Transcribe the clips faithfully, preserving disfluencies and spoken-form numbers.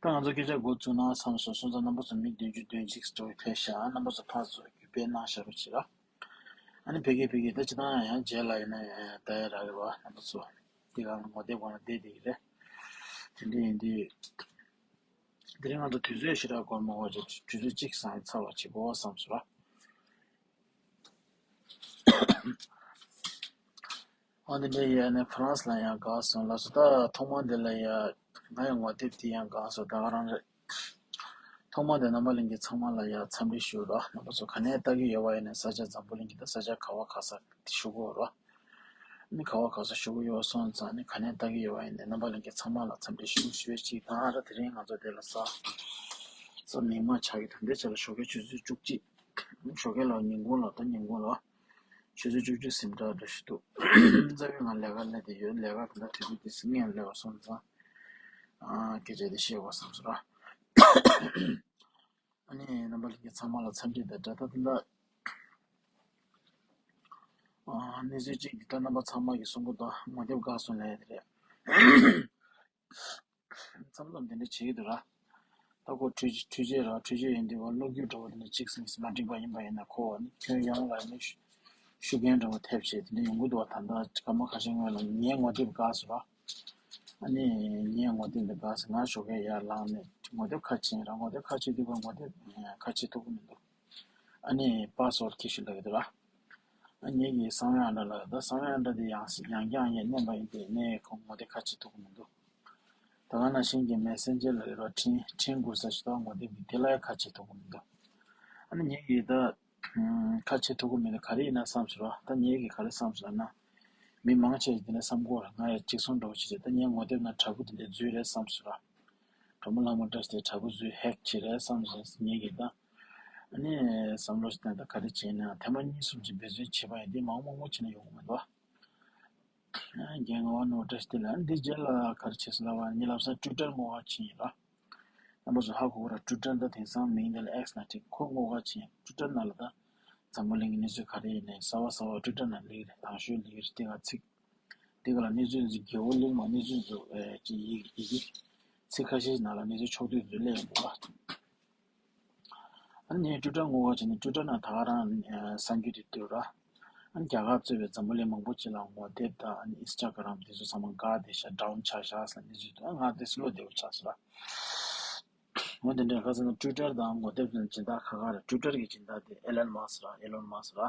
ད་ང་ཚོ་སྐད་ཆ་འགོ་བཙུགས་ན་བསམ་སོང་། སོང་ཙང་རྣམ་པ་ཚོ་མི་བདུན་ཅུ་དོན་གཅིག་འགྲོ་བའི་ཕེབས་ཤག་རྣམ་པ་ཚོ་ཕར་ཚུར་རྒྱུད་སྤེལ་གནང་བཞག་རོགས་བྱེད་ར། ཨ་ནི་ཕ་གི་ཕ་གི་ད་ཅི་ད་ཡང་རྗེས་ལ་ཡིན་ན་ཡང་ད་ཡ་རག་གི་ར། རྣམ་པ་ཚོ་འདི་ག་ལ་ངོ་དེབ་གང་ལ་བསྡད་བསྡད་ཀྱི་རེད། དེ་འདྲ་ཡིན་དུས་དེ་རིང་ང་ཚོ་དུས་ཚོད་ཞེ་དྲག་འགོར་མ་འགོར་བྱས་དུས་ཚོད་གཅིག་སང་ཡི་ཚར་བ་བྱེད་དགོས་བསམ་སོང་ར། ཨ་ནི་འདྲ་ཡིན་ནས་ཧྥ་རན་སི་ལ་ཡང་དགའ་སོང་ལགས་སོ། ད་ཐོག་མ་འདི་ལ་ཡ་ང་ཡང་ངོ་དེབ་དེ་ཡང་དགའ་སོང་། ད་ག་རང་རེད། ཐོག་མ་དེ་རྣམ་པ་ལྷན་རྒྱས་ཚང་མ་ལ་ཡ་འཚམས་འདྲི་ཞུ་རོགས། རྣམ་པ་ཚོ་ག་ནས་ལྟ་གི་ཡོད་པ་ཡིན་ན་ས་ཆ་འཛམ་བུ་གླིང་གི་ད་ས་ཆ་ག་བ་ག་ས་ཞུ་གོ་རོགས། ཨ་ནི་ག་བ་ག་ས་ཞུ་གི་ཡོད་སོང་ཙང་ཨ་ནི་ག་ནས་ལྟ་གི་ཡོད་པ་ཡིན་ན་རྣམ་པ་ལྷན་རྒྱས་ཚང་མ་ལ་འཚམས་འདྲི་ཞུ་ཞུ་བའི་ཅིག་ད་ཨ་ར་དེ་རིང་ང་ཚོ་དེ་ལ་ས་ས་མིག་དམར་ཆགས་ཀྱི་ད་འདི་ཆ་ལ་ཞོགས་ཀའི་ཆུ་ཚོད་བཅུ་གཅིག་ཞོགས་ཀའི་ལ་ཉིན་གུང་ལ་ད་ཉིན་གུང་ལ། ཆུ་ཚོད་བཅུ་གཅིག་ཟིན་འདྲ་འདྲ་ཞིག་འདུག་རྩ་བའི་ང་ལས་ཀ་ལས་དེ་ཡོད། ལས་ཀ་དེ་འདྲ་དུས་ཚོད་དེ་སྔན་ལས་པ་སོང་ཙང་། ཨ་སྐད་ཆ་དེ་བཤད་དགོས་བསམ་སོང་ར། ཨ་ནི་རྣམ་པ་ལྷན་རྒྱས་ཚང་མ་ལ་འཚམས་འདྲི་དང་འདྲ་ད་དེ་འདྲ། ཨ་གནས་ཚུལ་གཅིག་འདི་ལྟར་རྣམ་པ་ཚང་མ་གིས་གསུང་གི་འདུག་ངོ་དེབ་བཀག་སོང་ལས་དེ་རེད། མཚམས་མཚམས་དེ་འདྲ་བྱེད་ཀྱི་འདུག་ར། ད་ཁོ་འཕྲུལ་འཕྲུལ་ཆས་ར་འཕྲུལ་ཆས་ཡིན་དུས་བ་གློག་སྒྱུར་འདྲ་བོ་དེ་འདྲ་གཅིག་སེམས་སུ་མ་འགྲིག་པ་ཡིན་པ་ཡིན་ན་ཁོ་ནི་ཁྱོན་ཡོངས་ལ་ནི་ཤུགས་རྐྱེན་འདྲ་བོ་ཐེབས་བྱས་དེ་འདྲ་ཡོང་གི་འདུག་བ། ད་ལྟ་སྐར་མ་ཁ་ཤས་སྔོན་ལ་ངའི་ངོ་དེབ་བཀག་སོང་ར། ཨ་ནི་ངའི་ངོ་དེབ་འདི་བཀག་སོང་། ང་ཞོགས་ཀས་ཡར་ལངས་ནས་ངོ་དེབ་ཁ་ཕྱེ་ར། ངོ་དེབ་ཁ་ཕྱེ་དུས་བ་ངོ་དེབ་ཁ་ཕྱེ་ཐུབ་ཀྱི་མི་འདུག་ཨ་ནི་པ་སི་ཝར་ཌི་ཁྱེར་ཤོག་ལབ་ཀྱི་འདུག་ར། ཨ་ངེད་ཀྱིས་བསམ་ཡག་འདྲ་ལ་ད་བསམ་ཡག་འདྲ་དེ་ཡང་ཡང་བསྐྱར་ངས་མནན་པ་ཡིན་ཏེ་ནས་ཁོ་ངོ་དེབ་ཁ་ཕྱེ་ཐུབ་ཀྱི་མི་འདུག་ད་ག་ནང་བཞིན་གྱི་མེ་སེན་ཇར་ལ་ཡོད་ར་འཕྲིན་འཕྲིན་དགོས་ས་ཞིག་ད་ངོ་དེབ་ཀྱི་དེ་ལ་ཡང་ཁ་ཕྱེ་ཐུབ་ཀྱི་མི་འདུག་ཨ་ནི་ངེད་ཀྱིས་ད་ཁ་ཕྱེ་ཐུབ་ཀྱི་མི་འདུག་ག་རེ་ཡིན་ན་བསམ་སོང་ར། ད་ངེད་ཀྱིས་ག་རེ་བསམ་སོང་ལབ་ན། མི་མང་ཆེ་ཞིག་དེ་འདྲ་བསམ་གོ་ར། ང་ཡང་གཅིག་མཚུངས་འདྲ་བོ་ཞིག་རེད། ད་ངའི་ངོ་དེབ་ནང་དྲ་འབུ་དེ་འདྲ་འཛུལ་རེད་བསམ་སོང་ར། གྲོ་མོ་ལྷ་མོ་བཀྲ་ཤིས་དེ་དྲ་འབུ་འཛུལ་ཧེག་བྱས་རེད་བསམ་སོང་ངེད་ཀྱིས་ད། ཨ་ནི་བསམ་བློ་ཞིག་བཏང་ད་ག་རེ་བྱས་ན་ཐེངས་མ་གཉིས་གསུམ་ཅིག་འབད་བརྩོན་བྱས་པ་ཡིན་དེ་མང་མང་པོ་བྱས་ན་ཡོང་གི་མི་འདུག་རྒན་ངག་དབང་ནོར་བཀྲ་ཤིས་བདེ་ལེགས། འདི་རྗེས་ལ་ག་རེ་བྱས་སོང་ལབ་པ་ངས་ལབ་ས་ཊུའི་ཊར་བསྔོགས་ཁ་ཕྱིན་ཡིན་ར། རྣམ་པ་ཚོ་ཧ་གོ་གི་ར། ཊུའི་ཊར་ད་དེང་སང་མིང་འདི་ལ་ཨེགས་ན་ཁྲིད་ཁོ་བསྔོགས་ཁ་ཕྱིན། ཊུའི་ཊར་ནང་ལ་ད་འཛམ་བུ་གླིང་གི་གནས་ཚུལ་ག་རེ་ཡིན་ནའི་གསར་བ་གསར་བ་ཊུའི་ཊར་ནང་སླེབས་ཀྱི་རེད། དང་ཤོས་སླེབས་ཀྱི་རེད། དེ་ག་ཚིག་དེ་ག་ལ་གནས་ཚུལ་ཚིག་རྒྱལ་པོ་གླིང་མ་གནས་ཚུལ་ཚོ་ཨེ་ཅི་ཡི་ཡི་གེ་ཚིག་ཁ་ཤས་ཤིག་ནང་ལ་གནས་ཚུལ་ཕྱོགས་བསྡུས་ཚོ་སླེབས་ཡོང་འདུག་བ། ཨ་ནི་ངས་ཊུའི་ཊར་བསྔོགས་པ་བྱས་ནས་ཊུའི་ཊར་ནང་ད་ག་རང་ཨ་གསར་འགྱུར་དེ་བཏོན་ར། ཨ་ནི་རྒྱ་གར་གཙོས་པའི་འཛམ་བུ་གླིང་མང་པོ་ཅིག་ལ་ངོ་དེབ་དང་ཨ་ནི་ཨིན་སི་ཊ་གྷི་རམ་དེ་ཚོ་ཚང་མ་འགག་བསྡད་ཤག་ཌའུན་ཆགས་ཤག་ཟེར་དེ་ཚོ་འདུག་ཨ་ང་དེ་ཚོ་བློ་བདེ་པོ་ཆགས་སོང་ར། འོ་དེ་འདྲ་ཁ་སང་ཊུའི་ཊར་དང་ངོ་དེབ་དེ་སྦྱིན་བདག་ཁག་ཁག་རེད། ཊུའི་ཊར་གྱི་སྦྱིན་བདག་དེ་ཨེ་ལོན་མཱ་སི་ར། ཨེ་ལོན་མཱ་སི་ར།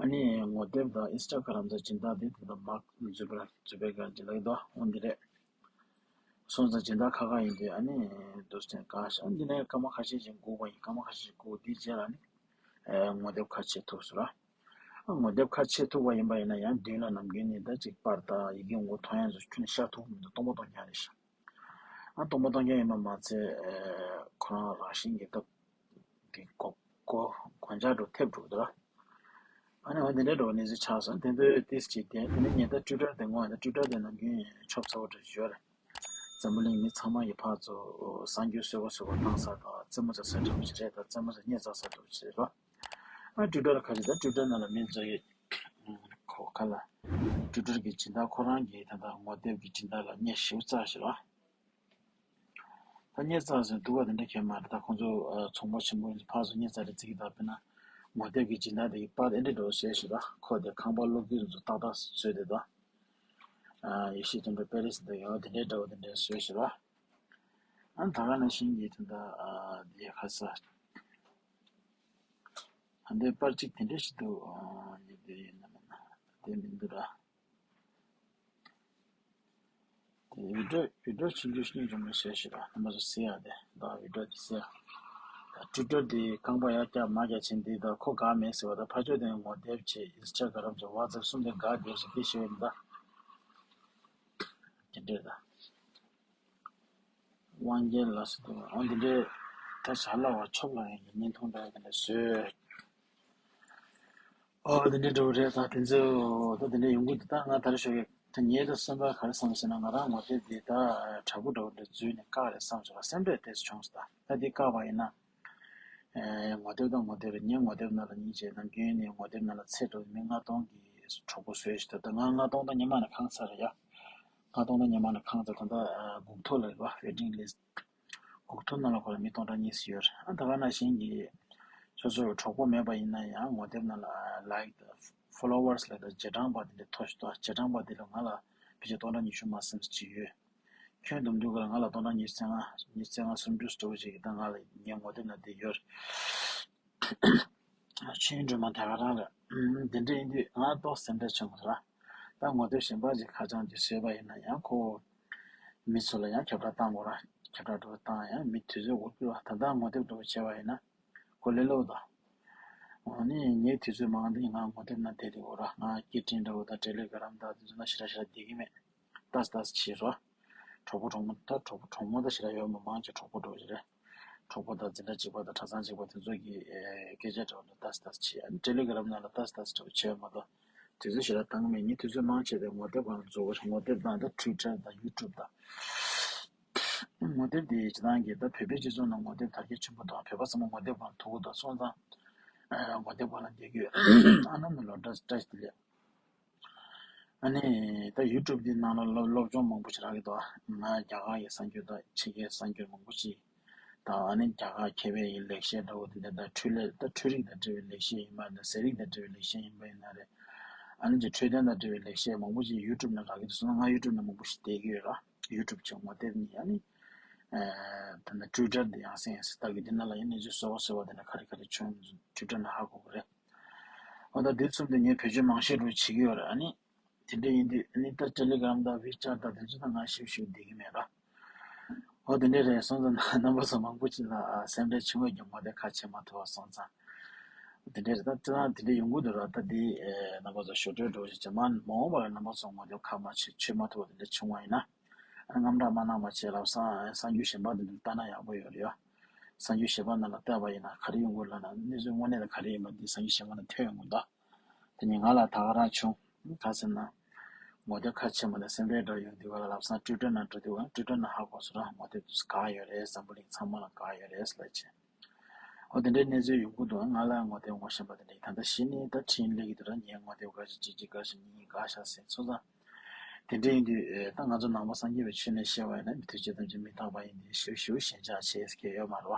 ཨ་ནི་ངོ་དེབ་དང་ཨིན་སི་ཊ་གྷི་རམ་ཚོ་སྦྱིན་བདག་དེ་དེ་དང་མཱག་ཛུ་ཀར་ཛུ་ཀར་སྦེརག་སྦྱིན་བདག་གི་འདུག་འོ་འདི་རེད། སོང་ཙང་སྦྱིན་བདག་ཁག་ཁག་ཡིན་དུས་ཨ་ནི་འདུག་སེ་དགའ་ཤག་འདི་ནས་སྐར་མ་ཁ་ཤས་ཤིག་སྒུག་པ་ཡིན། སྐར་མ་ཁ་ཤས་ཤིག་སྒུག་དེའི་རྗེས་ལ་ནི་ཨེ་ངོ་དེབ་ཁ་ཕྱེ་ཐུབ་སོང་ར། ཨ་ངོ་དེབ་ཁ་ཕྱེ་ཐུབ་པ་ཡིན་པ་ཡིན་ན་ཡང་མདུན་ལ་ནམ་རྒྱུན་ནས་ད་ཅིག་པར་དང་ཡི་གེ་ངོ་མཐོང་ཡ་ཚོ་ཁྱོན་ནས་ཤར་ཐུབ་མི་འདུག་སྟོང་པ་སྟོང་རྐྱང་རེད་ཤག་ཨ་སྟོང་པ་སྟོང་རྐྱང་ཡིན་པ་མ་ཚད་ཨེ་ཁོ་རང་རང་བཞིན་གྱི་སྟབས་དེ་གོ་གོ་གོན་ཆག་འགྲོ་ཐེབས་འགྲོ་འདུག་ར། ཨ་ནི་འོ་དེ་འདྲའི་འགྲོ་གནས་ཚུལ་ཆགས་སོང་། དེ་ཚོའི་ཏིས་ཅིག་དེ་དེ་ནས་ངས་ད་ཊུའི་ཊར་དེ་ངོ་ད་ཊུའི་ཊར་དེ་ནམ་རྒྱུན་ཆོབ་ཚ་བོ་འདྲ་ཞིག་ཡོད་རེད། འཛམ་བུ་གླིང་མི་ཚང་མ་གི་ཕར་ཚུར་གསར་འགྱུར་བཟོས་པ་བཟོས་པ་བཏང་ས་དང་རྩེད་མོ་རྩེ་ས་འདྲ་བོ་ཞིག་རེད། ད་རྩེད་མོ་རྩེ་སྙད་བཙལ་ས་འདྲ་བོ་ཞིག་རེད་རོ། ཨ་ཊུའི་ཊར་ག་རེ་ད་ཊུའི་ཊར་ནང་ལ་མི་ཚོ་ཡི་ཁོ་ག་ལ་ཊུའི་ཊར་གྱི་སྦྱིན་བདག་ཁོ་རང་གི་ད་ལྟ་ངོ་དེབ་ཀྱི་སྦྱིན་བདག་ལ་སྙད་ཞེ་པོ་བཙལ་ཞིག་རོ། ད་སྙད་བཙལ་ཟིན་སྡུག་པ་དེ་འདྲ་གས་མ་རེད། ད་ཁོང་ཚོ་ཨ་ཚོང་པ་ཆེན་པོ་ཡིན་ཕར་ཚུར་སྙད་བཙལ་རེ་བརྩི་གི། ད་དཔེར་ན་ངོ་དེབ་ཀྱི་སྦྱིན་བདག་དེ་གི་པར་ཨེ་འདྲ་འདྲ་བོ་བཟོས་ཤིག་ར། ཁོ་དེ་ཁང་པ་གློག་སྒྱུར་ཚོ་ཏག་ཏག་བཟོས་དེ་ད། ཨ་ཡེ་ཤེས་སྟོན་པའི་པེ་རི་སི་འདི་ཡང་དེ་འདྲའི་འདྲ་བོ་དེ་འདྲ་བཟོས་ཤིག་ར། ཨ་ད་ག་ནང་བཞིན་གྱི་དེ་འདྲ་ཨ་དེ་ཁ་ས་ཨ་འདི་པར་གཅིག་དེ་འདྲ་ཞིག་འདུག་ཨ་ཡེ་དེ་ཡིན་ན་མིན་ན་དེ་མི་འདུག་ར། དེ་ཝི་ཌི་འོ་ཝི་ཌི་འོ་ཆུང་ཆུང་ཞིག་འཇོག་མི་བྱེད་ཤེས་ར། རྣམ་པ་ཚོ་གཟིགས་ཡ་དེ་ད་ཝི་ཌི་འོ་དེ་གཟིགས་ཡ། ད་ཊུའི་ཊར་དེ་རྐང་པ་ཡར་བཀྱག་མར་བཀྱག་བྱེད་འདི་ད་ཁོ་དགའ་མེད་ཟེར་བ། ད་ཕར་ཕྱོགས་དེ་ངོ་དེབ་བྱེད་ཨིན་སི་ཊ་གྷི་རམ་བྱེད་ཝ་ཙེབ་གསུམ་དེ་དགའ་བསྡད་ཟེར་དེ་ཤེས་ཡོད་མི་ད། དེ་འདྲས་ད། དབང་རྒྱལ་ལགས་སུ་འདུག་འོ་འདི་འདྲས་ད་བྱ་ལ་བ་ཆོབ་ལ་ཡང་གི་བརྙན་ཐུང་འདྲ་བ་དེ་འདྲས་བཟོས། ཨོ་དེ་འདྲས་འགྲོ་གི་རེད། ད་དེ་ཚོ་ད་དེ་འདྲས་ཡོང་གི་འདུག་ད་ང་ད་རེ་ཞོགས་ཀས་ད་ངའི་ད་སེམས་པ་ག་རེ་བསམ་ཟེར་ན་ང་རང་ངོ་དེབ་འདི་ད་དྲ་འབུ་འདྲ་བོ་འདྲ་འཛུལ་ནས་བཀག་རེད་བསམ་སོང་། སེམས་ཁྲལ་ཏོག་ཙམ་བྱུང་སོང་། ད་ད་འདི་བཀག་པ་ཡིན་ན་ཨེ་ངོ་དེབ་དང་ངོ་དེབ་རེད། ངའི་ངོ་དེབ་ནང་ལ་ཉིན་བྱས་ནམ་རྒྱུན་ནས་ངོ་དེབ་ནང་ལ་ཚེ་འགྲོ་མི་ལྔ་སྟོང་གི་གྲོགས་པོ་བཟོས་ཤིག་ད་ད་ང་ལྔ་སྟོང་ད་ཉི་མ་ནས་གང་ཚར་རེད་ཡ། ལྔ་སྟོང་ད་ཉི་མ་ནས་གང་ཚར། ད་ད་ཨ་སྒུག་ཐོ་ལ་རེད་བ། ཝེ་ཊིང་ལིསི་ཊི། སྒུག་ཐོ་ནང་ལ་ཁོ་ལ་མི་སྟོང་ཕྲག་གཉིས་ཙམ་ཡོད་རེད། ཨ་ད་ག་ནང་བཞིན་གྱི་སོ་སོའི་གྲོགས་པོ་མེད་པ་ཡིན་ན་ཡང་ངོ་དེབ་ནང་ལ་ལའིཀ་དང་ཕོ་ལོ་ཝར་སི་ལབ་དང་རྗེས་འབྲང་པ་དེ་འདྲ་ཐོབ་ཤག་ད་རྗེས་འབྲང་པ་དེ་ལ་ང་ལ་ཕལ་ཆེར་སྟོང་ཕྲག་ཉི་ཤུ་མ་ཟིན་ཙམ་ཅིག་ཡོད། ཁྱོན་བསྡོམས་དུས་ཀ་ལ་ང་ལ་སྟོང་ཕྲག་ཉི་ཤུ་རྩ་ལྔ་ཉི་ཤུ་རྩ་ལྔ་སུམ་ཅུ་ཙམ་ཅིག་ད་ང་ལ་ངའི་ངོ་དེབ་ནང་བསྡད་ཡོད་རེད། ཆོས་སྒྲོལ་མ་དེ་ག་རང་རེད། དེ་འདྲ་ཡིན་དུས་ང་ཏོག་སེམས་ཁྲལ་བྱུང་ར། ད་ངོ་དེབ་གཞན་པ་ཅིག་ཁ་བྱང་ཅིག་བཟོས་པ་ཡིན་ན་ཡང་ཁོ་མི་ཚོ་ལ་ཡང་ཁྱབ་བསྒྲགས་བཏང་དགོས་ར། ཁྱབ་བསྒྲགས་འགྲོ་བཏང་ཡང་མི་དུས་ཚོད་འགོར་གི་ར། ད་ལྟ་ངོ་དེབ་འགྲོ་བྱས་པ་ཡིན་ན་ཁོ་ལས་སླ་པོ་ད། འོ་ནི་ངའི་དུས་ཚོད་མང་དེ་ང་ངོ་དེབ་ནང་བསྡད་དེ་དགོས་ར། ང་སྐད་འཕྲིན་འདྲ་བོ་དང་ཊེ་ལི་གྷི་རམ་དང་དེ་ཚོ་ན་ཞེ་དྲག་ཞེ་དྲག་བསྡད་ཀྱི་མེད། ཏག་ཏག་བྱས་རོ། གྲོགས་པོ་གྲོགས་མོ་ད་གྲོགས་པོ་གྲོགས་མོ་ད་ཞེ་དྲག་ཡོད་མ་མང་ཆེ་གྲོགས་པོ་འགྲོ་གི་རེད། གྲོགས་པོ་དང་འཛིན་གྲྭ་གཅིག་པ་དང་གྲྭ་ཚང་གཅིག་པ་དེ་ཚོ་གི་ཨེ་སྐད་ཆ་འདྲ་བོ་འདྲ་ཏག་ཏག་བྱས། ཨ་ནི་ཊེ་ལི་གྷི་རམ་ནང་ལ་ཏག་ཏག་འདྲ་བོ་བྱས་མ་གཏོགས་དུས་ཚོད་ཞེ་དྲག་བཏང་གི་མེད། ངས་དུས་ཚོད་མང་ཆེ་དེ་ངོ་དེབ་སྒང་ལ་འཛུལ་གི་རེད། ངོ་དེབ་དང་ད་ཊུའི་ཊར་དང་ཡུ་ཊུབ་དང་། ངོ་དེབ་དེ་སྤྱིར་བཏང་གི་ད་བོད་པའི་སྤྱི་ཚོགས་ནང་ངོ་དེབ་དར་རྒྱས་ཆེན་པོ་དང་བོད་པ་ཚང་མ་ངོ་དེབ་སྒང་ལ་ཐུག་གི་འདུག་སོང་ཙང་ཨ་ངོ་དེབ་སྒང་ལ་བསྡད་རྒྱུ་ཨ་ནམ་ནས་ལོ་བཀྲ་བཀྲ་ཤིས་བདེ་ལེགས། ཨ་ནི་ད་ཡུ་ཊུབ་འདི་ནང་ལ་སློབ་སློབ་སྦྱོང་མང་པོ་ཞིག་རག་གི་འདུག་ང་རྒྱ་གར་གྱི་གསར་འགྱུར་དང་ཕྱི་རྒྱལ་གསར་འགྱུར་མང་པོ་ཞིག་དང་། ཨ་ནི་རྒྱ་གར་མཁས་པའི་ལེགས་བཤད་འདྲ་བོ་དེ་འདྲ་དང་འཕྲུལ་ལས་ད་འཕྲུལ་རིག་དང་འབྲེལ་བའི་ལེགས་བཤད་ཡིན་པ་ཡིན་ན། ཟས་རིག་དང་འབྲེལ་བའི་ལེགས་བཤད་ཡིན་པ་ཡིན་ན་རེད། ཨ་ནི་ཅིག་འཕྲོད་བསྟེན་དང་འབྲེལ་བའི་ལེགས་བཤད་མང་པོ་ཞིག་ཡུ་ཊུབ་ནང་རག་གི་འདུག་སོང་ཙང་ང་ཡུ་ཊུབ་ནང་མང་པོ་ཞིག་བལྟས་ཀྱི་ཡོད་ར། ཡུ་ཊུབ་ཅིག་ངོ་དེབ་གཉིས། ཨ་ནི་ད་ནི་ཊུའི་ཊར་འདི་ཡང་སེ་ཡང་སེ་ལྟ་གི་འདི་ནང་ལ་ཡང་གནས་ཚུལ་གསར་པ་གསར་པ་དེ་འདྲ་ག་རེ་ག་རེ་བྱུང་ཡོད་ཊུའི་ཊར་ནང་ཧ་གོ་གི་རེད། འོ་ད་འདི་ཚོ་འདི་ངས་བེད་སྤྱོད་མང་ཤོས་རུ་བྱེད་ཀྱི་ཡོད་རེད། ཨ་ནི་དེ་འདྲ་ཡིན་དུས་ཨ་ནི་ད་ཊེ་ལི་གྷི་རམ་དང་ཝི་ཅེཊ་དང་དེ་ཚོ་ད་ང་ཞིབ་ཞིབ་བསྡད་ཀྱི་མེད་ར། འོ་དེ་འདྲ་རེད། སོང་ཙང་རྣམ་པ་ཚོ་མང་པོ་ཅིག་ལ་ཨ་སེམས་ཁྲལ་བྱུང་བའི་རྒྱུ་མ་དེ་ཁ་ཕྱེ་མ་ཐུབ་པ་སོང་ཙང་། དེ་འདྲ་རེད། ད་ཅི་ད་དེ་འདྲ་ཡོང་གི་འདུག་ར། ད་དེ་ཨེ་རྣམ་པ་ཚོ་ཞུ་སྤྲོད་འགྲོ་ཞིག་བྱེད་མ་མ་འོངས་པ་ལ་རྣམ་པ་ཚོ་ངོ་དེབ་ཁ་མ་ཕྱེ་ཕྱེ་མ་ཐུབ་པ་དེ་འདྲ་བྱུང་བ་ཡིན་ན། ཨ་ནི་དངངས་སྐྲག་མ་གནང་བ་བྱས་ལབ་སང་གསར་འགྱུར་གཞན་པ་དེ་འདྲ་ལྟ་ན་ཡག་པོ་ཡོད་རེད་ཡ། གསར་འགྱུར་གཞན་པ་ནང་ལ་བལྟས་པ་ཡིན་ན་ག་རེ་ཡོང་གི་ལབ་ན་གནས་ཚུལ་དངོས་གནས་ལ་ག་རེ་ཡིན་པ་འདི་གསར་འགྱུར་གཞན་པ་ནང་ཐོན་ཡོང་གི་འདུག་དེ་ནི་ང་ལ་ད་ག་རང་བྱུང་། ག་ཟེར་ན། ངོ་དེབ་ཁ་ཕྱེ་མ་ནས་སེམས་ཁྲལ་འདྲ་ཡོང་དུས་ག་ལ་ལབ་སང་ཊུའི་ཊར་ནང་འགྲོ་དུས་ག་ཊུའི་ཊར་ནང་ཧ་གོ་སོང་ར། ངོ་དེབ་དེ་ཚོ་ག་ཡོད་རེད། འཛམ་བུ་གླིང་ཚང་མ་ལ་ག་ཡོད་རེད་ལབ་བྱས། འོ་དེ་འདྲའི་གནས་ཚུལ་ཡོང་གི་འདུག་ང་ལ་ངོ་དེབ་ངོ་ཤེས་པ་དེ་འདྲ་ད་ལྟ་གཞི་ནས་ད་འཕྲིན་སླེབས་ཀྱི་འདུག་ར། ངའི་ངོ་དེབ་འགའ་ཞིག་གཅིག་གཅིག་འགའ་ཞིག་གཉིས་གཉིས་འགའ་ཤས་ཟེར་སོང་ཙང་། དེ་འདྲ་ཡིན་དུས་ཨེ་ད་ང་ཚོ་ནང་པ་སངས་རྒྱས་པའི་ཆོས་ནས་བཤད་པ་ཡིན་ན་མི་ཐམས་ཅད་ཐམས་ཅད་མི་རྟག་པ་ཡིན་ཏེ་ཞེ་པོ་ཞེ་པོ་ཞེན་ཆགས་བྱེད་ཀྱི་ཡོད་མ་རེད་བ།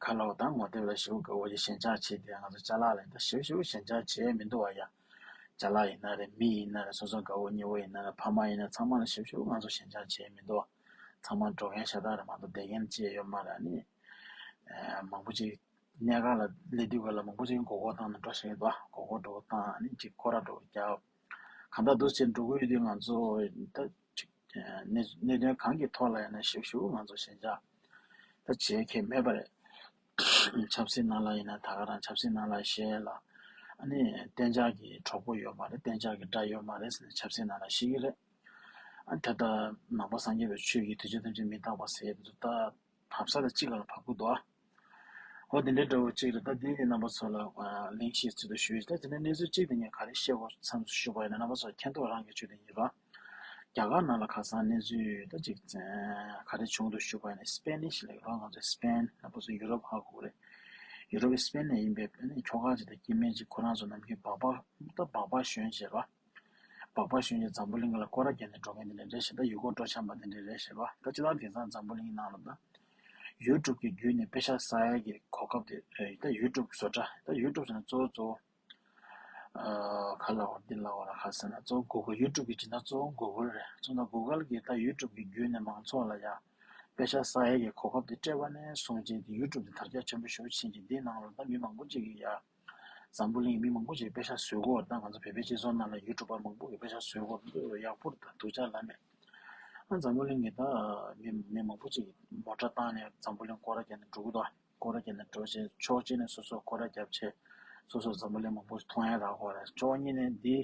ཁ་ལོག་དང་ངོ་དེབ་ལ་ཞེ་པོ་དགའ་བོ་ཞེ་ཞེན་ཆགས་བྱེད་དེ་ང་ཚོ་ཅ་ལག་ལ་ཡིན་ད་ཞེ་པོ་ཞེ་པོ་ཞེན་ཆགས་བྱེད་མི་འདུག་བ་ཡ། ཅ་ལག་ཡིན་ན་རེད། མི་ཡིན་ན་རེད། སོ་སོ་དགའ་བོ་ཉེ་བོ་ཡིན་ན་རེད། ཕ་མ་ཡིན་ན་ཚང་མ་ལ་ཞེ་པོ་ཞེ་པོ་ང་ཚོ་ཞེན་ཆགས་བྱེད་མི་འདུག་བ། ཚང་མ་འགྲོ་མཁན་ཤ་སྟག་རེད་མ་གཏོགས་བསྡད་མཁན་ཅི་ཡང་ཡོད་མ་རེད། ཨ་ནི། མང་པོ་ཅིག་གནས་ཁང་ལ་སླེབས་དུས་ག་ལ་མང་པོ་ཅིག་མགོ་སྐོར་བཏང་ནས་འགྲོ་བཞིན་ཡོད་པ། མགོ་སྐོར་འགྲོ་བཏང་ཨ་ནི་ཅིག་སྐོར་ར་འགྲོ་རྒྱག་གང་ལྟར་འདུག་སེ་འགྲོ་གི་ཡོད་དུས་ང་ཚོ་ད་ཅིག་གནད་གནད་དོན་གང་གི་ཐོག་ལ་ཡིན་ན་ཞིབ་ཞིབ་ང་ཚོ་ཞེན་ཆགས་ད་བྱེད་མཁན་མེད་པ་རེད། ཆབ་སྲིད་ནང་ལ་ཡིན་ན་ད་ག་རང་ཆབ་སྲིད་ནང་ལ་ཞེད་ལ། ཨ་ནི་གཏན་འཇགས་ཀྱི་གྲོགས་པོ་ཡོད་མ་རེད། གཏན་འཇགས་ཀྱི་དགྲ་ཡོད་མ་རེད་ཟེར་ནས་ཆབ་སྲིད་ནང་ལ་ཞེད་ཀྱི་རེད། ཨ་ད་ལྟ་ནང་པ་སངས་རྒྱས་པའི་ཆོས་ཀྱི་དུས་ཆེན་ཐམས་ཅད་མི་རྟག་པ་ཟེར་ཡས་དེ་ཚོ་ད། བབས་ས་དང་གཅིག་ལ་བབས་ཀྱི་འདུག་ཨ། འོ་དེ་འདྲའི་འདྲ་བོ་གཅིག་རེད། ད་དེ་ནི་རྣམ་པ་ཚོ་ལ་གླེང་གཞི་ཚུལ་དུ་ཞུས་ད་དེ་ནས་གནས་ཚུལ་གཅིག་དེ་ངས་ག་རེ་བཤད་དགོས་མཚམས་སུ་ཞུ་བ་ཡིན་ན་རྣམ་པ་ཚོ་མཁྱེན་རྟོགས་རང་གི་ཆོས་དེ་ཡིན་ར། རྒྱ་གར་ནང་ལ་ཁ་སང་གནས་ཚུལ་ད་ཅིག་ག་རེ་བྱུང་འདུག་ཞུ་བ་ཡིན་ན་སི་པེན་ནིཤ་ལབ་ཀྱི་ར། ང་ཚོ་སི་པེན་རྣམ་པ་ཚོ་ཡུ་རོབ་ཧ་གོ་གི་རེད། ཡུ་རོབ་སི་པེན་ནས་ཡིན་པའི་ཁྱོ་ག་ཅིག་དང་སྐྱེ་དམན་ཅིག་ཁོ་རང་ཚོ་ནམ་རྒྱུན་སྦག་སྦག་ད་སྦག་སྦག་ཞོན་བྱས་ར། སྦག་སྦག་ཞོན་བྱས་འཛམ་བུ་གླིང་ལ་སྐོར་ར་རྒྱག་ནས་འགྲོ་མཁན་དེ་འདྲ་རེད་ཤག་ད་ཡུལ་སྐོར་སྤྲོ་འཆམ་པ་དེ་འདྲ་རེད་ཤག་པ། ད་སྤྱིར་བཏང་དེང་སང་འཛམ་བུ་གླིང་ནང་ལ་ད་ཡུ་ཊུབ་ཀྱི་བརྒྱུད་ནས་པེ་ཤག་བསག་ཡག་གི་གོ་སྐབས་དེ་ད་ཡུ་ཊུབ་བཟོ་གྲྭ་ད་ཡུ་ཊུབ་ཟེར་ན་གཙོ་བོ་གཙོ་བོ་ག་ལ་བར་འདི་ལ་བར་ག་ཟེར་ན་གཙོ་བོ་གུ་གལ། ཡུ་ཊུབ་ཀྱི་སྦྱིན་བདག་གཙོ་བོ་གུ་གལ་རེད། སོང་ཙང་གུ་གལ་གྱིས་ད་ཡུ་ཊུབ་ཀྱི་བརྒྱུད་ནས་མང་ཚོགས་ལ་ཡ་པེ་ཤག་བསག་ཡག་གི་གོ་སྐབས་དེ་སྤྲད་པ་ནས་བཟུང་བྱས་དེ་ཡུ་ཊུབ་དེ་དར་ཁྱབ་ཆེན་པོ་ཞེ་པོ་ཕྱིན་ཅིང་དེའི་ནང་ལ་ད་མི་མང་པོ་ཅིག་གིས་ཡ། འཛམ་བུ་གླིང་མི་མང་པོ་ཞིག་པེ་ཤག་བཟོས་གོ། ད་ང་ཚོ་བོད་པའི་སྤྱི་ཚོགས་ནང་ལ་ཡུ་ཊུབ་པར་མང་པོ་གིས་པེ་ཤག་བཟོས་གོ། ཡག་པོ་རེད། ད་སྡུག་ཅག་ལབ་མེད། ཨ་འཛམ་བུ་གླིང་གི་ད་མི་མི་མང་པོ་ཅིག་མོ་ཊ་བཏང་ནས་འཛམ་བུ་གླིང་སྐོར་ར་རྒྱག་ནས་འགྲོ་གི་འདུག་སྐོར་ར་རྒྱག་ནས་འགྲོ་བྱས་ཕྱོགས་གཅིག་ནས་སོ་སོ་སྐོར་ར་བརྒྱབ་བྱས་སོ་སོ་འཛམ་བུ་གླིང་མང་པོ་མཐོང་ཡ་རག་གོ་རེད། ཕྱོགས་གཉིས་ནས་འདི་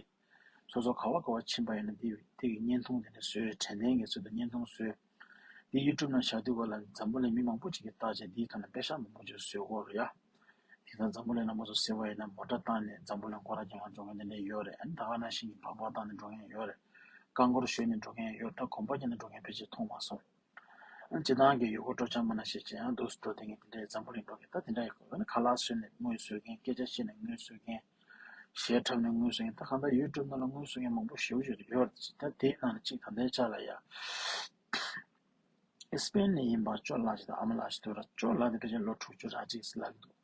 སོ་སོ་ག་བ་ག་བ་ཕྱིན་པ་ཡིན་ན་འདི་འདི་གི་བརྙན་ཐུང་དེ་འདྲ་བཟོས། དྲན་རྟེན་གྱི་ཚུལ་དུ་བརྙན་ཐུང་བཟོས། འདི་ཡུ་ཊུབ་ནང་བཞག་དུས་ག་ལ་འཛམ་བུ་གླིང་མི་མང་པོ་ཅིག་གིས་བལྟས་བྱས་འདིའི་ཐོག་ནས་པེ་ཤག་མང་པོ་ཅིག་བཟོས་གོ་རེད་ཡ། དེང་སང་འཛམ་བུ་གླིང་རྣམ་པ་ཚོ་ཟེར་བ་ཡིན་ན་མོ་ཊ་བཏང་ནས་འཛམ་བུ་གླིང་སྐོར་ར་རྒྱག་ག་འགྲོ་མཁན་དེ་འདྲ་ཡོད་རེད། ཨ་ནི་ད་ག་ནང་བཞིན་གྱི་སྦག་སྦག་བཏང་ནས་འགྲོ་མཁན་ཡོད་རེད། རྐང་འཁོར་གཞོན་ནས་འགྲོ་མཁན་ཡོད། ད་གོམ་པ་བརྒྱབ་ནས་འགྲོ་མཁན་ཕལ་ཆེར་མཐོང་མ་སོང་། ཨ་ནི་སྤྱིར་བཏང་གི་ཡུལ་སྐོར་སྤྲོ་འཆམ་མ་ན་ཤེས་བྱས་ཡང་འདུག་སེ་འགྲོ་བསྡད་མཁན་དེ་འདྲའི་འཛམ་བུ་གླིང་འགྲོ་མཁན་ད་དེ་འདྲ་ཡོད། ཨ་ནི་ཁ་ལག་བཟོས་ནས་དངུལ་བཟོ་མཁན། སྐད་ཆ་བཤད་ནས་དངུལ་བཟོ་མཁན། གཞས་འཁྲབ་ནས་དངུལ་བཟོ་མཁན། ད་གང་ལྟར་ཡུ་ཊུབ་ནང་ལ་དངུལ་བཟོ་མཁན་མང་པོ་ཞེ་པོ་ཅིག་ཡོད་རེད། ད་དེའི་ནང་ནས་གཅིག་ད་ལྟའི་ཆ་ལ་ཡ། ཨེ་སི་པེན་ནས་ཡིན་པ་ཅོ་ལགས་ཅིག་དང་ཨ་མ་ལགས་ཅིག་འདུག་ར། ཅོ་ལགས་དེ་ཕལ་ཆེར་ལོ་དྲུག་ཅུ་ར་གཅིག་ཙམ་ལྷག་གི་འདུག་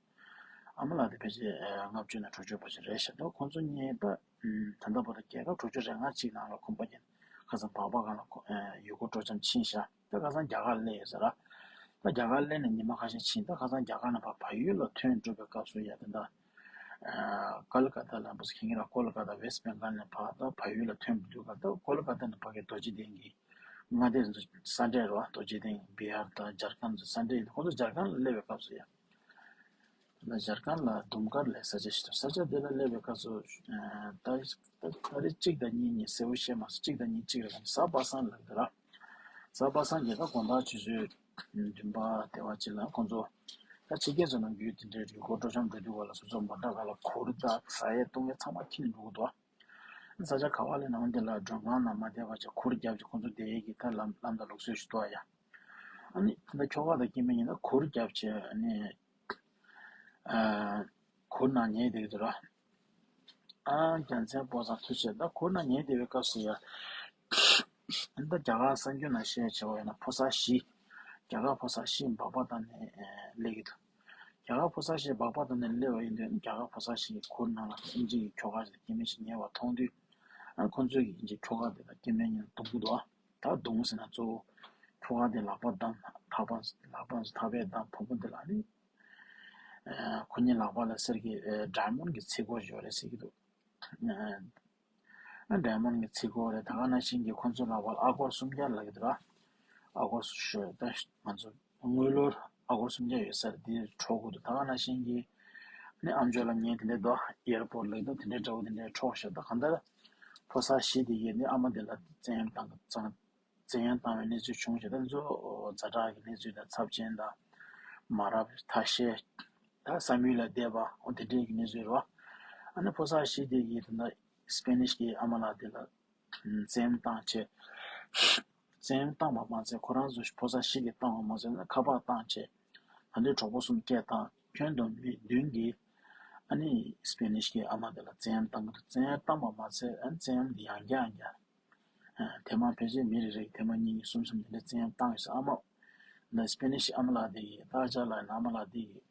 ཨ་མ་ལགས་དེ་ཕལ་ཆེར་ལྔ་བཅུ་ནས་དྲུག་ཅུ་བར་ཅིག་རེད་ཤག་ད་ཁོང་ཚོ་གཉིས་ད་ད་ལྟ་བར་དུ་རྒྱལ་ཁབ་དྲུག་ཅུ་རེ་ལྔ་ཅིག་ནང་ལ་ཁོམ་པ་ཉིན་ཁ་སང་སྦག་སྦག་སྒང་ལ་ཁོ་ཡུལ་སྐོར་སྤྲོ་འཆམ་ཕྱིན་ཤག་ད་ཁ་སང་རྒྱ་གར་སླེབས་ཡོད་ས་ར། ད་རྒྱ་གར་སླེབས་ནས་ཉི་མ་ཁ་ཤས་ཕྱིན། ད་ཁ་སང་རྒྱ་གར་ནས་ཕར་བལ་ཡུལ་ལ་ཐོན་འགྲོ་བའི་སྐབས་སུ་ཡ་ད་ད་ཀལ་ཀ་ཏ་ལ་བུ་ཁེང་ར་ཀལ་ཀ་ཏ་ཝེ་སི་བེང་གལ་ནས་ཕར་ད་བལ་ཡུལ་ལ་ཐོན་འདུག་ག་ད་ཀལ་ཀ་ཏ་ནས་ཕར་གི་རྡོ་རྗེ་གདན་གྱི་མངའ་སྡེ་ས་འབྲས་རོ་རྡོ་རྗེ་གདན་བི་ཧར་དང་ཇར་ཁན་ས་འབྲས་ཁོང་ཚོ་ཇར་ཁན་ལ་སླེབས་པའི་སྐབས་སུ་ཡ། ད་ཇར་ཁན་ལ་དུམ་ཀར་ལ་ས་ཆ་ཞིག་འདུག་ས་ཆ་དེ་ལ་སླེབས་པའི་སྐབས་སུ་ད་ད་ད་རེས་གཅིག་དང་གཉིས་གཉིས་གསལ་པོ་ཤེས་མ་སོང་། གཅིག་དང་གཉིས་གཅིག་རེད། གཟའ་པ་སངས་ལབ་ཀྱི་ར། གཟའ་པ་སངས་ཀྱི་ད་དགོང་དག་ཆུ་ཚོད་བདུན་པ་དེ་བ་ཅིག་ལ་ཁོང་ཚོ་ད་ཕྱི་རྒྱལ་ཚོ་ནང་རྒྱུད་དེ་འདྲའི་རུལ་འཁོར་སྤྲོ་འཆམ་འགྲོ་དུས་ག་ལ་སོ་སོ་མོ་ཊ་ག་ལ་གུར་དང་ཟ་ཡས་བཏུང་ཡས་ཚང་མ་ཁྱེར་ནས་འགྲོ་གི་འདུག་ས་ཆ་ག་བ་ལས་ནང་དེ་ལ་མགྲོན་ཁང་ནང་མ་བསྡད་པ་བྱས་གུར་རྒྱབ་ཀྱི་ཁོང་ཚོ་བསྡད་ཡས་ཀྱི་ད་ལམ་ལམ་དང་ལུགས་སྲོལ་ཞིག་འདུག་ཨ་ཡ། ཨ་ནི་ད་ཁྱོ་ག་དང་སྐྱེ་དམན་གཉིས་ད་གུར་རྒྱབ་བྱས་ཨ་ནི་ཨ་གུར་ནང་ཉལ་བསྡད་ཀྱི་འདུག་ར། ཨ་རྒྱལ་མཚན་བོ་བཟང་ཐུགས་རྗེ་ད་གུར་ནང་ཉལ་བསྡད་པའི་སྐབས་སུ་ཡ། ད་རྒྱ་གར་གསར་འགྱུར་ནང་བཤད་བྱས་པ་ཡིན་ན་ཕོ་གསར་བཞི། རྒྱ་གར་ཕོ་གསར་བཞི་སྦག་སྦག་བཏང་ནས་སླེབས་ཀྱི་འདུག་རྒྱ་གར་ཕོ་གསར་བཞི་སྦག་སྦག་བཏང་ནས་སླེབས་པ་ཡིན་དུས་རྒྱ་གར་ཕོ་གསར་བཞི་གི་གུར་ནང་ལ་ཨིན་ཇི་གི་ཁྱོ་ག་ཞིག་སྐྱེ་དམན་ཞིག་ཉལ་བ་མཐོང་དུས། ཨ་ཁོང་ཚོས་ཀྱི་ཨིན་ཇི་ཁྱོ་ག་དེ་དང་སྐྱེ་དམན་གཉིས་རྡུང་གི་འདུག་ཨ་ད་རྡུང་ཟེར་ན་གཙོ་བོ་ཁྱོ་ག་དེ་ལག་པ་བསྡམས་ཐག་པ་ལག་པ་ཐག་པས་བསྡམས་བུ་མོ་དེ་ལ་ནི། ཁོ་གཉིས་ལག་པ་ལ་གསེར་གྱི་ཌའི་མོན་གྱི་ཚིགས་གོ་ཡོད་རེད་ཟེར་གྱི་འདུག་ཌའི་མོན་གྱི་ཚིགས་གོ་རེད། ད་ག་ནང་བཞིན་གྱི་ཁོང་ཚོ་ལག་པ་ལ་ཨ་སྒོར་སུམ་བརྒྱ་ལབ་ཀྱི་འདུག་ར། ཨ་སྒོར་ཞོ་ད་ང་ཚོ་དངུལ་ལོར་ཨ་སྒོར་སུམ་བརྒྱ་ཡོད་ས་རེད། འདི་འཕྲོག་དགོས་འདུག་ད་ག་ནང་བཞིན་གྱི་ནི་ཨམ་ཅོག་ལ་ཉན་དེ་འདྲའི་འདུག་ཨེར་པོར་ལབ་འདུག་དེ་འདྲའི་འདྲ་བོ་དེ་འདྲའི་འཕྲོག་ཤག་ད་གང་ལྟར་ཕོ་གསར་བཞི་དེ་ཡིས་ནི་ཨ་མ་དེ་ལ་བཙན་གཡེམ་བཏང་གི་བཙན་གཡེམ་བཏང་བའི་གནས་ཚུལ་བྱུང་ཞེས་ད་ཚོ་ཛ་དྲག་གི་གནས་ཚུལ་དང་ཚབས་ཆེན་དང་མ་རབས་ཐ་ཤལ་ད་བསམ་ཡུལ་ལས་འདས་པ་འོ་དེ་འདྲའི་གི་གནས་ཚུལ་རེད་བ། ཨ་ནི་ཕོ་གསར་བཞི་དེ་གིས་ད་ལྟ་སྤེ་ནིཤ་གི་ཨ་མ་ལགས་དེ་ལ་བཙན་གཡེམ་བཏང་བྱས། བཙན་གཡེམ་བཏང་བ་མ་ཚད་ཁོ་རང་ཚོ་ཕོ་གསར་བཞི་གིས་བཏང་བ་མ་ཚད་ན་ཁ་པར་བཏང་བྱས། ད་འདི་གྲོགས་པོ་གསུམ་སྐད་བཏང་ཁྱོན་བསྡོམས་མི་བདུན་གིས་ཨ་ནི་སྤེ་ནིཤ་གི་ཨ་མ་དེ་ལ་བཙན་གཡེམ་བཏང་གི་འདུག་བཙན་གཡེམ་བཏང་བ་མ་ཚད་ཨ་ནི་བཙན་གཡེམ་འདི་ཡང་བསྐྱར་ཡང་བསྐྱར། ཐེངས་མ་ཕལ་ཆེར་མི་རེ་རེ་གིས་ཐེངས་མ་གཉིས་གཉིས་གསུམ་གསུམ་དེ་འདྲ་བཙན་གཡེམ་བཏང་ཡོད་ས་ཨ་མ། ད་སྤེ་ནིཤ་ཨ་མ་ལགས་དེ་ཡིས་ད་ཅག་ལ་ཨ་མ་ལགས་དེ་ཡིས།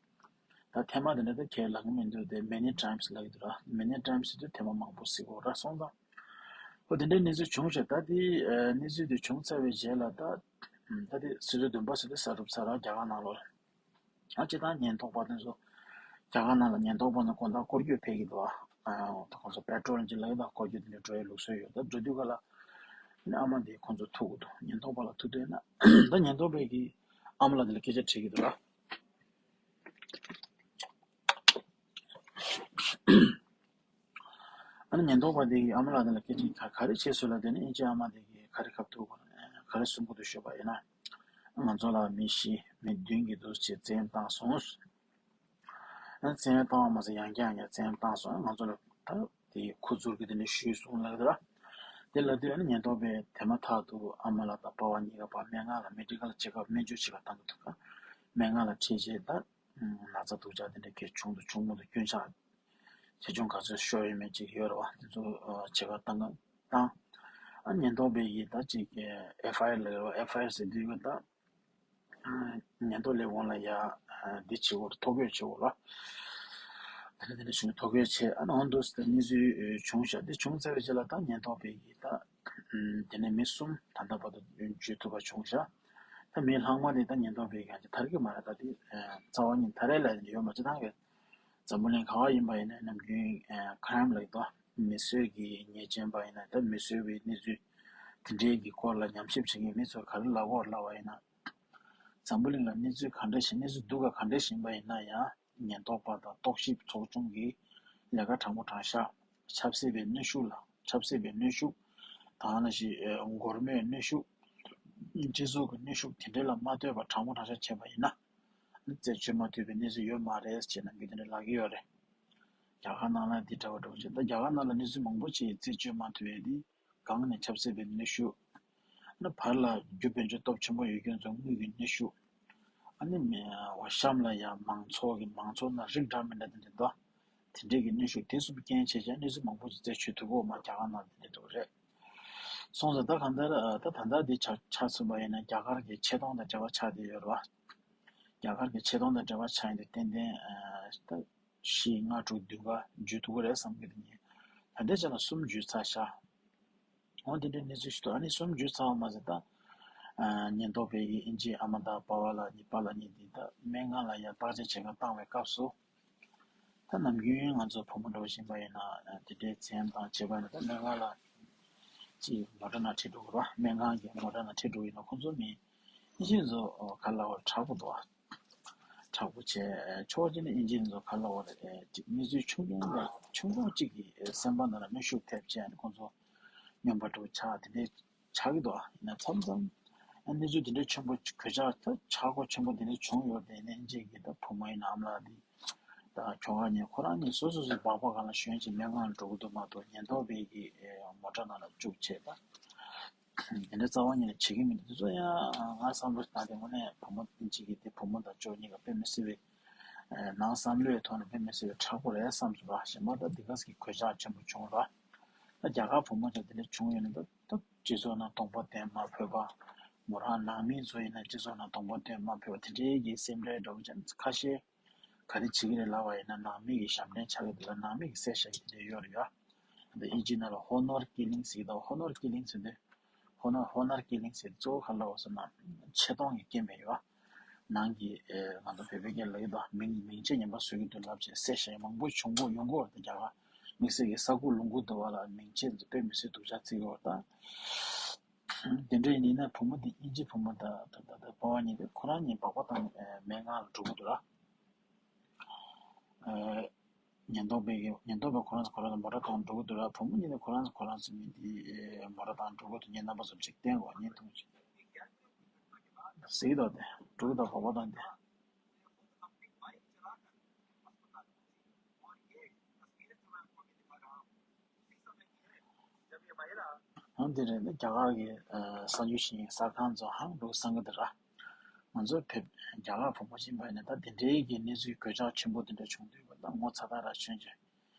ད་ཐེངས་མ་དེ་འདྲ་ད་ཁས་ལེན་གྱི་མི་འདུག་དེ་many times ལབ་ཀྱི་འདུག་ར། many times ཟེར་དུས་ཐེངས་མ་མང་པོ་ཟེར་གོ་ར་སོང་ཙང་། ཨོ་དེ་འདྲའི་གནས་ཚུལ་བྱུང་ཞེས་ད་དེ་གནས་ཚུལ་དེ་བྱུང་ཚར་བའི་རྗེས་ལ་ད་ད་དེ་ཕྱི་ཚེས་བདུན་པ་ཟེར་དུས་གཟའ་སྐར་ཚ་ར་རྒྱ་གར་ནང་ལོགས་ལ། ཨ་སྤྱིར་བཏང་ཉེན་རྟོག་པ་དེ་ཚོ་རྒྱ་གར་ནང་ལ་ཉེན་རྟོག་པ་ནས་དགོང་དག་སྐོར་སྐྱོད་ཕེབས་ཀྱི་འདུག་ཨ། ད་ཁོང་ཚོ་པེ་ཊོལ་ཅིག་ལབ་ཀྱི་འདུག་སྐོར་སྐྱོད་དེ་འདྲ་འགྲོ་ཡའི་ལུགས་སྲོལ་ཡོད། ད་འགྲོ་དུས་ག་ལ་ཨ་མ་དེ་ཁོང་ཚོ་ཐུག་གི་འདུག་ཉེན་རྟོག་པ་ལ་ཐུག་འདོད་ན་ད་ཉེན་རྟོག་པས་ཀྱི་ཨ་མ་ལགས་དེ་ལ་སྐད་ཆ་དྲིས་ཀྱི་འདུག་ལ། ཨ་ནི་ཉེན་རྟོག་པ་དེ་གིས་ཨ་མ་ལགས་དེ་ལ་སྐད་ཆ་ག་ག་རེ་བྱས་སོང་ལབ་དེ་ནི་ཨིན་ཇིའི་ཨ་མ་དེ་གིས་ག་རེ་ཁ་ཐུག་ག་རེ་གསུང་གི་འདུག་ཞུས་པ་ཡིན་ན། ང་ཚོ་ལ་མི་བཞི་མི་བདུན་གྱིས་འདུག་ཅེས་བཙན་གཡེམ་བཏང་སོང་། ཨ་ནི་བཙན་གཡེམ་བཏང་བ་མ་ཟད་ཡང་བསྐྱར་ཡང་བསྐྱར་བཙན་གཡེམ་བཏང་སོང་། ང་ཚོ་ལ་ད་དེ་ཁུ་ཚུར་གྱིས་དེ་འདྲ་ཞུས་སོང་ལབ་ཀྱི་འདུག་ལ། དེ་ལབ་དུས་ཨ་ནི་ཉེན་རྟོག་པས་དེ་མ་ཐག་ཏུ་ཨ་མ་ལགས་དང་པ་ཕ་གཉིས་ཀ་ཕར་སྨན་ཁང་ལ་མེ་ཌི་ཀལ་ཅེག་ཨབ་སྨན་བཅོས་བྱེད་ག་བཏང་གི་འདུག་ག་སྨན་ཁང་ལ་ཁྲིད་བྱས་ད་ན་ཚ་སྡུག་ཅག་དེ་འདྲ་གས་བྱུང་འདུག་བྱུང་མི་འདུག་རྐྱེན་ཆག་ཆེ་ཆུང་ག་ཚོད་ཤོར་ཡོད་མེད་ཅིག་ཡོད་རེད་བ། དེ་ཚོ་ཨ་བྱེད་ག་བཏང་ག་བཏང་། ཨ་ཉེན་རྟོག་པས་ཡིས་ད་ཅིག་ཨེཕ་ཨའི་ཨར་ལབ་ཡོད་རེད་བ། ཨེཕ་ཨའི་ཨར་ཟེར་དུས་ད་ཉེན་རྟོག་ལས་ཁུངས་ལ་ཡ་འདི་བྱེད་དགོས་རེད། ཐོ་འགོད་བྱེད་དགོས་རེད་བ། དེ་ནས་དེ་འདྲ་བྱུང་ཐོ་འགོད་བྱས་ཨ་ནི་འོ་འདུག་ཟེར་གནས་ཚུལ་བྱུང་ཤག་དེ་བྱུང་ཚར་བའི་རྗེས་ལ་ད་ཉེན་རྟོག་པས་ཡིས་ད་དེ་ནས་མི་གསུམ་ད་ལྟ་བར་དུ་བརྗོད་ཐུབ་པ་བྱུང་ཤག་ད་མི་ལྷག་མ་དེ་ད་ཉེན་རྟོག་པས་ཀྱང་ཐར་གྱི་མ་རེད། ད་དེ་རྩ་བ་ཉིད་ཐར་རེད་ལབ་ཡོད་མ་གཏོགས་ད་གི་འཛམ་བུ་གླིང་ག་བ་ཡིན་པ་ཡིན་ན་ནམ་རྒྱུན་ཁ་རམ་ལབ་ཀྱི་འདུག་མི་གསོད་ཀྱི་ཉེས་ཅན་པ་ཡིན་ན་ད་མི་གསོད་པའི་གནས་ཚུལ་དེ་འདྲའི་གི་སྐོར་ལ་ཉམས་ཞིབ་བྱེད་མཁན་མི་ཚོ་ག་རེ་ལབ་དགོས་ལབ་པ་ཡིན་ན། འཛམ་བུ་གླིང་ལ་གནས་ཚུལ་ག་འདྲ་ཞིག་གནས་ཚུལ་སྡུག་ག་ག་འདྲ་ཞིག་ཡིན་པ་ཡིན་ན་ཡང་ཉེན་རྟོག་པ་དང་རྟོག་ཞིབ་ཚོགས་ཆུང་གིས་ལས་ཀ་དྲང་པོ་དྲང་བཞག་ཆབ་སྲིད་པའི་གནོན་ཤུགས་ལ་ཆབ་སྲིད་པའི་གནོན་ཤུགས་དང་ནང་བཞིན་སྒོར་མོའི་གནོན་ཤུགས། སྤྱི་ཚོགས་ཀྱི་གནོན་ཤུགས་དེ་འདྲ་ལ་མ་ལྟོས་པར་དྲང་པོ་དྲང་བཞག་བྱས་པ་ཡིན་ན། རྩད་གཅོད་མ་ཐུབ་པའི་གནས་ཚུལ་ཡོད་མ་རེད་ཅེས་ནམ་རྒྱུན་དེ་འདྲ་ལབ་ཀྱི་ཡོད་རེད། རྒྱ་གར་ནང་ལ་འདི་འདྲ་བ་འདྲ་བོ་ཅིག་ད་རྒྱ་གར་ནང་ལ་གནས་ཚུལ་མང་པོ་ཅིག་རྩད་གཅོད་མ་ཐུབ་པའི་འདི་སྒང་ནས་ཆབ་སྲིད་པའི་གནོན་ཤུགས། ཨ་ནི་བར་ལ་རྒྱུ་དཔལ་འབྱོར་སྟོབས་ཆེན་པོ་ཡོད་མཁན་ཚོ་དངུལ་གྱི་གནོན་ཤུགས། ཨ་ནི་མི་བ་གཤམ་ལ་ཡང་མང་ཚོགས་ཀྱི་མང་ཚོགས་ནང་རིགས་འདྲ་མི་འདྲ་དེ་འདྲ་འདུག་དེ་འདྲས་ཀྱི་གནོན་ཤུགས་དེ་གསུམ་རྐྱེན་བྱས་ཀྱང་གནས་ཚུལ་མང་པོ་ཅིག་རྩད་ཆོད་ཐུབ་ཀྱི་ཡོད་མ་རེད། རྒྱ་གར་ནང་དེ་འདྲ་འདུག་རེད། སོང་ཙང་ད་གང་ལྟར་ད་ད་ལྟ་འདི་ཆ་ཆ་མཚོན་པ་ཡིན་ན་རྒྱ་གར་གྱི་ཆེ་མཐོང་དང་འབྲེལ་བ་ཆགས་བསྡད་ཡོད་རེད་བ། རྒྱ་གར་གྱི་ཆེ་མཐོང་དང་འབྲེལ་བ་ཆགས་ཡིན་དུས་ཏན་ཏན་ད་བཞི་ལྔ་དྲུག་བདུན་ག་འཇུ་ཐུབ་ཀྱི་རེད་བསམ་གྱི་འདུག་ཉིན་ད་ལྟའི་ཆ་ལ་གསུམ་འཇུ་ཚར་ཤག་འོ་དེ་འདྲའི་གནས་ཚུལ་ཞིག་འདུག་ཨ་ནི་གསུམ་འཇུ་ཚར་བ་མ་ཟད་ད་ཉེན་རྟོག་པས་ཀྱི་ཨིན་ཇིའི་ཨ་མ་དང་པ་བ་ལ་གཉིས་པཱ་ལགས་གཉིས་དེ་ད་སྨན་ཁང་ལ་ཡར་བརྟག་དཔྱད་བྱེད་གར་བཏང་བའི་སྐབས་སུ། ད་ནམ་རྒྱུན་ང་ཚོ་བུ་མོ་འདྲ་བོ་ཞིག་ཡིན་པ་ཡིན་ན་དེ་འདྲའི་མཚན་དང་བྱེད་པ་ཡིན་ན་ད་སྨན་ཁང་ལ་ཅིག་མོ་ཊ་ནང་ཁྲིད་འགྲོ་དགོས་རེད་བ། སྨན་ཁང་གི་མོ་ཊ་ནང་ཁྲིད་འགྲོ་ཡིན་ན་ཁོང་ཚོ་མི་ཨིན་ཇི་ཚོ་ག་ལ་བ་དྲག་པོ་འདུག་བ། དྲག་པོ་བྱས་ཆོག་ཅིག་ནི་ཨིན་ཇི་ཚོ་ག་ལ་བ་རེད་ཅིག་གནས་ཚུལ་ཆུང་ཆུང་འདྲ་ཆུང་ཆུང་ཅིག་གི་སེམས་པ་ནང་ལ་གནོན་ཤུགས་ཐེབས་བྱས་ནས་ཁོང་ཚོ་སྨྱོན་པ་འདྲ་བོ་ཆགས་དེ་འདྲའི་ཆགས་ཀྱི་འདུག་ཨ་ཡིན་ན་མཚམས་མཚམས་ཨ་གནས་ཚུལ་དེ་འདྲའི་ཆེན་པོ་གོད་ཆག་ད་ཆག་སྒོ་ཆེན་པོ་དེ་འདྲ་བྱུང་ཡོད་དེ་ནས་ཨིན་ཇི་གི་ད་བུ་མོ་ཡིན་ན་ཨ་མ་ལགས་དེ་ད་ཁྱོ་ག་གཉིས་ཁོ་རང་གཉིས་སོ་སོ་སོའི་སྦག་སྦག་སྒང་ལ་ཞོན་ཅིག་སྨན་ཁང་ལ་འགྲོ་གི་འདུག་མ་གཏོགས་ཉེན་རྟོག་པས་ཀྱི་མོ་ཊ་ནང་ལ་བཅུག་བྱས་ད་དེ་འདྲ་རྩ་བ་ཉིད་ནས་བྱེད་ཀྱི་མི་འདུག་དེ་ཚོ་ཡང་ང་བསམ་བློ་བཏང་སྟེ་དངོས་གནས་བུ་མོ་ཨིན་ཇི་གི་དེ་བུ་མོ་དང་ཁྱོ་གཉིས་ཀ་དཔེ་མི་སྲིད་པའི་ནང་བསམ་བློའི་ཐོག་ནས་དཔེ་མི་སྲིད་པའི་དྲག་པོ་རེད་བསམ་སོང་ར། གཞན་པ་ད་འདི་ག་ཟིག་གི་གོད་ཆག་ཆེན་པོ་བྱུང་ར། ད་རྒྱ་གར་བུ་མོ་ཚོ་དེ་འདྲ་བྱུང་ཡོད་ན་ད་ད་སྤྱི་ཚོགས་ནང་གདོང་པ་སྟོན་མ་ཕོད་པ། མོ་རང་ནང་མི་ཚོ་ཡིན་ན་སྤྱི་ཚོགས་ནང་གདོང་པ་སྟོན་མ་ཕོད་པ་དེ་འདྲའི་གི་སེམས་ཁྲལ་འདྲ་བོ་ཅན་ཁ་ཤས་ག་རེ་བྱེད་ཀྱི་རེད་ལབ་པ་ཡིན་ན་ནང་མི་གི་ཞབས་འདྲེན་ཆགས་ཀྱི་འདུག་ལ་ནང་མི་གི་བསད་བཞག་གི་དེ་འདྲ་ཡོད་རེད་ཡ། ད་ཨིན་ཇི་ནང་ལ་ཧོ་ནོར་ཀི་ལིང་ཟེར་གི་འདུག་ཧོ་ནོར་ཀི་ལིང་ཟེར་དུས་ཧོ་ནོར་ཧོ་ནོར་ཀི་ལིང་ཟེར་གཙོ་བོ་ག་ལ་བ་སོང་ན་ཆེ་མཐོང་གི་སྐྱེ་མེད་ཡོད། ནང་གི་ཨེ་ང་ཚོ་བོད་པའི་སྐད་ལ་ཡོད་དོ་མིང་མིང་ཆེ་ངན་པ་བཟོ་གི་འདུག་ལབ་བྱས་བསད་བཞག་མང་པོ་བྱུང་གི་ཡོང་གི་ཡོད་རེད། རྒྱ་གར་དམིགས་བསལ་གྱི་ས་ཁུག་ལུང་ཁུག་འདུག་བ་ལ་མིང་ཆེ་ཚོ་དཔེ་མི་སྲིད་སྡུག་ཅག་བརྩི་གི་ཡོད་རེད་ད། དེ་འདྲ་ཡིན་ན་བུ་མོ་དེ་ཨིན་ཇི་བུ་མོ་དང་ད་ད་ད་པ་བ་གཉིས་དེ་ཁོ་རང་གཉིས་སྦག་སྦག་བཏང་ནས་ཨེ་སྨན་ཁང་ལ་འགྲོ་གི་འདུག་ལ། ཨེ་ཉེན་རྟོག་པས་ཉེན་རྟོག་པས་ཁོ་རང་ཚོ་ཁོ་རང་ཚོ་མོ་ཊ་བཏང་འགྲོ་གི་འདུག་ལ། བུ་མོ་གཉིས་དེ་ཁོ་རང་ཚོ་ཁོ་རང་ཚོ་མི་དེ་ཨེ་མོ་ཊ་བཏང་འགྲོ་གི་འདུག་ངས་རྣམ་པ་ཚོར་ཅིག་བསྟན་དགོས་ངས་མཐོང་ཅིག་ཟེར་གི་འདུག་དེ་འགྲོ་གི་འདུག་སྦག་སྦག་བཏང་དེ། ཨང་དེ་རེད་ན་རྒྱ་གར་གྱི་གསར་འགྱུར་ཞིག་ཡིན་གསར་ཁང་ཚོ་ཧང་འགྲོ་བསམ་གི་འདུག་ར། ང་ཚོ་བོད་རྒྱ་གར་བུ་མོ་ཅིག་ཡིན་པ་ཡིན་ན་ད་དེ་འདྲའི་གི་གནས་ཚུལ་གོད་ཆག་ཆེན་པོ་དེ་འདྲ་བྱུང་དུས་ད་ངོ་ཚ་ཐག་ར་ཆོད་ཀྱི་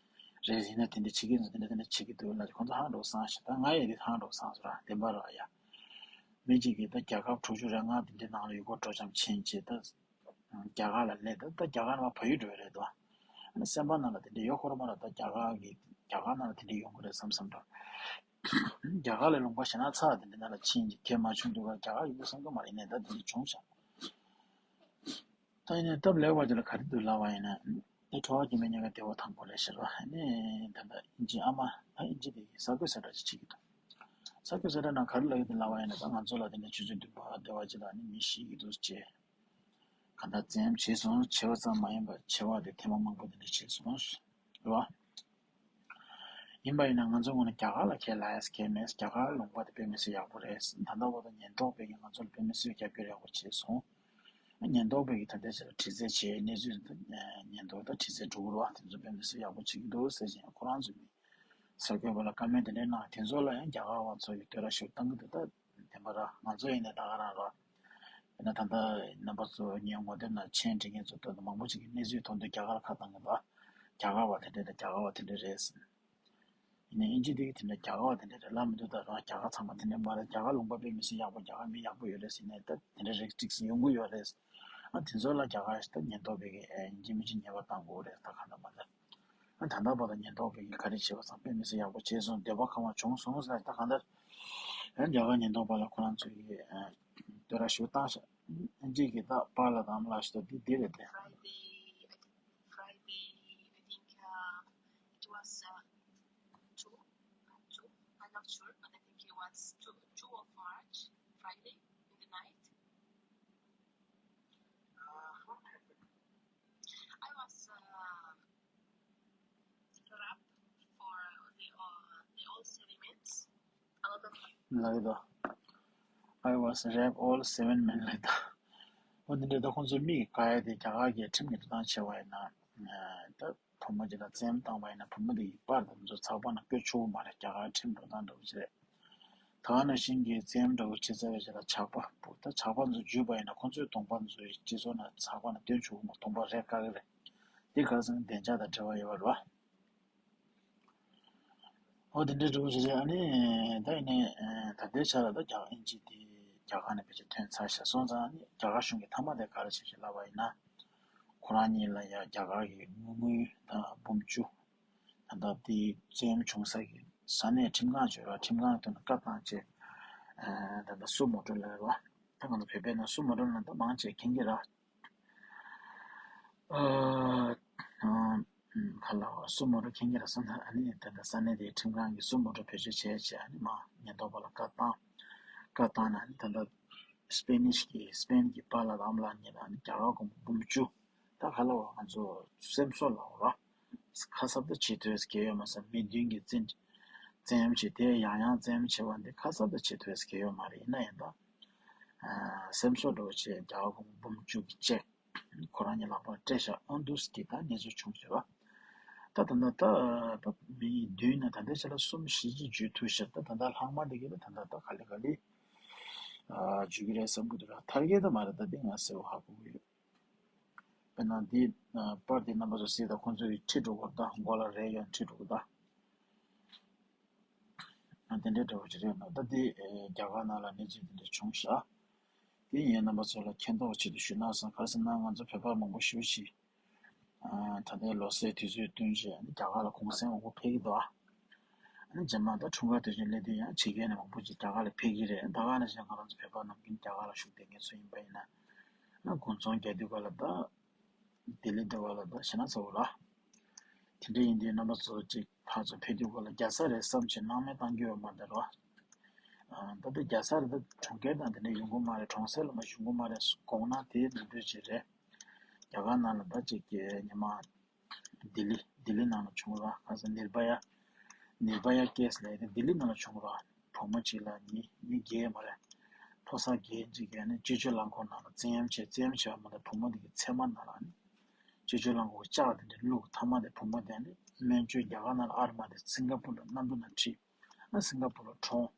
རེད། ཡིན་ན་དེ་འདྲ་བྱེད་ཀྱི་འདུག་དེ་འདྲ་དེ་འདྲ་བྱེད་ཀྱི་འདུག་ལ་ཁོང་ཚོ་ཧང་འགྲོ་བསམ་ཞིག་ད་ང་ཡི་དེ་ཧང་འགྲོ་བསམ་སོང་ར་བདེན་པ་ར་ཡ། མི་གཅིག་གིས་ད་རྒྱལ་ཁབ་དྲུག་ཅུ་རེ་ལྔ་དེ་འདྲའི་ནང་ལ་ཡུལ་སྐོར་སྤྲོ་འཆམ་ཕྱིན་བྱས་ད། རྒྱ་གར་ལ་སླེབས་ད་ལྟ་རྒྱ་གར་ནང་བལ་ཡུལ་འགྲོ་ཡི་རེད་དོ། ཨ་ནི་སེམས་པ་ནང་ལ་དེ་འདྲ་ཡོད་ཁོ་ར་མ་ར་ད་རྒྱ་གར་གི་རྒྱ་གར་ནང་ལ་དེ་འདྲ་ཡོང་གི་རེད་བསམ་བསམ་འདྲ། རྒྱ་གར་ལ་ལུང་པ་ཞེ་ན་ཚ་དེ་འདྲ་ནང་ལ་ཕྱིན་གྱི་གལ་མ་བྱུང་འདུག་ག་རྒྱ་གར་ཡོང་གི་བསམ་གི་མ་རེད་ནས་ད་དེ་འདྲ་བྱུང་ཤག་ད་ཡིན་ནའི་སྟབས་ལེགས་པ་དེ་ལ་ག་རེ་འདུག་ལབ་པ་ཡིན་ན། དེ་གྲོགས་སྐྱེ་མེད་ཉེན་ཁ་བདེ་བ་དང་པོ་རེད་ཤེས་རོགས་ནས་ད་ལྟ་ཨིན་ཇི་ཨ་མ་ད་ཨིན་ཇི་དེ་གསར་འགོད་གསལ་བསྒྲགས་ཅིག་བྱེད་ཀྱི་འདུག་གསར་འགོད་གསལ་བསྒྲགས་ནང་ག་རེ་ལབ་ཀྱི་འདུག་ལབ་པ་ཡིན་ན་ད་ང་ཚོ་ལ་དེ་འདྲ་ཆུ་ཚོད་བདུན་པ་བདེ་བ་ཅིག་ལ་ནི་མི་ཤི་གི་འདུག་ཅེས། གང་ལྟར་བཙན་བྱས་སོང་། བྱས་པ་ཙམ་མ་ཡིན་པར་བྱས་པ་དེ་ཐེངས་མ་མང་པོ་དེ་འདྲ་བྱས་སོང་། རེད་བ། ཡིན་པ་ཡིན་ན་ང་ཚོ་ངོས་ནས་རྒྱ་གར་ལ་ཁས་ལེན་ཡས་ཁས་མེད། རྒྱ་གར་ལུང་པ་དེ་དཔེ་མི་སྲིད་ཡག་པོ་རེད། ད་ལྟ་བར་དུ་ཉེན་རྟོག་པས་ཀྱིས་ང་ཚོ་ལ་དཔེ་མི་སྲིད་རྒྱབ་སྐྱོར་ཡག་པོ་བྱས་སོང་། ཉེན་རྟོག་པས་ཀྱིས་ད་ལྟའི་ཆར་དྲི་རྩད་བྱས་གནས་ཚུལ་དེ་ཉེན་རྟོག་དང་དྲི་རྩད་འགྲོ་གི་རེད་བ། དེ་ཚོ་དཔེ་མི་སྲིད་ཡག་པོ་བྱེད་ཀྱི་འདུག་ཟེར་བཞིན་ཁོ་རང་ཚོས་ནི་གསར་འགོད་པ་ལ་བཀའ་མོལ་དེ་འདྲའི་གནང་། དེ་ཚོ་ལ་ཡང་རྒྱ་གར་བ་ཚོ་ཡིས་བསྟོད་ར་ཞུ་བཏང་གི་འདུག་ད་བདེན་པ་ར་ང་ཚོ་ཡིན་ནའི་ད་ག་རང་ར། དཔེར་ན་ད་ལྟ་རྣམ་པ་ཚོ་ངའི་ངོ་དེབ་ནང་མཆན་འབྲི་མཁན་ཚོ་ད་ལྟ་མང་པོ་ཅིག་གིས་གནས་ཚུལ་མཐོང་དུས་རྒྱ་གར་ཁ་བཏང་གི་འདུག་རྒྱ་གར་བ་དེ་འདྲ་རེད། རྒྱ་གར་བ་དེ་འདྲ་རེད་ཟེར། ཡིན་ནའི་ཨིན་ཇི་དེ་གིས་དེ་འདྲ་རྒྱ་གར་བ་དེ་འདྲ་རེད་ལབ་མི་འདུག་ད་རང་རྒྱ་གར་ཚང་མ་དེ་འདྲ་མ་རེད། རྒྱ་གར་ལུང་པ་དཔེ་མི་སྲིད་ཡག་པོ། རྒྱ་གར་མི་ཡག་པོ་ཡོད་རེད་ཟེར་ནས་ད་དེ་འདྲ་རེད་ཅིག་ཟེར་ཡོང་གི་ཡོད་རེད། ཨ་དེ་ཚོ་ལ་རྒྱ་གར་ཞིག་ད་ཉེན་རྟོག་པས་ཀྱིས་ཨེ་ཡིན་གཅིག་མིན་གཅིག་ཉེས་པ་བཏང་དགོས་རེད། ད་གང་ལྟར་མ་ལྟར། ཨ་ད་ལྟ་བར་དུ་ཉེན་རྟོག་པས་ཀྱིས་ག་རེ་བྱས་པ་ཙམ་དཔེ་མི་སྲིད་ཡག་པོ་བྱས་སོང་། འདོད་པ་ཁ་མ་བྱུང་སོང་ཟེར། ད་གང་ལྟར་ཨ་རྒྱ་གར་ཉེན་རྟོག་པ་ལ་ཁོ་རང་ཚོས་ཀྱིས་ཨ་བསྟོད་ར་ཞུ་བཏང་ཤག་ཨིན་ཇི་གིས་ད་པཱ་ལགས་དང་ཨ་མ་ལགས་ཞུ་ད་འདི་འདི་རེད་དེ། Friday, I think, Friday, I think, uh, it was, uh, two, uh, two, I'm not sure, but I think it was two, two of March, Friday, in the night. Uh, what happened? I was, uh, wrapped for the, uh, the all seven months. A lot of ལབ་ཡོད་དོ། I was raped all seven men ལབ་ཡོད་དོ། འོ་འདི་འདྲ་ད་ཁོང་ཚོ་མིག་གི་དཀའ་ཡ་དེ་རྒྱ་གར་གྱི་ཁྲིམས་ཀྱི་འགྲོ་སྟངས་བྱས་པ་ཡིན་ན། ད་བུ་མོ་ཅིག་ལ་བཙན་གཡེམ་བཏང་པ་ཡིན་ན་བུ་མོ་དེ་ཡི་པར་དང་ཚོ་ཚགས་པར་ནང་བཀོད་ཆོག་གི་མ་རེད། རྒྱ་གར་ཁྲིམས་འགྲོ་སྟངས་འདྲ་བོ་ཅིག་རེད། ད་ག་ནང་བཞིན་གྱི་བཙན་གཡེམ་འདྲ་བོ་བྱེད་ཚར་བའི་རྗེས་ལ་ཇག་པ་བུ་ད་ཇག་པ་ཚོ་འཇུས་པ་ཡིན་ན་ཁོང་ཚོའི་གདོང་པ་ཚོའི་སྤྱི་ཚོགས་ནང་ཚགས་པར་ནང་སྟོན་ཆོག་གི་མ་གདོང་པ་རེག་དཀའ་གི་རེད། འདི་ག་ཚང་བདེ་འཇགས་དང་འབྲེལ་བ་ཡོད་པ་རེད་བ། འོ་དེ་འདྲའི་འདྲ་བོ་ཞིག་རེད། ཨ་ནི་ད་ཡིན་ནའི་ད་ལྟའི་ཆ་ལ་ད་རྒྱ་ཨིན་ཇི་དེ་རྒྱ་གར་ནས་ཕལ་ཆེར་ཐོན་ཚར་ཤག་སོང་ཙང་། ཨ་ནི་རྒྱ་གར་གཞུང་གིས་མཐའ་མ་དེ་ག་རེ་བྱས་ཤག་ལབ་པ་ཡིན་ན། ཁོ་རང་ཉིད་ལ་ཡ་རྒྱ་གར་གྱི་དངུལ་དངུལ་དང་འབུམ་བཅུ་ད་ལྟ་དེ་བཙན་གཡེམ་བྱུང་ས་གི་ས་གནས་ཁྲིམས་ཁང་བརྗོད་ར། ཁྲིམས་ཁང་གི་ཐོག་ནས་བཀའ་བཏང་བྱས། ད་ལྟ་སུ་མོ་ཊོ་ལབ་ར། ད་ང་ཚོ་བོད་པའི་ནང་སུ་མོ་ཊོ་ལབ་ན་ད་མང་ཆེ་མཁྱེན་གྱི་ར། ཨ། ཨ། ཁ་ལ་བ་སུ་མོ་ཊོ་མཁྱེན་གྱི་ར་བསམ་ན། ཨ་ནི་ད་ལྟ་ས་གནས་དེའི་ཁྲིམས་ཁང་གིས་སུ་མོ་ཊོ་བེད་སྤྱོད་བྱས་བྱས། ཨ་ནི་མ་ཉེན་རྟོག་པ་ལ་བཀའ་བཏང་། བཀའ་བཏང་ནས། ཨ་ནི་ད་ལྟ་སྤེ་ནིཤ་གི་སྤེན་གྱི་པཱ་ལགས་དང་ཨ་མ་ལགས་གཉིས་ལ་ཨ་ནི་རྒྱ་གར་སྒོར་མོ་འབུམ་བཅུ། ད་ཁ་ལ་བ་ང་ཚོ་སེམས་གསོ་ལ་འོ་ར། ཁ་གསབ་ད་བྱེད་ཐུབ་ས་གལ་ཡོད་མ་རེད། མི་བདུན་གྱིས་བཙན་བཙན་གཡེམ་བྱས། དེ་ཡང་ཡང་བཙན་གཡེམ་བྱས་པ་འདི་ཁ་གསབ་ད་བྱེད་ཐུབ་ས་གལ་ཡོད་མ་རེད། ཡིན་ན་ཡང་ད་སེམས་གསོ་འདྲ་བོ་བྱས། རྒྱ་གར་སྒོར་མོ་འབུམ་བཅུ་གི་ཅེག་ཁོ་རང་གཉིས་ལག་པར་སྤྲད་ཤག། ཨ་འདུག་སེ་དེ་ད་གནས་ཚུལ་བྱུང་བྱས་པ། ད་ད་ད་ད་ད་མི་བདུན་ནས་ད་ལྟའི་ཆ་ལ་གསུམ་བཞི་ཅིག་འཇུས་ཐུབ་ཤག། ད་ད་ད་ལྷག་མ་དེ་གས་ད་ད་ད་ག་ལེ་ག་ལེ་འཇུས་ཀྱི་རེད་བསམ་གྱི་འདུག་ར། ཐར་གྱི་ད་མ་རེད། ད་དེ་ང་གསལ་པོ་ཧ་གོ་གི་ཡོད། དཔེར་ན་འདི་པར་འདི་རྣམ་པ་ཚོ་གཟིགས་དང་། ཁོང་ཚོ་ཡི་ཁྲིད་འགྲོ་གི་རེད་ད། མགོ་ལ་རས་ཡང་ཁྲིད་འགྲོ་གི་ད། དེ་འདྲའི་འདྲ་བོ་ཅིག་རེད་ན། ད་འདི་རྒྱ་གར་ནང་ལ་གནས་ཚུལ་དེ་འདྲ་བྱུང་ཤག། དེ་ངས་རྣམ་པ་ཚོ་ལ་མཁྱེན་རྟོགས་ཆེད་དུ་ཞུས་ན་བསམ། ག་རེ་ཟེར་ན་ང་ཚོ་བོད་པ་མང་པོ་ཞེ་པོ་ཅིག་ད་ལྟའི་ལོ་སའི་དུས་ཚོད་བསྟུན་བྱས་རྒྱ་གར་ལ་གུང་སེང་མང་པོ་ཕེབས་ཀྱི་འདུག་ཨ། ཨ་ནི་རྗེས་མ་ད་འཁྲུངས་སྐར་དུས་ཆེན་སླེབས་དུས་ཡང་ཕྱི་རྒྱལ་ནས་མང་པོ་ཅིག་རྒྱ་གར་ལ་ཕེབས་ཀྱི་རེད། ད་ག་ནང་བཞིན་ང་རང་ཚོ་བོད་པ་ནང་ཁུལ་རྒྱ་གར་ལ་བཞུགས་བསྡད་མཁན་ཚོ་ཡིན་པ་ཡིན་ན། ཨ་དགུན་ཚོང་རྒྱག་དུས་ག་ལ་ད་ལྡི་ལི་འདྲ་བ་ལ་ད་ཞེད་སྣང་ཚ་པོ་ར། དེ་འདྲ་ཡིན་དུས་རྣམ་པ་ཚོ་ཅིག་ཕར་ཚུར་ཕེབས་དུས་ག་ལ་རྒྱལ་ས་རེད་བསམ་བྱས་སྣང་མེད་བཏང་རྒྱུ་ཡོད་མ་རེད་ར། ཨ་ད་ལྟ་རྒྱལ་ས་རེད། ད་གྲོང་ཁྱེར་དང་དེ་འདྲ་ཡོང་གི་མ་རེད། གྲོང་གསེབ་ལ་མ་བཞུགས་གི་མ་རེད། དགོངས་ན་དེ་འདྲ་འདྲ་ཅིག་རེད། རྒྱ་གར་ནང་ལ་ད་ཅིག་གི་ཉི་མ་ལྡི་ལི་ལྡི་ལི་ནང་ལ་བྱུང་ར། ག་ས་ནིར་བ་ཡ་ནིར་བ་ཡ་ཀེ་སི་ལབ་ཡ་དེ་ལྡི་ལི་ནང་ལ་བྱུང་ར། བུ་མོ་གཅིག་ལ་མི་མི་བརྒྱད་མ་རེད། ཕོ་གསར་བརྒྱད་ཅིག་གིས་ནི་སྤྱི་སྤྱོད་རླངས་འཁོར་ནང་ལ་བཙན་གཡེམ་བྱས། བཙན་གཡེམ་བྱས་པ་མ་གཏོགས་བུ་མོ་དེ་གི་མཚན་མ་ནང་ལ་ནི་སྤྱི་སྤྱོད་རླངས་འཁོར་གི་ལྕགས་དེ་འདྲ་བླུགས། མཐའ་མ་དེ་བུ་མོ་དེ་ནི་སྨན་བཅོས་རྒྱ་གར་ནང་ལ་ཨར་མ་དེ་སིང་ག་པུར་ལ་གནམ་གྲུ་ནང་ཁྲིད། ཨ་སིང་ག་པུར་ལ་གྲོངས།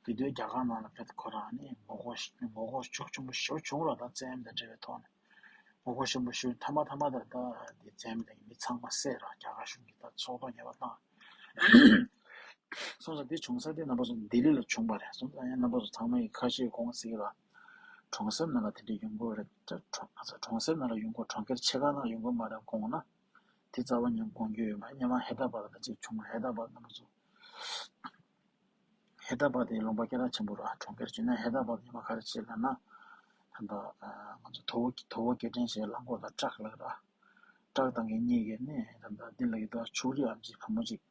དེ་དུས་རྒྱ་གར་ནང་ལ་ཕེབས་ཁོ་རང་ནི་ངོ་རྒོལ་ངོ་རྒོལ་ཤུགས་ཆེན་པོ་ཞེ་པོ་བྱུང་ར། ད་བཙན་གཡེམ་དང་འབྲེལ་བའི་ཐོག་ནས་ངོ་རྒོལ་ཆེན་པོ་ཞུས། མཐའ་མ་མཐའ་མ་དེར་ད་དེ་བཙན་གཡེམ་དེ་མི་ཚང་མ་བསད་ར། རྒྱ་གར་གཞུང་གིས་ད་ཚོགས་གཏོར་ངན་པ་བཏང་། སོང་ཙང་དེ་བྱུང་ས་དེ་རྣམ་པ་ཚོ་ལྡི་ལི་ལ་བྱུང་བ་རེད། སོང་ཙང་ཡང་རྣམ་པ་ཚོ་ཚང་མ་ཡིས་ཁ་ཤས་གོང་གཟིགས་ར། གྲོང་གསེབ་ནང་ལ་དེ་འདྲའི་ཡོང་གི་རེད། ད་གྲོང་ཨ་ཙི་གྲོང་གསེབ་ནང་ལ་ཡོང་གི། གྲོང་ཁྱེར་ཆེ་ཁག་ནང་ཡོང་གི་མ་རེད་དགོངས་ན། དེ་རྩ་བ་ཉིད་དགོངས་རྒྱུ་ཡོད་མ་རེད། སྔོན་མ་ཧེ་ད་བཱད་ལ་ཅིག་བྱུང་། ཧེ་ད་བཱད་རྣམ་པ་ཚོ། ཧེ་ད་བཱད་དེ་ལུང་པ་སྐད་གྲགས་ཆེན་པོ་ར། གྲོང་ཁྱེར་བྱས་ན་ཧེ་ད་བཱད་ཉི་མ་ག་རེ་བྱེད་ལབ་ན། ད་ལྟ་ང་ཚོ་དོ་པོ་དོ་པོ་སྐྱེལ་འདྲེན་བྱས་རླངས་འཁོར་དང་ཊག་ལ་ར། ཊག་བཏང་མཁན་གཉིས་ཀས་ནི་ད་ལྟ་འདི་ལ་ཡོད་ད་ཕྱུགས་རིགས་ཨམ་ཆི་བུ་མོ་ཅིག་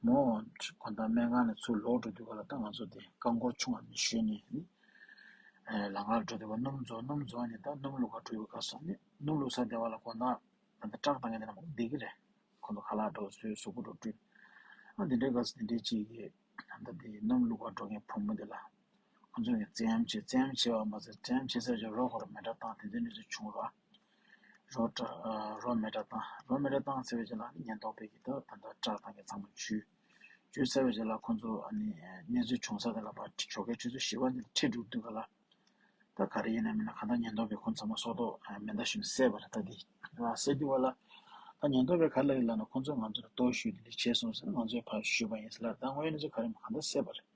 མོ། དགོང་དག་སྨན་ཁང་ནས་ཚུར་ལོག་འགྲོ་དུས་ག་ལ་ད་ང་ཚོ་དེ་རྐང་འཁོར་ཆུང་ཨ་ནི་ཞོན་ནས་ནི་ལམ་ཁར་འགྲོ་དུས་ག་སྣུམ་བཙོང་། སྣུམ་བཙོང་ནས་ད་སྣུམ་བླུག་ག་འགྲོ་ཡོད། ག་སོང་ནི་སྣུམ་བླུག་ས་དེ་བ་ལ་དགོང་དག་ད་ལྟ་ཊག་བཏང་མཁན་དེ་ལ་མོ་བསྡད་ཀྱི་རེད། ཁོ་ཚོ་ཁ་ལག་འདྲ་བོ་བཟོས། གཟུགས་པོ་འདྲ་བོ་བཀྲུས། ཨ་འདི་འདྲའི་སྐབས་སུ་འདི་འདྲའི་ཅིག་གིས་ད་ལྟ་འདི་སྣུམ་བླུག་ག་འགྲོ་མཁན་བུ་མོ་འདི་ལ་ཁོ་ཚོས་ནི་བཙན་གཡེམ་བྱས། བཙན་གཡེམ་བྱས་པ་མ་ཟད་བཙན་གཡེམ་བྱས་ཚར་རྗེས་རོ་ཁོ་ར་མེ་སྲེག་བཏང་། དེ་འདྲའི་གནས་ཚུལ་བྱུང་ར། རོ་སྲེག་རོ་མེ་སྲེག་བཏང་། རོ་མེ་སྲེག་བཏང་ཚར་བའི་རྗེས་ལ་ཉེན་རྟོག་པས་ཀྱིས་ད་ད་ལྟ་ཊག་བཏང་མཁན་ཚང་མ་འཇུས། འཇུས་ཚར་བའི་རྗེས་ལ་ཁོ་ཚོ་ཨ་ནི་གནས་ཚུལ་བྱུང་ས་དེ་ལ་ཕར་ཞོགས་ཀའི་ཆུ་ཚོད་བཞི་པ་འདི་ལ་ཁྲིད་འགྲོ་དུས་ག་ལ། ད་ག་རེ་ཡིན་ན་མིན་ན་གང་ལྟར་ཉེན་རྟོག་པས་ཁོ་ཚང་མ་སྲོག་ཐོག་མེ་མདའ་གཞུས་ནས་བསད་པ་རེད། ད་འདི་ལ་བསད་དུས་བ་ལ། ད་ཉེན་རྟོག་པས་ག་རེ་ལབ་ཡིན་ལབ་ན། ཁོ་ཚོས་ང་ཚོ་ལ་གཏོར་བཤིག་འདི་འདྲ་བྱས་སོང་ཟེར་ན་ང་ཚོས་ཕར་གཞུས་པ་ཡིན་ཟེར་ལབ། ད་དངོས་ཡོད་གནས་ཚུལ་ག་རེ་མ་གང་ལྟར་བསད་པ་རེད།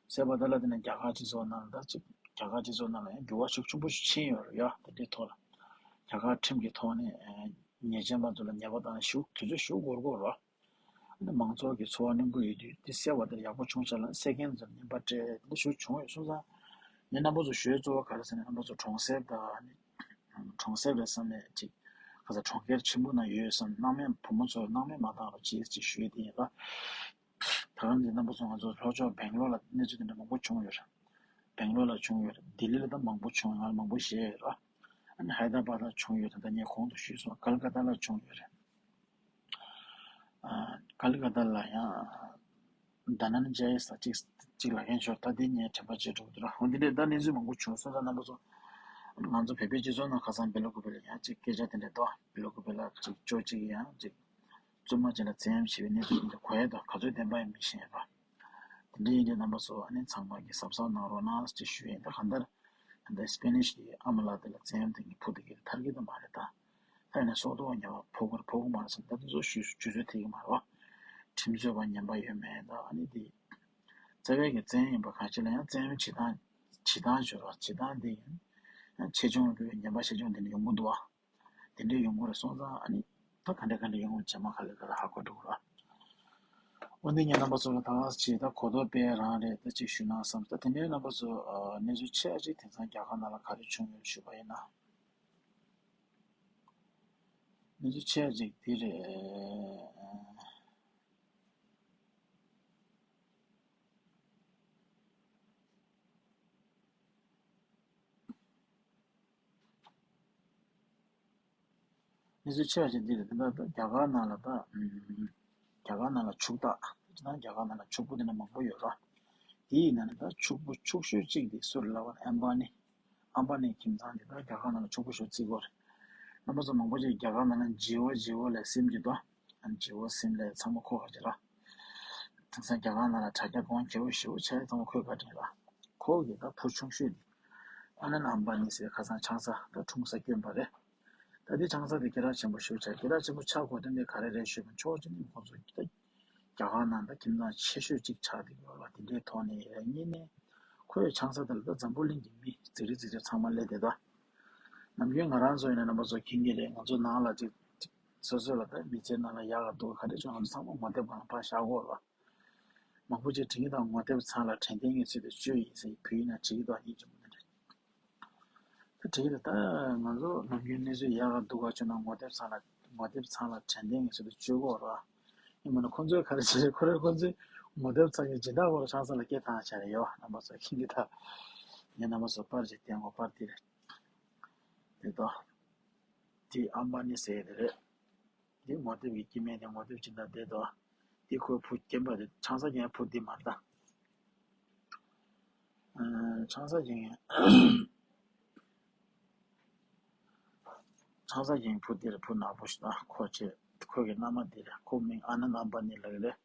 བསད་པ་ད་ལ་དེ་ནས་རྒྱ་གར་སྤྱི་ཚོགས་ནང་ལ་ད་ཅིག་རྒྱ་གར་སྤྱི་ཚོགས་ནང་ལ་ཡང་འགྱུར་བ་ཤུགས་ཆེན་པོ་ཞིག་ཕྱིན་ཡོད་རེད་ཡ། དེ་འདྲའི་ཐོག་ལ་རྒྱ་གར་ཁྲིམས་ཀྱི་ཐོག་ནས་ཉེས་ཅན་པ་ཚོ་ལ་ཉེས་པ་བཏང་ཞུ་དུས་ཚོད་ཞུ་འགོར་འགོར་རོ། ཨ་ནི་མང་ཚོགས་ཀྱི་འཚོ་བ་གནོན་པོ་ཡོད་དུས་དེ་བསད་པ་དེ་ཡག་པོ་བྱུང་ཤག་ལ། བསད་མཁན་ཚོར་རྔན་པ་སྤྲད། འདི་ཞུ་བྱུང་ཡོད་སོང་ཙང་། ངས་རྣམ་པ་ཚོ་ཞུ་གཙོ་བོ་ག་རེ་ཟེར་ན། རྣམ་པ་ཚོ་གྲོང་གསེབ་དང་ཨ་ནི་གྲོང་གསེབ་རེད་བསམ་ནས་ཅིག་ག་ས་གྲོང་ཁྱེར་ཆེན་པོ་ནང་ཡོད་བསམ་སྣང་མེད། བུ་མོ་ཚོར་སྣང་མེད་མ་བཏང་རོགས་བྱེད་ཅེས་ཞུ་ཡས་དེ་ཡིན་པ། ད་ག་ནང་བཞིན་རྣམ་པ་ཚོ་ང་ཚོ་ལྷོ་ཕྱོགས་སྦེང་ལོར་ལ་གནས་ཚུལ་དེ་འདྲ་མང་པོ་བྱུང་ཡོད་རེད། སྦེང་ལོར་ལ་བྱུང་ཡོད་རེད། ལྡི་ལི་ལ་ད་མང་པོ་བྱུང་ཡོད། ང་ལ་མང་པོ་བཤད་ཡོད་རེད། ཨ་ནི་ཧའི་ད་བཱད་ལ་བྱུང་ཡོད་རེད། ད་ངས་གོང་དུ་ཞུས་སོང་། ཀལ་ཀ་ཏ་ལ་བྱུང་ཡོད་རེད། ཨ་ཀལ་ཀ་ཏ་ལ་ཡང་དྷ་ན་ན་ཇ་ཡ་ས་གཅིག་གཅིག་ལབ་མཁན་ཤོར། ད་འདི་ངས་དྲན་པ་བརྗེད་འགྲོ་གི་འདུག་ར། འོ་འདི་འདྲས་ད་གནས་ཚུལ་མང་པོ་བྱུང་སོང་། ད་རྣམ་པ་ཚོ་ང་ཚོ་བོད་པའི་སྤྱི་ཚོགས་ནང་ཁ་སང་སྦེ་ལ་ཀུ་པེ་ལ་ཡང་ཅིག་སྐད་ཆ་དེ་འདྲས་འདུག་སྦེ་ལ་ཀུ་པེ་ལ་ཅིག་ཅོ་གཅིག་ཡང་ཅིག་བཙུན་མ་ཅིག་ལ་བཙན་གཡེམ་བྱས་པའི་གནས་ཚུལ་དེ་འདྲ་གོ་ཡ་འདུག་ག་ཚོད་བདེན་པ་ཡིན་མིན་ཤེས་ཡ་འདུག་དེ་འདྲ་ཡིན་དུས་རྣམ་པ་ཚོ་ཨ་ནི་ཚང་མ་གིས་གཟབ་གཟབ་གནང་རོགས་གནང་ཞེས་ཞུ་ཡིན། ད་གང་ལྟར་ད་ལྟ་སྤེ་ནིཤ་གི་ཨ་མ་ལགས་དེ་ལ་བཙན་གཡེམ་དེ་གི་ཕུ་དེ་གི་ཐར་གི་ད་མ་རེད་ད། ད་ཡིན་ན་སྲོག་ཐོག་ཉེས་པ་ཕོག་གི་རེད་ཕོག་གི་མ་རེད་བསམ། ད་དེ་ཚོ་ཞུ་ཞུ་ཚོད་ཐིག་གི་མ་རེད་བ། ཁྲིམས་རྩོད་པ་ངན་པ་ཡོད་མེད་དང་། ཨ་ནི་དེ་རྩ་བའི་གི་བཙན་གཡེམ་པ་ཁ་ཆེ་ལ་ཡང་བཙན་གཡེམ་བྱེད་སྟངས་བྱེད་སྟངས་སྦྱོར་བ་བྱེད་སྟངས་དེ་ཡང་ཆེ་ཆུང་གི་ངན་པ་ཆེ་ཆུང་དེ་འདྲ་ཡོང་གི་འདུག་བ། དེ་འདྲ་ཡོང་གི་རེད། སོང་ཙང་ཨ་ནི་ད་ག་འདྲ་ག་འདྲ་ཡོང་གི་རྗེས་མ་ག་ལེ་ག་ལེ་ཧ་གོ་འགྲོ་གི་རེད། འོ་འདི་ངས་རྣམ་པ་ཚོ་ལ་ད་ག་ཅིག་ད་གོ་རྟོགས་སྤེལ་རང་རེད་ད་ཅིག་ཞུ་ན་བསམ། ད་དེ་འདྲའི་རྣམ་པ་ཚོ་གནས་ཚུལ་ཆེ་བ་ཅིག་དེང་སང་རྒྱ་གར་ནང་ལ་ག་རེ་བྱུང་ཡོད་ཞུས་པ་ཡིན་ན། གནས་ཚུལ་ཆེ་བ་ཅིག་འདི་རེད། གནས་ཚུལ་ཆེ་བ་ཅིག་འདི་རེད། ད་ལྟ་རྒྱ་གར་ནང་ལ་ད་རྒྱ་གར་ནང་ལ་ཕྱུག་བདག་ད་རྒྱ་གར་ནང་ལ་ཕྱུག་པོ་དེ་འདྲ་མང་པོ་ཡོད་ར། དེའི་ནང་ནས་ད་ཕྱུག་པོ་ཕྱུག་ཤོས་གཅིག་དེ་སུ་རེད་ལབ་པ་ན་ཨམ་བ་ནི། ཨམ་བ་ནི་ཁྱིམ་ཚང་དེ་ད་རྒྱ་གར་ནང་ལ་ཕྱུག་པོ་ཤོས་བརྩི་གི་ཡོད་རེད། རྣམ་པ་ཚོ་མང་པོ་ཅིག་རྒྱ་གར་ནང་ལ་ཇི་ཨོ་ཇི་ཨོ་ལབ་སིམ་གྱི་འདུག་ཨ་ཇི་ཨོ་སིམ་ལབ་ཚང་མ་ཁོ་ག་ཅིག་ར། དེང་སང་རྒྱ་གར་ནང་ལ་དྲ་རྒྱ་གོང་ཁེ་པོ་ཞེ་པོ་ཆགས་ཚང་མ་ཁོས་བཀའ་དྲིན་ལ། ཁོ་གི་ད་བུ་ཆུང་ཤོས་དེ། ཨ་ནན་ཨམ་བ་ནི་ཟེར་ཁ་སང་ཆང་ས་ད་འཁྲུངས་ས་བསྐྱོན་པ་རེད། ད་དེ་ཆང་ས་དེ་སྐད་གྲགས་ཆེན་པོ་ཞེ་པོ་ཆགས། སྐད་གྲགས་ཆེན་པོ་ཆགས་དགོས་དོན་དེ་ག་རེ་རེད་ཞུས་པ་ན་ཕྱོགས་གཅིག་ནས་ཁོ་ཚོ་ད་རྒྱ་གར་ནང་ད་ཁྱིམ་ཚང་ཆེ་ཤོས་གཅིག་ཆགས་བསྡད་ཡོད་པ་དེ་འདྲའི་ཐོག་ནས་རེད། གཉིས་ནས་ཁོའི་ཆང་ས་དེ་ལ་ད་འཛམ་བུ་གླིང་གི་མི་རྫིག་རི་རྫིག་རི་ཚང་མ་སླེབས་བསྡད་ད། ནམ་རྒྱུན་ང་རང་ཚོ་ཡིན་ན་རྣམ་པ་ཚོ་མཁྱེན་གྱི་རེད། ང་ཚོ་ནང་ལ་ཅིག་སོ་སོ་ལ་ད་མི་ཚེ་ནང་ལ་ཡག་ག་སྡུག་ག་ག་རེ་བྱུང་ང་ཚོ་ཚང་མ་ངོ་དེབ་སྒང་ལ་ཕར་བཞག་གོ་ར། མང་པོ་ཅིག་དྲན་གྱི་འདུག་ངོ་དེབ་ཚང་ལ་དྲན་རྟེན་གྱི་ཚུལ་དུ་བཅོལ་ཡིན་ཟེར་བོད་ཡིག་ནང་བྲིས་ཀྱི་འདུག་སྙིང་རྗེ་མོ་འདི་འདྲ། ད་བྲིས་ཀྱི་འདུག་ད་ང་ཚོ་ནམ་རྒྱུན་གནས་ཚུལ་ཡག་ག་སྡུག་ག་བྱུང་ན་ངོ་དེབ་ཚང་ལ་ངོ་དེབ་ཚང་ལ་དྲན་རྟེན་གྱི་ཚུལ་དུ་བཅོལ་གོ་ར། ཡིན་མིན་ན་ཁོ་ཚོས་ག་རེ་བྱེད་རེད། ཁོ་རེ་ཁོ་ཚོའི་ངོ་དེབ་ཚང་གི་སྦྱིན་བདག་སྐོར་ལ་ཆང་ས་ལ་སྐད་བཏང་བྱས་རེད་ཡོད། རྣམ་པ་ཚོ་མཁྱེན་གྱི་འདུག་ངས་རྣམ་པ་ཚོ་པར་ཅིག་བསྟན་གོ་པར་འདི་རེད། དེ་དོ། དེ་ཨམ་བ་ནི་ཟེར་ཡ་དེ་རེད། དེ་ངོ་དེབ་ཀྱི་སྐྱེ་དམན་དེ་ངོ་དེབ་སྦྱིན་བདག་དེ་དོ། དེ་ཁོའི་བུ་རྒན་པ་དེ་ཆང་ས་རྒྱག་བུ་དེ་མ་རེད་ད། ཨ། ཆང་ས་རྒྱག་ཆང་ས་རྒྱག་བུ་དེ་རེད། བུ་ནག་པོ་ཞིག་ད་ཁོ་ཆེ་ཁོ་གི་མནའ་མ་དེ་རེད། ཁོ་མིང་ཨ་ནན་ཨམ་བ་ནི་ལབ་ཀྱི་རེད།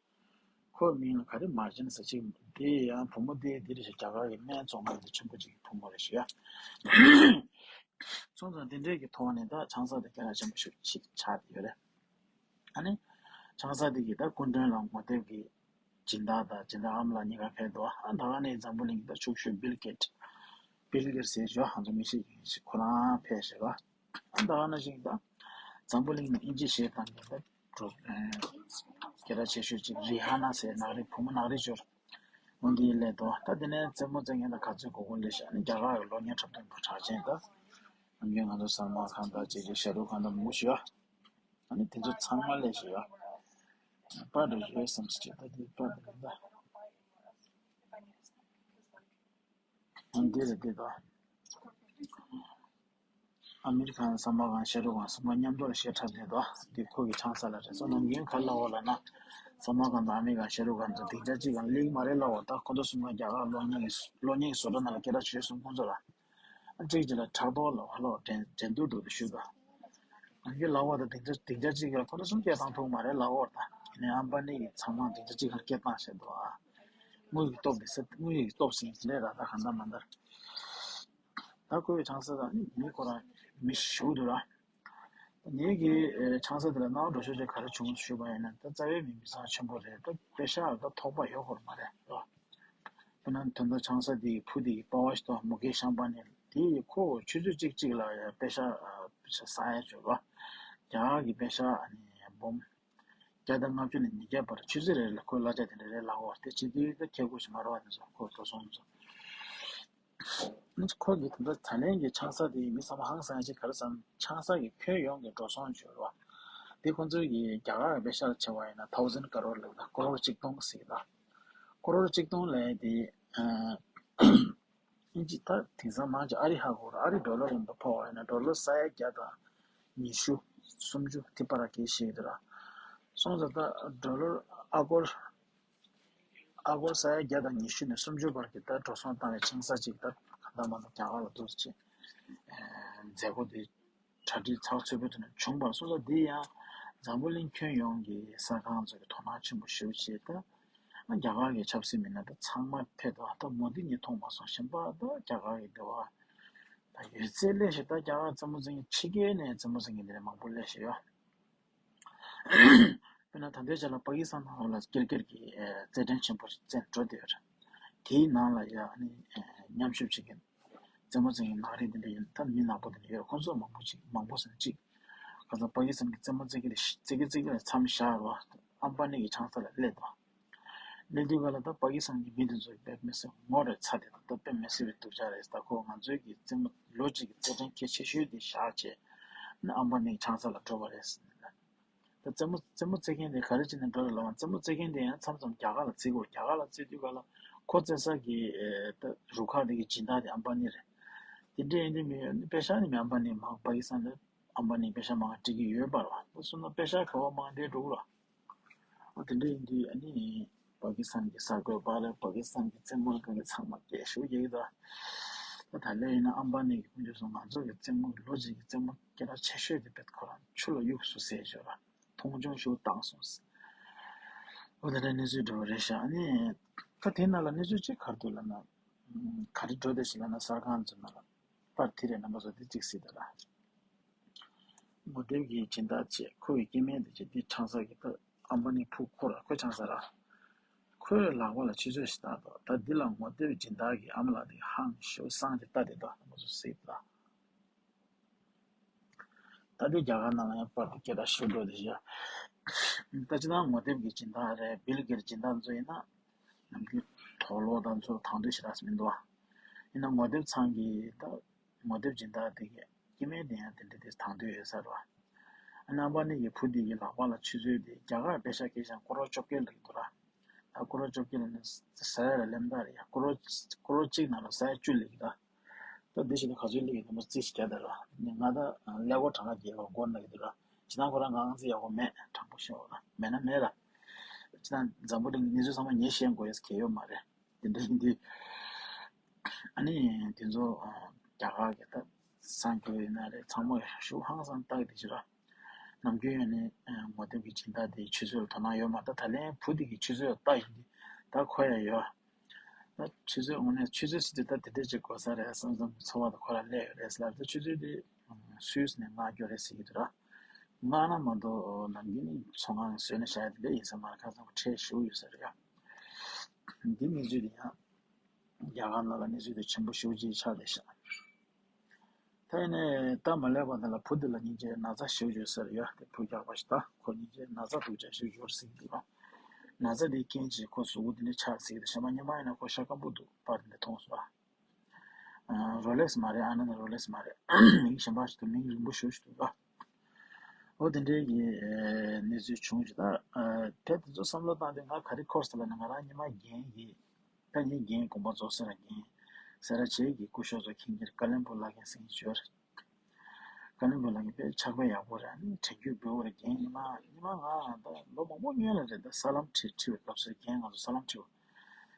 ཁོའི་མིང་ལ་ག་རེ་མ་ཅན་ཟེར་ཅིག་དེ་ཡང་བུ་མོ་དེ་དེ་རེད་ཤག་རྒྱ་གར་གྱི་སྨན་བཙོང་མཁན་དེ་ཆེན་པོ་ཅིག་གི་བུ་མོ་རེད་ཤག་སོང་ཙང་དེ་འདྲས་ཀྱི་ཐོག་ནས་ད་ཆང་ས་དེ་སྐད་གྲགས་ཆེན་པོ་ཞིག་ཆགས་བསྡད་ཡོད་རེད། ཨ་ནི་ཆང་ས་དེ་གི་ད་སྐུ་མགྲོན་ལ་ངོ་དེབ་ཀྱི་སྦྱིན་བདག་དང་སྦྱིན་བདག་ཨ་མ་ལགས་གཉིས་ཀ་ཕེབས་འདུག་ཨ་ད་ག་ནས་འཛམ་བུ་གླིང་གི་ད་ཕྱུག་ཤོས་བིལ་གེད། བིལ་གེད་ཟེར་ཞོ་ཧང་ཚོ་མི་ཤེས་ཀྱི་ཁོ་རང་ཕེབས་ཤག་ཨ་ད་ག་ནང་བཞིན་ད་འཛམ་བུ་གླིང་ནས་དབྱིན་ཇི་གཞས་བཏང་མཁན་ད་འགྲོ་སྐད་གྲགས་ཆེ་ཤོས་ཅིག་རི་ཧ་ན་ཟེར་ནག་རི་བུ་མོ་ནག་རི་ཅོར་འོན་ཏེ་སླེབས་འདུག་ད་དེ་ནས་རྩེད་མོ་རྩེ་མཁན་ད་ག་ཚོད་གོ་གོ་སླེབས་ཤག་ཨ་ནི་རྒྱ་གར་གྱི་གློག་བརྙན་འཁྲབ་སྟོན་པ་གྲགས་ཅན་ད་ནམ་རྒྱུན་ང་ཚོ་སལ་མན་ཁཱན་ད་ཅེ་ཅེ་ཤ་རུག་ཁཱན་ད་མང་པོ་ཞིག་ཡོད། ཨ་ནི་དེ་ཚོ་ཚང་མ་སླེབས་ཤག་ཡ། པར་འདྲ་ཞིག་ཡོད་བསམ་སོང་ད་དེ་པར་འདྲ་ད། འདི་རེད་འདི་ད། ཨ་མི་རི་ཁ་ནས་སལ་མན་ཁཱན་ཤ་རུག་ཁཱན་གསུམ་ཀ་མཉམ་དུ་ལ་གཞས་འཁྲབ་བསྡད་འདུག་འདི་ཁོ་གི་ཆང་ས་ལ་རེད། སོ་ནམ་རྒྱུན་ག་རེ་ལབ་ཡོད་ལབ་ན། སལ་མན་ཁཱན་དང་ཨ་མི་རི་ཁ་ཤ་རུག་ཁཱན་ཚོ་སྡིངས་ཆ་གཅིག་སྒང་སླེབས་ཀྱི་མ་རེད་ལབ་ཡོད། ད་ཁོ་ཚོ་གསུམ་ཀ་རྒྱ་གར་གློག་བརྙན་གྱི་གློག་བརྙན་གྱི་བཟོ་གྲྭ་ནང་ལ་སྐད་གྲགས་ཆེ་ཤོས་གསུམ་ཁོ་ཚོ་ལ། ཨ་གཅིག་གཅིག་ལ་ཕྲག་དོག་ལ་བ་ལོག་འགྲན་འགྲན་བསྡུར་འདུག་ཏུ་ཞུས་དང་། ང་ཚོའི་ལག་པ་དང་སྡིངས་ཆ་སྡིངས་ཆ་གཅིག་ལ་ཁོ་ཚོ་གསུམ་སྐད་བཏང་ཐུབ་མ་རེད་ལབ་ཡོད་ད། ཡིན་ནའི་ཨམ་བ་ནི་ཡིས་ཚང་མ་སྡིངས་ཆ་གཅིག་ལ་སྐད་བཏང་བཞག་འདུག་ཨ། དངུལ་གྱི་སྟོབས་དེ་ཟེར་དངུལ་གྱི་སྟོབས་ཟེར་ནས་ར་ད་གང་ལྟར་མ་ལྟར། ད་ཁོའི་ཆང་ས་དང་ནི་མི་ཁོ་རང་མི་ཞུ་འདུག་ར། ངེད་ཀྱི་ཆང་ས་དེ་ལ་སྣང་བ་འགྲོ་ཤོས་ཅིག་ག་རེ་བྱུང་ཞུས་པ་ཡིན་ན་ད་རྩ་བའི་མི་མི་ཚང་ཆེན་པོ་རེད། ད་པེ་ཤ་ད་ཐོགས་པ་ཡོད་ཁོ་ར་མ་རེད་ར། དཔེར་ན་དོན་དག་ཆང་ས་འདིའི་བུ་འདི་གི་པ་ཕ་ཞིག་ཏུ་མུ་ཀེ་ཤམ་པ་ནི་དེ་ཡི་ཁོ་ཆུ་ཚོད་གཅིག་གཅིག་ལ་ཡ་པེ་ཤ་ས་ཡ་བྱོས་པ། རྒྱ་གར་གྱི་པེ་ཤ་ནི་འབུམ་བརྒྱ་དང་ལྔ་བཅུ་ནས་ཉིས་བརྒྱ་བར་ཆུ་ཚོད་རེ་རེ་ལ་ཁོའི་གླ་ཆ་དེ་འདྲ་རེ་ལག་འོག་དེ་བྱེད་དུས་ད་ཁེ་གོ་ཞིག་མ་རོགས་དེ་ཚོ་ཁོ་འགྲོ་སོང་ཚོ། ཁོ་གི་དེ་འདྲ་ད་ལན་གྱི་ཆང་ས་དེ་མི་ཚང་མ་ཧང་སང་ཡ་ཅིག་ག་རེ་བསམ། ཆང་ས་གི་ཁྱོན་ཡོངས་ཀྱི་འགྲོ་སོང་བྱོས་རོགས། དེ་ཁོ་ཚོའི་གི་རྒྱ་གར་གྱི་པེ་ཤ་ལ་བྱས་པ་ཡིན་ན་ཐའུ་ཟན་ཀ་རོར་ལབ་ད་ཀོ་རོར་གཅིག་སྟོང་ཟེར་ད། ཀོ་རོར་གཅིག་སྟོང་ལབ་ཡ་དེ། ཨིན་ཇི་ད་དེང་སང་མང་ཆེ་ཨ་རི་ཧ་གོ་ར། ཨ་རི་ཌོ་ལར་ལ་འདི་ཕོག་པ་ཡིན་ན་ཌོ་ལར་ས་ཡ་བརྒྱ་དང་ཉི་ཤུ་སུམ་ཅུ་དེ་བར་གྱི་ཞིག་དེ་ར། སོང་ཙང་ད་ཌོ་ལར་ཨ་སྒོར་ཨ་སྒོར་ས་ཡ་བརྒྱ་དང་ཉི་ཤུ་ནས་སུམ་ཅུ་བར་གྱི་ད་འགྲོ་སོང་བཏང་བའི་ཆང་ས་ཅིག་ད་ག་ད་མ་ད་རྒྱ་གར་ལ་འདུག་ཅེས་མཛད་སྒོ་དེ་གྲ་སྒྲིག་ཚགས་ཚུད་པོ་དེ་ནས་བྱུང་བར་སོང་ཙང་འདི་ཡང་འཛམ་བུ་གླིང་ཁྱོན་ཡོངས་ཀྱི་གསར་ཁང་ཚོ་གི་དོ་སྣང་ཆེན་པོ་ཞེ་པོ་བྱས་ད། རྒྱ་གར་གྱི་ཆབ་སྲིད་མི་སྣ་དང་ཚང་མ་ཕེབས་འདུག་ད་མོ་དི་ངས་མཐོང་མ་སོང་། གཞན་པ་ད་རྒྱ་གར་གྱི་འདི་བ་ད་ཡོད་ཚད་སླེབས་ཤག་ད་རྒྱ་གར་རྩེད་མོ་རྩེ་མཁན་ཕྱི་རྒྱལ་ནས་རྩེད་མོ་རྩེ་མཁན་འདི་འདྲ་མང་པོ་སླེབས་ཤག་ཡོད། ད་ དཔེར་ན་ད་ལྟའི་ཆ་ལ་པ་ཀི་སི་ཐན་ནང་ལ་སྐྱེལ་སྐྱེལ་གྱི་རྩེད་འགྲན་ཆེན་པོ་ཞིག་རྩེད་འགྲོ་བསྡད་ཡོད་རེད། དེའི་ནང་ལ་ཡ་ཨ་ནི་མཉམ་ཞུགས་བྱེད་མཁན་རྩེད་མོ་རྩེ་མཁན་ནག་རིགས་དེ་འདྲ་ཡོད། ད་མི་ནག་པོ་དེ་འདྲ་ཡོད། ཁོང་ཚོ་མང་པོ་ཅིག་མང་པོ་ཟེར་ན་གཅིག་ག་ཚོད་པ་ཀི་སི་ཐན་གྱི་རྩེད་མོ་རྩེ་གི་རེད། རྩེ་གི་རྩེ་གི་ལ་མཚམས་བཞག་རོགས། ཨམ་བ་ནི་གི་ཆང་ས་ལ་སླེབས་དང་། སླེབས་དུས་ག་ལ་ད་པ་ཀི་སི་ཐན་གྱི་མི་དེ་ཚོ་དཔེ་མི་སྲིད་ངོ་རེ་ཚ་དེ་ད་དཔེ་མི་སྲིད་པའི་སྡུག་ཅག་རེད། ད་ཁོ་ང་ཚོའི་གི་རྩེད་མོ་ལོ་གཅིག་གི་རྩེད་འགྲན་གལ་ཆེ་ཤོས་དེ་བཞག་བྱས་ཨམ་བ་ནི་གི་ཆང་ས་ལ་འགྲོ་བ་རེད་ཟེར་ནས། ད་རྩེད་མོ་རྩེད་མོ་རྩེ་མཁན་དེ་ག་རེ་བྱས་ནས་འགྲོ་རེད་ལབ་ན། རྩེད་མོ་རྩེ་མཁན་དེ་ཡང་མཚམས་མཚམས་རྒྱ་གར་ལ་རྩེ་དགོས། རྒྱ་གར་ལ་རྩེ་དུས་ག་ལ་ཁོ་རྩེ་ས་གི་ཨེ་ད་རུ་ཁག་དེ་གི་སྦྱིན་བདག་དེ་ཨམ་བ་ནི་རེད། དེ་འདྲ་ཡིན་དུས་མི་ཡོད་ནི་པེ་ཤ་ནི་མི་ཨམ་བ་ནི་མང་པ་ཀི་སི་ཐན་ལ་ཨམ་བ་ནི་པེ་ཤ་མང་སྤྲད་ཀྱི་ཡོད་པ་རེད་བ། ད་སོང་ན་པེ་ཤ་ག་བ་མང་དེ་འགྲོ་གི་རེད། ཨ་དེ་འདྲ་ཡིན་དུས་ཨ་ནི་པ་ཀི་སི་ཐན་གྱི་གསར་འགོད་པ་རེད། པ་ཀི་སི་ཐན་གྱི་རྩེད་མོ་རྩེ་མཁན་ཚང་མ་སྐད་ཤུགས་རྒྱག་གི་འདུག་ད་ད་ལན་ཡིན་ན་ཨམ་བ་ནི་གི་ཁོང་ཚོས་སོང་ང་ཚོ་གི་རྩེད་མོ་ལོ་གཅིག་གི་རྩེད་མོ་སྐད་གྲགས་ཆེ་ཤོས་དེ་བེད་ཁོ་རང་ཆུ་ལ་གཡུགས་སོང་ཟེར་ཞོར་ལ་མཐོང་ཆུང་ཞུ་བཏང་སོང་ཟེར། འོ་དེ་འདྲ་གནས་ཚུལ་འགྲོ་བ་རེད་ཤག་ཨ་ནི་ད་དེ་ནང་ལ་གནས་ཚུལ་གཅིག་ག་རེ་འདུག་ལབ་ན། ག་རེ་འགྲོ་བསྡད་ཤག་ལབ་ན་གསར་ཁང་ཚོ་ནང་ལ་པར་དེ་རེད། རྣམ་པ་ཚོ་དེ་གཅིག་གཟིགས་དང་། ངོ་དེབ་ཀྱི་སྦྱིན་བདག་བྱས། ཁོ་ཡི་སྐྱེ་དམན་དེ་བྱས། འདི་ཆང་ས་གི་ད་ཨམ་བ་ནི་ཕུ་ཁོ་ར་ཁོའི་ཆང་ས་ར། ཁོའི་ལག་པ་ལ་ཆུ་ཚོད་ཞིག་བཏགས་འདུག་ད་འདི་ལ་ངོ་དེབ་སྦྱིན་བདག་གི་ཨ་མ་ལགས་དེ་ཧང་ཞེ་པོ་སངས་རྒྱས་ལྟ་དེ་འདུག་རྣམ་པ་ཚོ་གཟིགས་དང་། ད་འདི་རྒྱ་གར་ནང་ལ་ཡང་པར་དེ་སྐད་གྲགས་ཞེ་པོ་འགྲོ་དེ་བཞག་ད་ཅི་ད་ངོ་དེབ་ཀྱི་སྦྱིན་བདག་རེད། བིལ་གེ་ཊི་སྦྱིན་བདག་ཚོ་ཡིན་ན་ནམ་རྒྱུན་དུག་ལོག་དང་ཚོ་དང་དོད་ཞེ་དྲག་མི་འདུག་ཡིན་ན་ངོ་དེབ་ཚང་གི་ད་ངོ་དེབ་སྦྱིན་བདག་དེ་གི་སྐྱེ་དམན་དེ་ཡང་དེ་འདྲ་དེ་དང་དོད་ཡོད་ས་རེད་བ། ཨ་ནི་ཨམ་བ་ནི་གི་བུ་དེ་གི་ལག་པ་ལ་ཆུ་ཚོད་དེ་རྒྱ་གར་པེ་ཤ་སྐད་ཆ་ཀོ་རོར་བཅོ་བརྒྱད་ལབ་ཀྱི་འདུག་ར། ད་ཀོ་རོར་བཅོ་བརྒྱད་ལབ་ན་ཟེར་ཡ་ལ་ལེམ་ད་རེད་ཡ། ཀོ་རོར་ཀོ་རོར་གཅིག་ནང་ལ་ཟེར་ཡ་བཅུ་ལབ་ཀྱི་ད། ད་འདི་བཞིན་དུ་ག་ཚོད་སླེབས་ཡོད་ན་མོ་རྩིས་ཤིག་རྒྱག་དེ་ར། ནི་ང་ད་ཀླད་ཀོར་གྲངས་ཀ་རྒྱག་པ་འགོར་ན་གི་འདུག་ར། ཇི་ལྟར་ཁོ་རང་ང་རྩིས་ཡག་པོ་མེད། དྲང་པོ་བཤད་པ་ར་མེད་ན་མེད་ར། ཇི་ལྟར་འཛམ་བུ་གླིང་གི་གནས་ཚུལ་ཚང་མ་ངས་ཤེས་དགོས་ཡས་གལ་ཡོད་མ་རེད། དེ་འདྲ་ཡིན་དུས། ཨ་ནི་དེ་ཚོ་རྒྱ་གར་གྱི་ད་སངས་རྒྱས་ཡིན་ན་རེད། ཚང་མ་ཞུ་ཧང་སང་ལྟ་གི་དེ་ཅི་ར། ནམ་རྒྱུན་ཡང་ནི་ངོ་དེབ་ཀྱི་སྦྱིན་བདག་དེའི་ཆུ་ཚོད་ལ་དོ་སྣང་ཡོད་མ་རེད། ད་ད་ལན་བུ་དེ་གི་ཆུ་ཚོད་ལ་ལྟ་ཡིན་དུས་ད་ཁོ་ཡང་ཡོད། ད་ཆུ་ཚོད་དངོས་གནས་ཆུ་ཚོད་ཟེར་དུས་ད་དེ་འདྲས་ཅིག་དགོས་ས་རེད་བསམ་བསམ་ཚོར་བ་དང་ཁོ་རང་སླེབས་ཡོད་རེད་ཟེར་ལབ། ད་ཆུ་ཚོད་དེ་སུད་སི་ནས་མངགས་རྒྱུ་རེད་ཟེར་གྱི་འདུག་ར། མངགས་ན་མ་གཏོགས་ནམ་རྒྱུན་ནི་ཚོང་ཁང་ནས་བཟོས་ནས་བཞག་ཡ་དེ་འདྲས་ཡིན་ས་མ་རེད། ཁ་སང་ཁོ་ཁྲལ་ཞུ་ཡོད་ས་རེད་ཡ། འདི་གནས་ཚུལ་དེ་ཡང་རྒྱ་གར་ནང་ལ་གནས་ཚུལ་དེ་ཆེན་པོ་ཞེ་པོ་ཅིག་ཆགས་བསྡད་ཤག་ད་ཡིན་ནའི་སྟབས་མ་ལེགས་པ་འདི་ལ་བུ་འདི་ལ་སྙིང་རྗེ་ན་ཚ་ཞེ་པོ་ཅིག་ཡོད་ས་རེད་ཡ། དེ་བུ་རྒྱགས་པ་ཞིག་ད་ཁོ་སྙིང་རྗེ་ན་ཚ་སྡུག་ཅག་ཞེ་པོ་ཅིག་ཡོད་རེད་ཟེར་གྱི་འདུག་ན་ཚ་དེའི་རྐྱེན་གྱིས་ཁོ་གཟུགས་པོ་དེ་འདྲ་ཆགས་ཟེར་གྱི་འདུག་གཞན་པ་སྔོན་མ་ཡིན་ན་ཁོ་ཤ་སྐམ་པོ་འདུག་པར་དེ་འདྲ་མཐོང་སོང་ཨ། རོ་ལེགས་མ་རེད། ཨ་ན་ན་རོ་ལེགས་མ་རེད། མིང་གཞན་པ་ཞིག་འདུག་མིང་རིང་པོ་ཞེ་པོ་ཅིག་འདུག་ག་འོ་དེ་འདྲའི་གི་གནས་ཚུལ་བྱུང་ཅིག་ད་དེ་དེ་ཚོ་བསམ་བློ་བཏང་དུས་ང་ག་རེ་འཁོར་སོང་ལབ་ན། ང་རང་ཉི་མ་རྒན་གྱི་ད་ངའི་རྒན་དགོངས་པ་རྫོགས་ས་ར། རྒན་ས་ར་བྱེས་ཀྱི་སྐུ་ཞབས་ཚོ་མཁྱེན་གྱི་རེད། ཀ་ལོན་སྦུག་བླ་རྒན་ཟེར་མཁན་ཅིག་ཡོད་རེད། ཀ་ལོན་སྦུག་བླ་རྒན་དཔེ་ཕྱག་དཔེ་ཡག་པོ་རེད། ཨ་ནི་དྲན་རྒྱུ་འབེལ་པོ་རེད། རྒན་ཉི་མ་ཉི་མ་ང་ད་ལོ་མང་པོ་སྔོན་ལ་རེད། ད་ས་ལམ་ཁྲིད་ཁྲིད་པའི་སྐབས་སུ་རྒན་ང་ཚོ་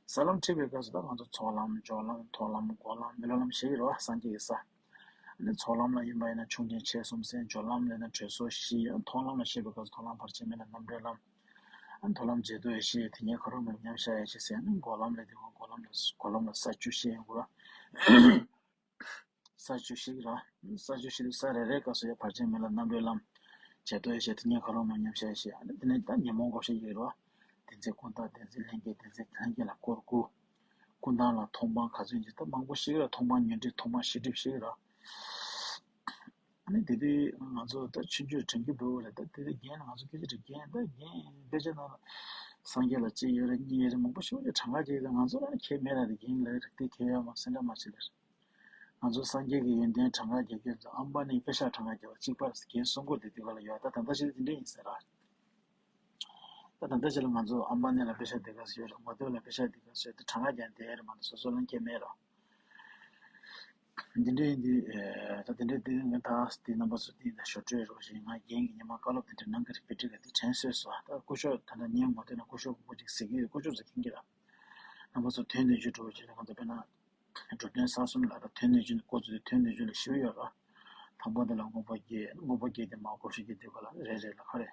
ས་ལམ་ཁྲིད་པ། ས་ལམ་ཁྲིད་པའི་སྐབས་སུ་ད་ང་ཚོ་ཚོགས་ལམ་སྦྱོར་ལམ་མཐོང་ལམ་སྒོམ་ལམ་མི་སློབ་ལམ་ཞེས་ཀྱི་རེད་བ། སངས་རྒྱས་ཀྱི་ས། ཨ་ནི་ཚོགས་ལམ་ལ་ཡིན་པ་ཡིན་ན་ཆུང་ཆེན་ཆེ་གསུམ་ཟེར། སྦྱོར་ལམ་ལ་ཡིན་ན་དྲོད་སོལ་བཞི་ཡོད། མཐོང་ལམ་ལ་བཤད་པའི་སྐབས་སུ་མཐོང་ལམ་ཕར་ཕྱིན་མིན་ལ་རྣམ་གྲོལ་ལམ། ཨ་ནི་མཐོང་ལམ་འབྱེད་རྟོགས་ཡེ་ཤེས། དེ་ཉིད་ག་རུ་མེད་མཉམ་གཞག་ཡེ་ཤེས་ཟེར། ཨ་ནི་སྒོམ་ལམ་ལ་དེ་སྒོམ་ལམ་ལ་སྒོམ་ལམ་ལ་ས་བཅུ་བཤད་ཡོང་གི་རེད། ས་བཅུ་བཤད་ཀྱི་རེད། ས་བཅུ་བཤད་དུས་ས་རེ་རེའི་སྐབས་སུ་ཡང་ཕར་ཕྱིན་མིན་ལ་རྣམ་གྲོལ་ལམ། འབྱེད་རྟོགས་ཡེ་ཤེས། དེ་ཉིད་ག་རུ་མེད་མཉམ་གཞག་ཡེ་ཤེས། ཨ་ནི་དེ་ནས་ད་ཉོན་མོངས་བགོ་བཤའ་ཡོད་རེད་བ། བདེན་འཛིན་ཀུན་བཏགས། བདེན་འཛིན་ལྷན་སྐྱེས། བདེན་འཛིན་ལྷན་སྐྱེས་ལ་སྐོར་དགུ། ཀུན་བཏགས་ལ་མཐོང་སྤང་ག་ཚོད་ཡིན་ཅི་ད་མང་པོ་ཤེས་ཀྱི་རེད། མཐོང་སྤང་ཉོན་སྒྲིབ། མཐོང་སྤང་ཤེས་སྒྲིབ་ཤེས་ཀྱི་རེད། ཨ་ནི་དེ་དུས་ང་ཚོ་ད་ཆུང་ཆུང་དྲན་རྒྱུ་འབེལ་པོ་རེད། ད་དེ་དུས་རྒན་ལ་ང་ཚོ་སྐད་ཆ་དྲིས། རྒན་ད་རྒན་དཔེ་ཆ་ནང་ལ་སངས་རྒྱས་ལ་གཅིག་ཡོད་རེད། གཉིས་ཡོད་རེད། མང་པོ་ཤེས་ཀྱི་རེད། གྲངས་ཀ་རྒྱག་གི་རེད། ང་ཚོ་ལ་ནི་ཁྱད་མེད་ར། དེ་རྒན་ལ་རེད་དེ་ཁྱད་ཡོད་མ་སེམས་ཁྲལ་མ་བྱེད་ལེར། ང་ཚོ་སངས་རྒྱས་ཀྱི་ཡོན་ཏན་གྲངས་ཀ་རྒྱག་རྒྱུ་ཚོ་ཨམ་བ་ནི་པེ་ཤག་གྲངས་ཀ་རྒྱག་པ་གཅིག་པ་རྒན་གསུང་སྐོར་དེ་དུས་ག་ལ་ཡོད། ད་ད་ལྟ་ཞིག་དེ་འདྲ་ཡིན་ཟེར་ར། ད་ད་ལྟ་ཞིག་ལ་ང་ཚོ་ཨམ་བ་ནི་ལ་པེ་ཤག་དེ་ག་ཚོད་ཡོད་རེད། ངོ་དེབ་ལ་པེ་ཤག་དེ་ག་ཚོད་ཡོད། ད་གྲངས་ཀ་རྒྱག་དེ་རེད་མ་གཏོགས་སོ་སོ་ལ་ཁྱད་མེད་ར། འདི་འདྲ་ཡིན་དུས་ད་དེ་འདྲ་དེ་ང་ད་དེ་རྣམ་པ་ཚོ་དེ་ད་ཞོར་སྤྲོད་རོགས་ཞེས། ང་རྒན་གྱི་ཉི་མ་བཀའ་སློབ་དེ་འདྲ་གནང་གི་རེད། དཔེ་ཁྲིད་ཀ་དེ་དྲན་སོས་སོ། ད་སྐུ་ཞབས་ད་ལྟ་ཉན་ངོ་དེ་ན་སྐུ་ཞབས་གོང་མ་ཅིག་ཟེར་གྱི་ཡོད། སྐུ་ཞབས་ཚོ་མཁྱེན་གྱི་ར། རྣམ་པ་ཚོ་དོན་གནད་བརྗོད་འགྲོ་བ་བྱས་ན་ང་ཚོ་དཔེར་ན། འགྲོ་དོན་གསར་གསུམ་ལ་ད་དོན་གནད་བརྗོད་འགོ་ཚུགས་དུས་དོན་གནད་བརྗོད་ལ་ཞུ་ཡོད་ར། དང་པོ་དེ་ལ་དངོས་པོ་བརྒྱད། དངོས་པོ་བརྒྱད་དེ་མར་བགོ་བཤའ་བརྒྱབ་དུས་ག་ལ་རེ་རེ་ལ་ག་རེ།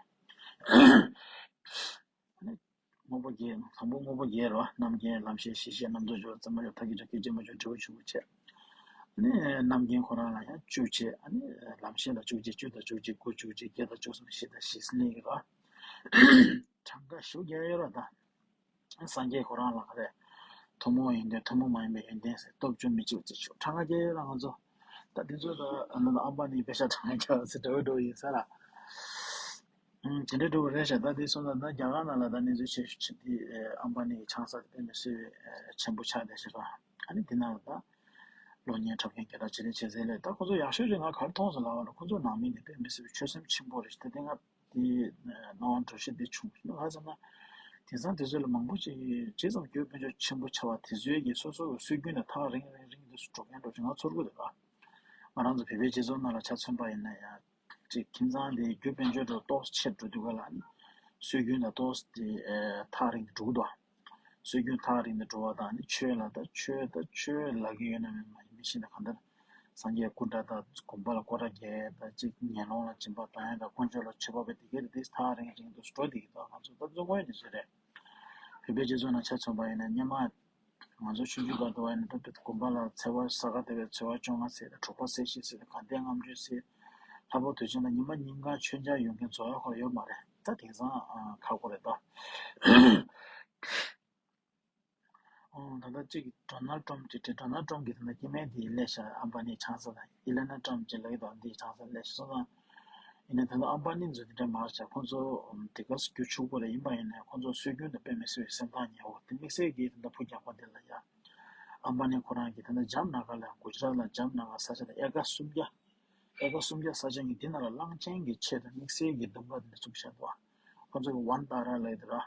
དངོས་པོ་བརྒྱད། དང་པོ་དངོས་པོ་བརྒྱད་ར། རྣམ་མཁྱེན། ལམ་ཤེས། གཞི་ཤེས། རྣམ་རྟོག་སྦྱོར། བརྩམ་པ་སྦྱོར། ཐབས་ཀྱི་སྦྱོར། སྐྱེ་མཆེད་མ་སྦྱོར། འབྲས་བུ་ཆོས་སྐུ་བྱས། ཨ་ནི་རྣམ་མཁྱེན་ཁོ་རང་ལ་ཡང་བཅུ་བྱས། ཨ་ནི་ལམ་ཤེས་ལ་བཅུ་བྱས། བཅུ་དང་བཅུ་གཅིག་དགུ། བཅུ་གཅིག་བརྒྱད་དང་བཅུ་གསུམ་བཞི་དང་བཞི་གསུམ་གཉིས་ར། གྲངས་ཀ་ཞུ་རྒྱག་ཡོད་ར་ད། སངས་རྒྱས་ཁོ་རང་ལ་ག་རེ། ཐུན་མོང་ཡོན་ཏན་ཐུན་མོང་མ་ཡིན་པའི་ཡོན་ཏན་ཟེར་སྟོབས་བཅུ་མི་འཆུག་ཅེས་ཞུ་གྲངས་ཀ་རྒྱག་ཡོད་ར་ང་ཚོ། ད་དེ་ཚོ་ད་ཨ་ནི་ཨམ་བ་ནི་པེ་ཤ་གྲངས་ཀ་རྒྱག་ཟེར་འགྲོ་འགྲོ་ཡིན་ས་ར། ཨུམ། དེ་འདྲ་འགྲོ་གི་རེད་ཤག་ད་དེ་སོང་ཙང་ད་རྒྱ་གར་ནང་ལ་ད་གནས་ཚུལ་ཆེ་ཤོས་ཆེ་དེ་ཨམ་བ་ནི་གི་ཆང་ས་དེ་དཔེ་མི་སྲིད་པའི་ཆེན་པོ་ཆགས་བསྡད་ཤག་ཨ་ནི་དེ་ནང་ལ་ད་གློག་བརྙན་འཁྲབ་མཁན་རྒྱལ་དར་ཇེ་ལེགས་ཇེ་མཛེས་སླེབས། ད་ཁོ་ཚོ་ཡག་ཤོས་རེད། ང་ག་རེ་མཐོང་སོང་ལབ་པ་ན་ཁོ་ཚོ་ནང་མི་དེ་དཔེ་མི་སྲིད་པའི་ཆོད་སེམས་ཆེན་པོ་རེད་ཤག་ད་དེ་སྔ་དེ་སྣང་བ་འགྲོ་ཤེས་དེ་བྱུང་ཤག་ང་ཚོ་ན་དེང་སང་དེ་ཚོ་ལ་མང་པོ་ཅིག་ཇི་ཙམ་གྱོད་དཔལ་འབྱོར་ཆེན་པོ་ཆགས་པ་དེ་ཚོའི་གི་སོ་སོ་གི་སྲོལ་རྒྱུན་ལ་ཐག་རིང་རིང་རིང་དུ་འགྲོ་མཁན་འགྲོ་ཅིག་ང་ཚོར་གི་འདུག་ང་རང་ཚོ་བོད་པའི་སྤྱི་ཚོགས་ནང་ལ་ཆ་མཚོན་པ་ཡིན་ན་ཡང་། ཅིག་ཁྱིམ་ཚང་དེ་རྒྱུ་དཔལ་འབྱོར་འགྲོ་ཏོག་ཙམ་ཆེར་འགྲོ་དུས་ག་ལ་ནི་སྲོལ་རྒྱུན་ལ་ཏོག་ཙམ་དེ་ཐག་རིང་དུ་འགྲོ་གི་འདུག་སྲོལ་རྒྱུན་ཐག་རིང་དུ་འགྲོ་བ་དང་ནི་ཆོས་ལ་ད་ཆོས་ད་ཆོས་ལབ་ཀྱི་ཡོད་ན་མེད་ན་མི་ཤེས་ན་གང་ལྟར་སངས་རྒྱས་སྐུ་འདྲ་དང་དགོན་པ་ལ་སྐོར་ར་རྒྱག་ད་ཅིག་ངན་སློང་ལ་སྦྱིན་པ་བཏང་ཡ་དང་དཀོན་མཆོག་ལ་མཆོད་པ་བྱེད་དེ་གས་དེ་ཐག་རིང་རིང་དུ་འགྲོ་བསྡད་ཀྱི་འདུག་ང་ཚོ་ད་འཛུགས་སྐྲུན་ཡོད་ནི་ཟེར་རེད། བོད་པའི་སྤྱི་ཚོགས་ནང་ཆ་མཚོན་པ་ཡིན་ན་སྔོན་མ། ང་ཚོ་ཆུང་ཆུང་སྐབས་དུ་བ་ཡིན་ན་ད་དགོན་པ་ལ་ཚེས་པ་ས་ག་ཟླ་བའི་ཚེས་པ་བཅོ་ལྔ་ཟེར་དང་དྲུག་པ་ཚེས་བཞི་ཟེར་དང་དགའ་ལྡན་ལྔ་མཆོད་ཟེར། ལྷག་པར་དུས་ཆེན་ལ་ཉི་མ་ཉིན་གང་མཆོད་མཇལ་ཡོང་མཁན་ཚོ་ཡག་པོ་ཡོད་མ་རེད། ད་དེང་སང་ཁག་པོ་རེད་ད། ཨོ་ད་ལྟ་གཅིག་ཌོ་ནལ་ཊམ་གྱི་ཌོ་ནལ་ཊམ་གྱི་ད་ལྟ་སྐྱེ་དམན་དེ་སླེབས་ཤག་ཨམ་བ་ནི་ཆང་ས་དང་ཨི་ལ་ན་ཊམ་གྱི་ལབ་ཀྱི་འདུག་འདི་ཆང་ས་སླེབས་ཤག་སོང་ཙང་། ཡིན་ནའི་ད་ལྟ་ཨམ་བ་ནི་ཚོ་དེ་འདྲ་མ་རེད་ཤག་ཁོང་ཚོ་དེ་ག་སུ་རྒྱུ་ཕྱུག་པོ་རེད། ཡིན་པ་ཡིན་ནའི་ཁོང་ཚོ་སྲོལ་རྒྱུན་དང་དཔེ་མི་སྲིད་པའི་སེམས་ཐག་ཉེ་བོ་དེ་དམིགས་བསལ་གྱིས་ད་ལྟ་ཕུ་རྒྱག་པ་འདི་ལ་ཡ། ཨམ་བ་ནི་ཁོ་རང་གིས་ད་ལྟ་ཇམ་ན་གར་ལ་གུ་ཇི་རཱཏ་ལ་ཇམ་ན་གར་ས་ཆ་ལ་ཨེ་ཀར་སུམ་བརྒྱ། ཨེ་ཀར་སུམ་བརྒྱ་ས་ཆ་གི་འདི་ནང་ལ་གླང་ཆེན་གྱི་ཆེད་དུ་དམིགས་བསལ་གྱི་ལྡུམ་ར་འདི་འདྲ་བཙུགས་བཞག་འདུག་ཁོང་ཚོ་གི་ཝན་ཏཱ་ར་ལབ་ཀྱི་འདུག་ར།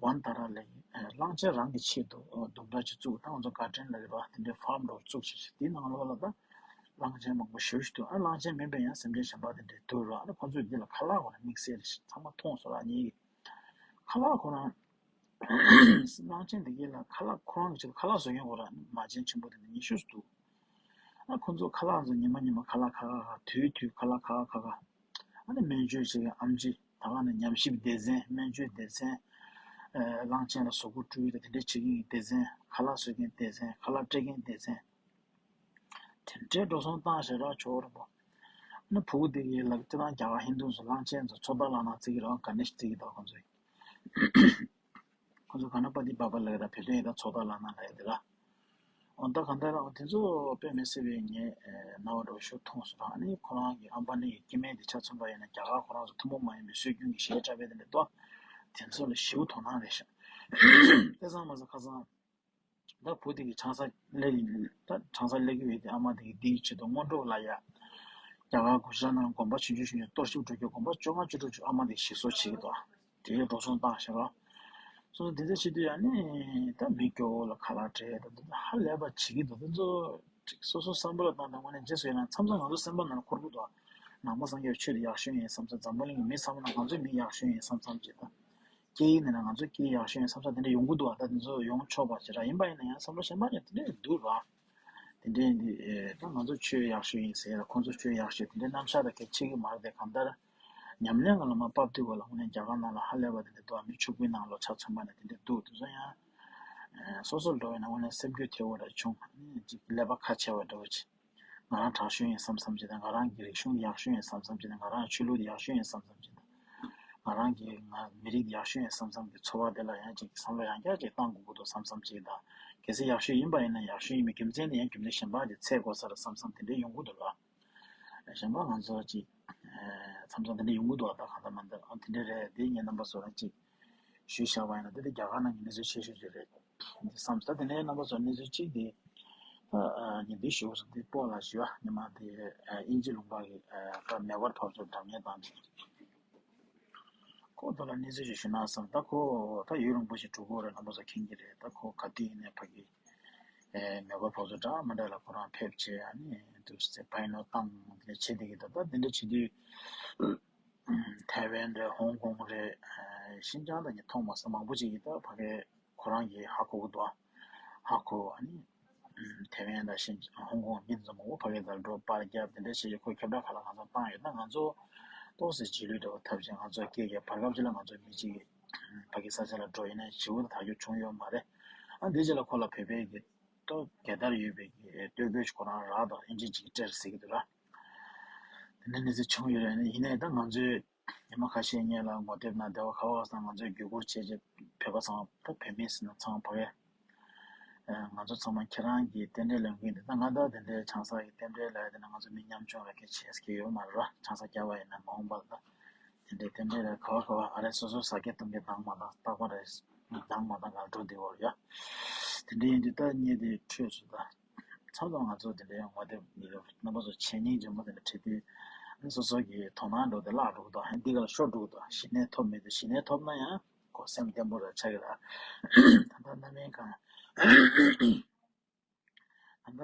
ཝན་ཏཱ་ར་ལབ་ཀྱི་གླང་ཆེན་རང་གི་ཆེད་དུ་ལྡུམ་ར་ཅིག་བཙུགས། ད་ང་ཚོ་གར་ཌེན་ལབ་ཀྱི་རེད་པ། དེ་འདྲའི་ཕཱམ་འདྲ་བོ་བཙུགས་བྱས་བྱས་དེའི་ནང་ལོགས་ལ་ད་གླང་ཆེན་མང་པོ་ཞེ་པོ་ཞིག་འདུག་ཨ་གླང་ཆེན་མིན་པའི་ཡང་སེམས་ཅན་གཞན་པ་དེ་འདྲའི་འདུག་ར། ཨ་ནི་ཁོང་ཚོས་འདི་ལ་ཁ་ལག་ཁོ་རང་དམིགས་བསལ་རེད་ཤག་ཚང་མ་མཐོང་སོང་ར་ངེད་ཀྱིས། ཁ་ལག་ཁོ་རང་། གླང་ཆེན་འདི་གའི་ལ་ཁ་ལག་ཁོ་རང་གི་ཆེད་དུ་ཁ་ལག་བཟོ་མཁན་ཁོ་རང་མ་བྱན་ཆེན་པོ་དེ་འདྲ་ཉི་ཤུ་ཙམ་འདུག་ཨ་ཁོ་ཚོ་ཁ་ལག་ཚོ་ཉི་མ་ཉི་མ་ཁ་ལག་ཁ་ཁ་ཁ་དུས་དུས་ཁ་ལག་ཁ་ཁ་ཁ་ཁ། ཨ་ནི་སྨན་བཅོས་བྱེད་མཁན་ཨམ་ཆི་ད་ག་ནས་ཉམས་ཞིབ་སྡེ་ཚན་སྨན་བཅོས་སྡེ་ཚན། ཨ་གླང་ཆེན་ལ་གཟུགས་པོ་བཀྲུས་ཏེ་དེ་འདྲ་བྱེད་མཁན་གྱི་སྡེ་ཚན། ཁ་ལག་བཟོ་མཁན་སྡེ་ཚན། ཁ་ལག་སྤྲད་མཁན་སྡེ་ཚན། དེ་འདྲའི་འགྲོ་སོང་བཏང་ཞེ་དྲག་ཆོག་རེད་པ། ཨ་ནི་ཕྲུ་གུ་དེ་གའི་ལ་སྤྱིར་བཏང་རྒྱ་གར་ཧིན་དུ་ཚོ་གླང་ཆེན་ཚོ་ཚོགས་བདག་ལག་ན་བརྩི་གི་རེད་པ། ག་ནེ་ཤི་བརྩི་གི་འདུག་ཁོང་ཚོས། ཁོང་ཚོ་ག་ན་པ་ཏི་བ་བ་ལབ་ཀྱི་རེད། བོད་དོན་ཡིན་ད་ཚོགས་བདག་ལག་ན་ལབ་ཀྱི་རེད་ད། འོ་ད་གང་ལྟར་འོ་དེ་ཚོ་དཔེ་མི་སྲིད་པའི་ངས་རྣ་བ་འགྲོ་ཤོར་མཐོང་སོང་། ཨ་ནི་ཁོ་རང་གི་ཨམ་བ་ནི་གི་སྐྱེ་དམན་དེ་ཆ་མཚོན་པ་ཡིན་ན་རྒྱ་གར་ཁོ་རང་ཚོ་ཐུན་མོང་མ་ཡིན་པའི་སྲོལ་རྒྱུན་གྱི་གཞས་འཁྲབ་པའི་དེ་འདྲ་འདུག་དེ་ཚོ་ལ་ཞེ་པོ་དོ་སྣང་རེད་ཤག་དེ་ཙམ་མ་ཟད་ཁ་སང་། ད་བུ་དེ་གི་ཆང་ས་ལེན། ད་ཆང་ས་ལེན་གྱི་ཡོད་དེ་ཨ་མ་དེ་གི་འདིའི་ཆེད་དུ་སྔོན་འགྲོ་ལ་ཡ། རྒྱ་གར་གུ་ཇི་རཱཏ་ནང་དགོན་པ་ཆུང་ཆུང་ཆུང་ཆུང་གཏོར་བཤིག་འགྲོ་རྒྱུ། དགོན་པ་བཅོ་ལྔ་བཅུ་དྲུག་ཅིག་ཨ་མ་དེ་གི་ཞིག་གསོ་བྱེད་ཀྱི་འདུག་དེ་གའི་འགྲོ་སོང་བཏང་ཤག་ར། སོ་སོ་དེ་ཚོ་བྱེད་དུས་ཡ་ནི་ད་མི་སྐྱོ་བོ་ལ་ཁ་ལག་སྤྲད་ད་དེ་ཚོ་ཧ་ལས་པ་བྱེད་ཀྱི་འདུག་དེ་ཚོ་ཅིག་སོ་སོ་བསམ་བློ་བཏང་ད་དངོས་གནས་རྗེས་སུ་ཡི་རང་། མཚམས་མཚམས་ང་ཚོ་སེམས་པ་ནང་ལ་འཁོར་གྱི་འདུག་ནང་པ་སངས་རྒྱས་ཆོས་དེ་ཡག་ཤོས་ཡིན་བསམ་བསམ། འཛམ་བུ་གླིང་གི་མི་ཚང་མ་ནང་ང་ཚོའི་མི་ཡག་ཤོས་ཡིན་བསམ་བསམ་བྱེད་ད། སྐད་ཡིག་ནས་ན་ང་ཚོ་སྐད་ཡག་ཤོས་ཡིན་བསམ་བསམ་དེ་འདྲ་ཡོང་གི་འདུག་ད་དེ་ཚོ་ཡོང་ཆོག་པ་ཞེ་དྲག་ཡིན་པ་ཡིན་ན་ཡང་བསམ་བློ་གཞན་པ་ནས་དེ་འདྲ་འདུག་ར། དེ་འདྲ་ཡིན་དུས་ཨེ་ད་ང་ཚོ་ཆོས་ཡག་ཤོས་ཡིན་ཟེར་ཡ་ཁོང་ཚོ་ཆོས་ཡག་ཤོས་དེ་འདྲའི་རྣམ་གཞག་དང་གལ་ཆེ་གི་མ་རེད་དེ། གང་ལྟར་ཉམས་ལེན་ག་ལ་མ་བབས་དུས་ག་ལ་དངོས་གནས་རྒྱ་གར་ནང་ལ་ཧ་ལས་པ་དེ་འདྲ་འདུག་མི་ཕྱུག་པོའི་ནང་ལོགས་ཆ་མཚོན་པ་ནས་དེ་འདྲ་འདུག་དེ་ཚོ་ཡང་ཨེ་སོ་སོར་འགྲོ་བའི་ནང་དངོས་གནས་སེམས་འགུལ་ཐེབས་པ་འདྲ་བྱུང་། ཨ་ནི་ཅིག་ཀླད་པ་ཁ་ཕྱེ་བ་འདྲ་བོ་ཅིག་ང་རང་དྲག་ཤོས་ཡིན་བསམ་བསམ་བྱས་དང་། ང་རང་གི་རིག་གཞུང་ཡག་ཤོས་ཡིན་བསམ་བསམ་བྱས་དང་། ང་རང་ཆོས་ལུགས་ཡག་ཤོས་ཡིན་བསམ་བསམ་བྱས་དང་། ང་རང་གི་ང་མི་རིགས་ཡག་ཤོས་ཡིན་བསམ་བསམ་གྱི་ཚོར་བ་དེ་ལ་ཡང་ཅིག་བསམ་བློ་ཡང་བསྐྱར་ཅིག་བཏང་དགོས་ཀྱི་འདུག་བསམ་བསམ་བྱས་དང་། གལ་སྲིད་ཡག་ཤོས་ཡིན་པ་ཡིན་ན་ཡག་ཤོས་ཡིན་པའི་རྒྱུ་མཚན་དེ་ཡང་རྒྱུ་མཚན་གཞན་པ་དེ་འཚོལ་དགོས་ས་རེད་བསམ་བསམ་དེ་འདྲ་ཡོང་གི་འདུག་ལ། གཞན་པ་ང་ཚོ་ཅིག་མཚམས་མཚམས་དེ་འདྲ་ཡོང་གི་འདུག་ད་གང་ལྟར་མ་ལྟར་ཨ་དེ་འདྲ་རེད། དེ་ངས་རྣམ་པ་ཚོ་ལ་ཅིག་ཞུས་བཞག་པ་ཡིན་ན་དེ་དེ་རྒྱ་གར་ནང་གི་གནས་ཚུལ་ཆེ་ཤོས་ཅིག་རེད། འདི་བསམ་ས་དེ་ནས་རྣམ་པ་ཚོ་གནས་ཚུལ་གཅིག་དེ། ད་ཉིན་དེ་ཞུ་སོང་དེ་སྤོ་ལགས་ཞུ་ཨ་ཉི་མ་དེ་དབྱིན་ཇི་ལུང་པ་གི་ད་མེ་འཁོར་ཕབ་ཚུར་འགྲམ་ཉལ་བཏང་དེ། ཁོ་ད་ལ་གནས་ཚུལ་ཞིག་ཞུ་ན་བསམ། ད་ཁོ་ད་ཡུན་རིང་པོ་ཞིག་འགྲོ་གི་རེད། རྣམ་པ་ཚོ་མཁྱེན་གྱི་རེད། ད་ཁོ་ག་དུས་ཡིན་ནའི་ཕ་གི་མེ་འཁོར་ཕབ་ཚུར་འདྲ་མི་འདྲ་ལ་ཁོ་རང་ཕེབས་བྱས་ཨ་ནི་དུས་ཚོད་ཕན་ནོ་བཏང་དེ་བྱེད་བསྡད་ཀྱི་འདུག་ད་དེ་འདྲ་བྱེད་དུས། ཐའེ་ཝན་རེད། ཧོང་ཀོང་རེད། ཨ་ཤིན་ཅང་ད་ངས་མཐོང་མ་སོང་། མང་པོ་ཅིག་གིས་ད་ཕ་གི་ཁོ་རང་གིས་ཧ་གོ་གི་འདུག་ཧ་གོ་ཨ་ནི་ཐའེ་ཝན་དང་ཤིན་ཧོང་ཀོང་མི་ཚོ་མང་པོ་ཕ་གི་དང་འགྲོ་པར་བརྒྱབ་དེ་འདྲ་བྱས་ཀྱི་ཁོས་ཁྱབ་བསྒྲགས་ཁ་ལ་ང་ཚོ་བཏང་ཡོད། ད་ང་ཚོ་ཏོག་ཙམ་རྗེས་ལུས་འདྲ་བོ་ཐབས་ཆེན་ང་ཚོ་སྐད་རྒྱག་བར་སྐབས་ཅིག་ལ་ང་ཚོ་མི་གཅིག་གིས་ཕ་གི་ས་ཆ་ལ་འགྲོ་ཡིན་ན་བྱིའུ་ད་ཐག་གཅོད་བྱུང་ཡོད་མ་རེད། ཨ་འདི་རྗེས་ལ་ཁོ་ལ་བོད་པའི་གི་ཏོ་རྒྱལ་དར་ཡོད་པའི་གི་སྟོད་གོས་ཁོ་རང་རག་དང་ཨིན་ཇི་ཅིག་སྤྲད་ཟེར་གི་འདུག་ར། དེ་འདྲ་གནས་ཚུལ་བྱུང་ཡོད་རེད། ཡིན་ནའི་ད་ང་ཚོའི་ ཉི་མ་ཁ་ཤས་སྔོན་ལ་ངོ་དེབ་ནང་བདེ་བ་ཁ་བ་སང་ང་ཚོས་བརྒྱུད་སྐུར་བྱས་རྗེས་བོད་པ་ཚང་མ་ད་བོད་མི་ཟེར་ན་ཚང་མ་ཕ་གི། ང་ཚོ་ཚང་མ་ཁྱེད་རང་གི་རྟེན་འབྲེལ་ལེན་གྱིན་འདི་ད་ང་ད་དེ་འདྲའི་ཆང་ས་གི་རྟེན་འབྲེལ་ལ་དེ་ན་ང་ཚོ་མི་ཉམ་ཆུང་ལ་སྐད་ཆ་བཤད་ཀྱི་ཡོད་མ་རེད་ར། ཆང་ས་བརྒྱབ་པ་ཡིན་ན་མ་འོངས་པ་ལ་ད་དེ་འདྲའི་རྟེན་འབྲེལ་ལ་ག་བ་ག་བ་ཨ་རེ་སོ་སོ་ཟ་སྐད་གཏོང་གི་དང་མ་དང་རྟག་པ་རེད། དང་མ་དང་ག་འགྲོ་འདི་བར་ཡ། དེ་འདྲའི་ཡིན་དུས་ད་ཉེ་དེ་འཕྲོས་སུ་ད། མཚམས་མཚམས་ང་ཚོ་དེ་འདྲའི་ངོ་དེབ་ཡོད་རྣམ་པ་ཚོ་འཆད་ཉན་ཆེན་མོ་དེ་འདྲ་བྲིས་དུས་སོ་སོ་གི་དོ་སྣང་འགྲོ་དེ་བརླག་འགྲོ་གི་འདུག་ཧན་འདི་ག་ལ་ཤོར་འགྲོ་གི་འདུག་ཞི་གནས་ཐོབ་མེད་དུས་ཞི་གནས་ཐོབ་ན་ཡང་ཁོ་སེམས་བརྟན་པོ་ར་ཆགས་ཀྱི་ར། ད་ལྟ་རྣམ་སྨིན་གང་ད་ལྟ་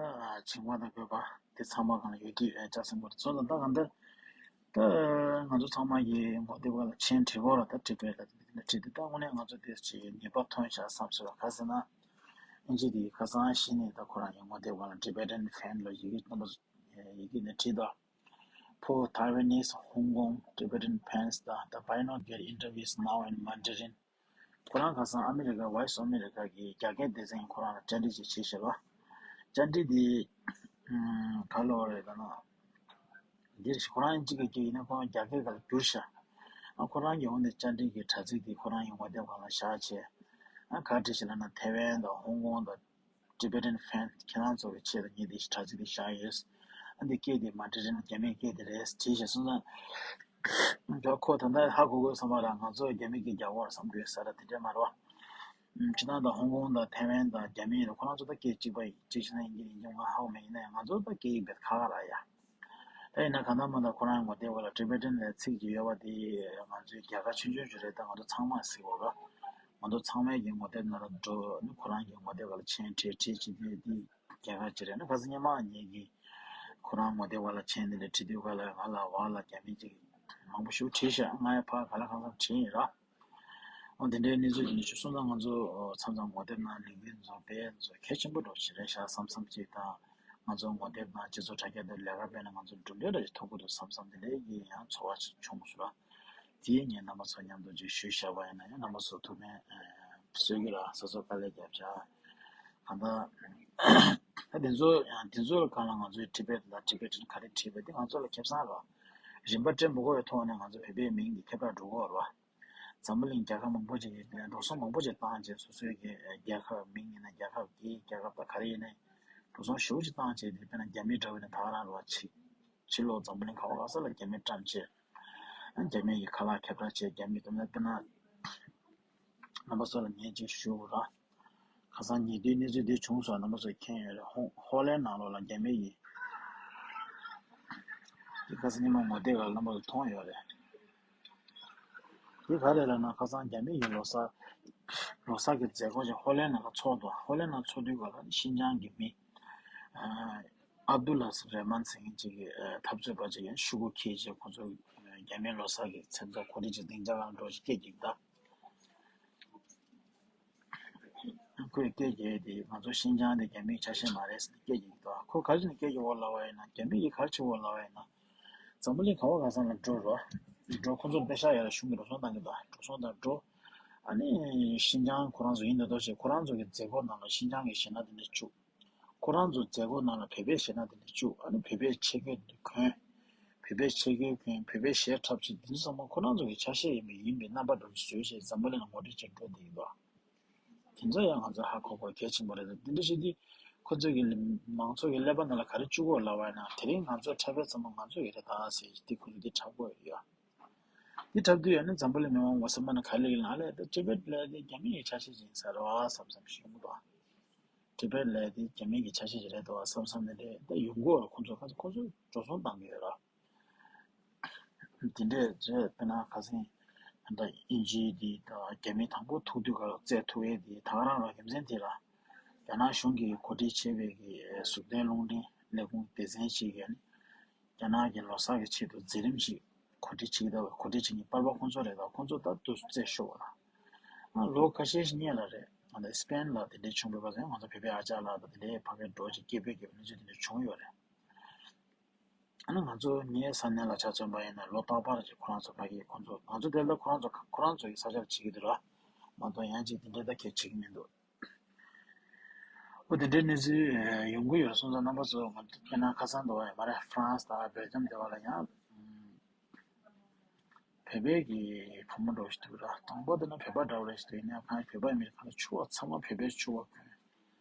བྱིང་བ་དང་འགོད་པ་དེ་ཚང་མ་གང་ལ་ཡོད་དུས་ལྕགས་སྲིན་པོ་དེ་ཚོ་ལ་ད་གང་ལྟར་ད་ང་ཚོ་ཚང་མ་གི་ངོ་དེབ་ག་ལ་མཆན་བྲིས་གོ་ར། ད་བྲིས་པའི་ལ་དེ་འདྲ་བྲིས་དུས་ད་དངོས་གནས་ང་ཚོ་དེ་ཅིག་ནུས་པ་ཐོན་ཤག་བསམ་སོང་། ག་ཟེར་ན། ཨིན་ཇི་དེ་ཁ་སང་གཞི་ནས་ད་ཁོ་རང་ཡང་ངོ་དེབ་ག་ལ་Tibetan Fan ལ་ཡི་གེ་རྣམ་པ་ཡི་གེ་ནས་བྲིས་ད། For Taiwanese Hong Kong Tibetan Fans ད་The Buy Not Get Interviews Now in Mandarin ཁོ་རང་ཁ་སང་ཨ་མི་རི་ཀ་Voice of America གི་རྒྱ་སྐད་སྡེ་ཚན་ཁོ་རང་ལ་བཅར་འདྲི་ཅིག་བྱས་ཤག་ལ། བཅར་འདྲི་དེ་ག་ལོ་རེད་ད་ན། འདིར་ཁོ་རང་གཅིག་གི་སྐད་ཡིན་ན་ཁོ་རང་རྒྱ་སྐད་ག་ལ་བསྒྱུར་ཤག་ཨ་ཁོ་རང་གི་འོག་ནས་བཅར་འདྲི་གི་དྲ་ཚིགས་དེ་ཁོ་རང་གི་ངོ་དེབ་སྒང་ལ་བཞག་བྱས། ཨ་ག་བྲིས་ཤག་ལབ་ན་ཐའེ་ཝན་དང་ཧོང་ཀོང་དང་Tibetan Fan ཁྱེད་རང་ཚོ་གི་ཆེད་དུ་ངས་འདི་དྲ་ཚིགས་འདི་བཞག་ཡོད། ཨ་འདི་སྐད་དེ་མ་འདྲ་རེད་ན་རྒྱ་མིའི་སྐད་དེ་རེད་བྲིས་ཤག་སོང་ཙང་། ཁོ་ད་ལྟ་ཧ་གོ་དགོས་བསམ་པ་ར་ང་ཚོ་རྒྱ་མི་སྐད་རྒྱག་གོ་ར་བསམ་དགོས་ས་ར་དེ་འདྲས་མ་རེད་བ། ཕྱི་ནང་དང་ཧོང་ཀོང་དང་ཐའེ་ཝན་དང་རྒྱ་མི་ར་ཁོ་རང་ཚོ་ད་སྐད་གཅིག་པ་ཡིན་གཅིག་བྱས་ན་ཡིན་གྱི་ཡིན་གྱི་ང་ཧ་གོ་མེད་ཡིན་ན་ཡང་ང་ཚོ་ད་སྐད་ཡིག་བེད་ཁག་ཁག་ར་ཡ། ད་ཡིན་ན་གང་ལྟར་མ་ལྟར་ཁོ་རང་ངོ་དེབ་བ་ལ་Tibetan ལ་ཚིག་ཅིག་ཡོད་པ་དེ་ང་ཚོའི་རྒྱལ་ཁ་ཆུང་ཆུང་ཅིག་རེད། ད་ང་ཚོ་ཚང་མ་གཟིགས་དགོས་ར། ང་ཚོ་ཚང་མའི་གི་ངོ་དེབ་ནང་ལ་འགྲོ་ནི་ཁོ་རང་གི་ངོ་དེབ་བ་ལ་མཆན་བྲིས་བྲིས་ཅིག་དེ་དེ་རྒྱལ་ཁ་ཅིག་རེད་ན་ག་ས་སྙན་མ་ངེད་ཀྱི་ཁོ་རང་ངོ་དེབ་བ་ལ་མཆན་དེ་འདྲ་བྲིས་དུས་ག་ལ་ང་ལ་བ་ལ་རྒྱ་མི་ཅིག་མང་པོ་ཞིག་བྲིས་ཤག་ང་ཡང་ཕར་ག་ལ་གང་འཚམ་བྲིས་ཡིན་ར། འོ་དེ་འདྲའི་གནས་ཚུལ་དེ་འདྲ་ཞིག་སོང་ཙང་ང་ཚོ་མཚམས་མཚམས་ངོ་དེབ་ནང་ལིང་ལིང་བཟོ་དཔེ་བཟོ་གལ་ཆེན་པོ་འགྲོ་ཞིག་རེད་ཤག་བསམ་བསམ་ཅིག་དང་། ང་ཚོ་ངོ་དེབ་ནང་སྤྱི་ཚོགས་དྲ་རྒྱ་དེ་ལས་ཀ་སྤེལ་ན་ང་ཚོ་གྲུབ་འབྲས་འདྲ་ཞིག་ཐོབ་ཀྱི་འདུག་བསམ་བསམ་དེ་འདྲའི་གི་ཡང་ཚོར་བ་ཞིག་བྱུང་སོང་ར། དེ་ངས་རྣམ་པ་ཚོ་མཉམ་དུ་ཅིག་ཞུས་བཞག་པ་ཡིན་ན་ཡང་རྣམ་པ་ཚོ་ཐུགས་ཕན་གསོས་ཀྱི་ར་སོ་སོ་དཀའ་ལས་རྒྱབ་བྱ། གང་ལྟར་ད་དེ་ཚོ་ཡང་དེ་ཚོ་ལ་གང་ལ་ང་ཚོའི་Tibet ལ་Tibetan ག་རེ་བྲིས་པ་དེ་ང་ཚོ་ལ་ཁེ་བཟང་ར། རིན་པ་སྤྲད་མི་དགོས་པའི་ཐོག་ནས་ང་ཚོ་བོད་པའི་མིང་གི་ཁྱབ་བསྒྲགས་འགྲོ་གི་ཡོད་རེད་བ། འཛམ་བུ་གླིང་རྒྱལ་ཁབ་མང་པོ་ཅིག་གིས་འགྲོ་སོང་མང་པོ་ཅིག་བཏང་བྱས་སོ་སོའི་གི་རྒྱལ་ཁབ་མིང་ཡིན་ན་རྒྱལ་ཁབ་ཀྱི་རྒྱལ་ཁབ་དང་ག་རེ་ཡིན་ནའི་འགྲོ་སོང་ཞེ་པོ་ཅིག་བཏང་བྱས་དེ་དཔེར་ན་རྒྱ་མི་འདྲ་བོ་ཡིན་ན་ད་ག་རང་རེད་བ། ཕྱི་ཕྱི་ལོགས་འཛམ་བུ་གླིང་ག་བ་ག་ས་ལ་རྒྱ་མི་བཀྲམ་བྱས། རྒྱ་མི་གི་ཁ་ལག་ཁྱབ་བསྒྲགས་བྱས་རྒྱ་མི་དུ་མ་དཔེར་ན། རྣམ་པ་ཚོ་ལ་ངས་ཅིག་ཞུ་དགོས་ར། ཁ་སང་ཉེ་དུས་གནས་ཚུལ་འདི་བྱུང་སོང་། རྣམ་པ་ཚོ་མཁྱེན་ཡོད་རེད། ཧོ་ཧོ་ལན་ནང་ལོགས་ལ་རྒྱ་མི་ཡིས་འདི་ཁ་སང་ཉི་མ་ངོ་དེབ་ལ་རྣམ་པ་ཚོ་མཐོང་ཡོད་རེད། འདི་ག་རེད་ལབ་ན་ཁ་སང་རྒྱ་མི་ཡིས་ལོ་གསར་ལོ་གསར་གྱི་མཛད་སྒོ་ཅིག་ཧོ་ལན་ནང་ལ་ཚོགས་འདུག་ཧོ་ལན་ནང་ཚོགས་དུས་ག་ལ་ཤིན་ཅང་གི་མི་ཨབ་དུ་ལ་རེ་མན་ཟེར་མཁན་ཅིག་གི་འཐབ་རྩོད་པ་ཅིག་ཡང་ཤོག་གུ་འཁྱེར་བྱས་ཁོ་ཚོ་རྒྱ་མིའི་ལོ་གསར་གྱི་མཚན་ཚོགས་གོ་སྒྲིག་ཅིག་སྡིངས་ཆ་སྒང་འགྲོ་ཞིག་སྐད་ཅིག་ད། ཁོས་སྐད་རྒྱག་དེ་ང་ཚོ་ཤིན་ཅང་དེ་རྒྱ་མིའི་ཆ་ཤས་མ་རེད་ཟེར་ནས་སྐད་རྒྱག་གི་འདུག་ཁོ་ག་རེ་བྱས་ནས་སྐད་རྒྱག་འོ་ལབ་པ་ཡིན་ན་རྒྱ་མི་ཡིས་ག་རེ་བྱེད་འོ་ལབ་པ་ཡིན་ན། འཛམ་བུ་གླིང་ག་བ་ག་ས་ལ་འགྲོ་རོགས། འགྲོ་ཁོ་ཚོ་པེ་ཤག་ཡར་གཞུང་གིས་འགྲོ་སོང་བཏང་གི་འདུག་འགྲོ་སོང་དང་འགྲོ། ཨ་ནི་ཤིན་ཅང་ཁོ་རང་ཚོ་ཡིན་ད་དོ་ཞེས་ཁོ་རང་ཚོ་གི་མཛད་སྒོ་ནང་ལ་ཤིན་ཅང་གི་གཞས་སྣ་དེ་འདྲ་བཅུག་ཁོ་རང་ཚོ་མཛད་སྒོ་ནང་ལ་བོད་པའི་གཞས་སྣ་དེ་འདྲ་བཅུག་ཨ་ནི་བོད་པའི་ཆས་གོས་འདི་གོན། བོད་པའི་ཆས་གོས་གོན་བོད་པའི་གཞས་འཁྲབ་བྱེད་འདི་ཚོ་ཚང་མ་ཁོ་རང་ཚོ་གི་ཆ་ཤས་ཡིན་པའི་ཡིན་པའི་རྣམ་པ་འདྲ་བོ་བཟོས་བྱས་འཛམ་བུ་གླིང་ལ་ངོ་སྤྲོད་བྱེད་འགྲོ་བསྡད་ཡོད་པ། དེ་ཚོ་ཡང་ང་ཚོ་ཧ་གོ་དགོས་གལ་ཆེན་པོ་རེད། འདི་འདྲ་བྱེད་དུས་ཁོ་ཚོ་གི་མང་ཚོགས་ཀྱི་ཀླད་པ་ནང་ལ་ག་རེ་བཅུག་དགོས་ལབ་པ་ཡིན་ན་དེ་རིང་ང་ཚོ་འཁྲབ་པའི་ཚང་མ་ང་ཚོ་ཡི་རེད་ད་ཟེར་དེ་ཁོ་ཚོ་འདི་འཁྲབ་དགོས་ཡོད་ཡ། འདི་འཁྲབ་དུས་ཡང་ནི་འཛམ་བུ་གླིང་མི་མང་ངོ་སེམས་པ་ནི་ག་ལེ་ལ་ལས་ད་ཊི་བེཊ་ལས་དེ་རྒྱ་མི་ཡི་ཆ་ཤས་ཤིག་ཡིན་ས་རེད་བ་བསམ་བསམ་ཞིག་ཡོང་གི་འདུག་ཊི་བེཊ་ལས་དེ་རྒྱ་མི་གི་ཆ་ཤས་ཤིག་རེད་འདུག་བ་བསམ་བསམ་ནི་རེད། ད་ཡོང་གི་ཡོད་རེད། ཁོ་ཚོ་ཁ་ཁོ་ཚོ་འགྲོ་སོང་བཏང་གི་ཡོད་ར། དེ་འདྲས་རེད། དཔེར་ན་ཁ་སང་ད་ཨིན་ཇིའི་དེ་ད་རྒྱ་མི་དང་པོ་ཐུག་དུས་ག་ལ་རྩེད་ཐུག་ཡས་དེ་ད་ག་རང་ར་རྒྱུ་མཚན་དེ་ར། རྒྱ་ནག་གཞུང་གིས་གོ་སྒྲིག་བྱས་པའི་གི་གཟུགས་བརྙན་རླུང་འཕྲིན་ལས་ཁུངས་སྡེ་ཚན་ཞིག་གིས་ནི། རྒྱ་ནག་གི་ལོ་གསར་གྱི་ཆེད་དུ་མཛད་རིམ་ཞིག་གོ་སྒྲིག་བྱེད་ཀྱི་འདུག་གོ་སྒྲིག་བྱེད་མཁན་པར་པ་ཁོང་ཚོ་རེད། ད་ཁོང་ཚོ་ད་དུ་རྩེད་ཤོར་བ་ལ། ལོ་ཁ་ཤས་ཤིག་སྔོན་ལ་རེད། ང་ཚོ་སི་པེན་ལ་དེ་འདྲའི་བྱུང་བའི་བར་དུ་ང་ཚོ་བོད་པའི་ཨ་ཅག་ལགས་དང་དེ་འདྲའི་ཕ་གིར་འགྲོ་ཅིག་སྐད་འབོད་བརྒྱབ་པའི་གནས་ཚུལ་དེ་འདྲ་བྱུང་ཡོད་རེད། ཨ་ནི་ང་ཚོ་ངའི་ས་གནས་ལ་ཆ་མཚོན་པ་ཡིན་ན་ལོ་རྟག་པར་ཅིག་ཁོ་རང་ཚོ་ཕ་གིར་ཁོང་ཚོ་ང་ཚོ་དེ་ལ་ཁོ་རང་ཚོ་ཁོ་རང་ཚོ་ཡི་ས་ཆར་བྱེད་ཀྱི་འདུག་ར། མ་གཏོགས་ཡང་ཅིག་དེ་འདྲའི་ད་གལ་ཆེ་གི་མི་འདུག་འོ་དེ་འདྲའི་གནས་ཚུལ་ཡོང་གི་ཡོད་སོང་ཙང་རྣམ་པ་ཚོ་ང་ཚོ་དཔེར་ན་ཁ་སང་འདྲ་བ་ཡང་མ་རེད། ཧྥ་རན་སི་དང་སྦེལ་ཇམ་དེ་བ་ལ་ཡང་ བོད་པའི་གི་བུ་མོ་འདྲ་བོ་ཞིག་འདུག་ར། དང་པོ་དེ་ན་བོད་པ་འདྲ་བོ་རེད་ཞིག་འདུག་ཡིན་ནའི་ཁ་ཕྱི་བོད་པ་ཡིན་མིན་ཁ་ཕྱི་ཕྱུ་པ་ཚང་མ་བོད་པའི་ཕྱུ་པ་གོན།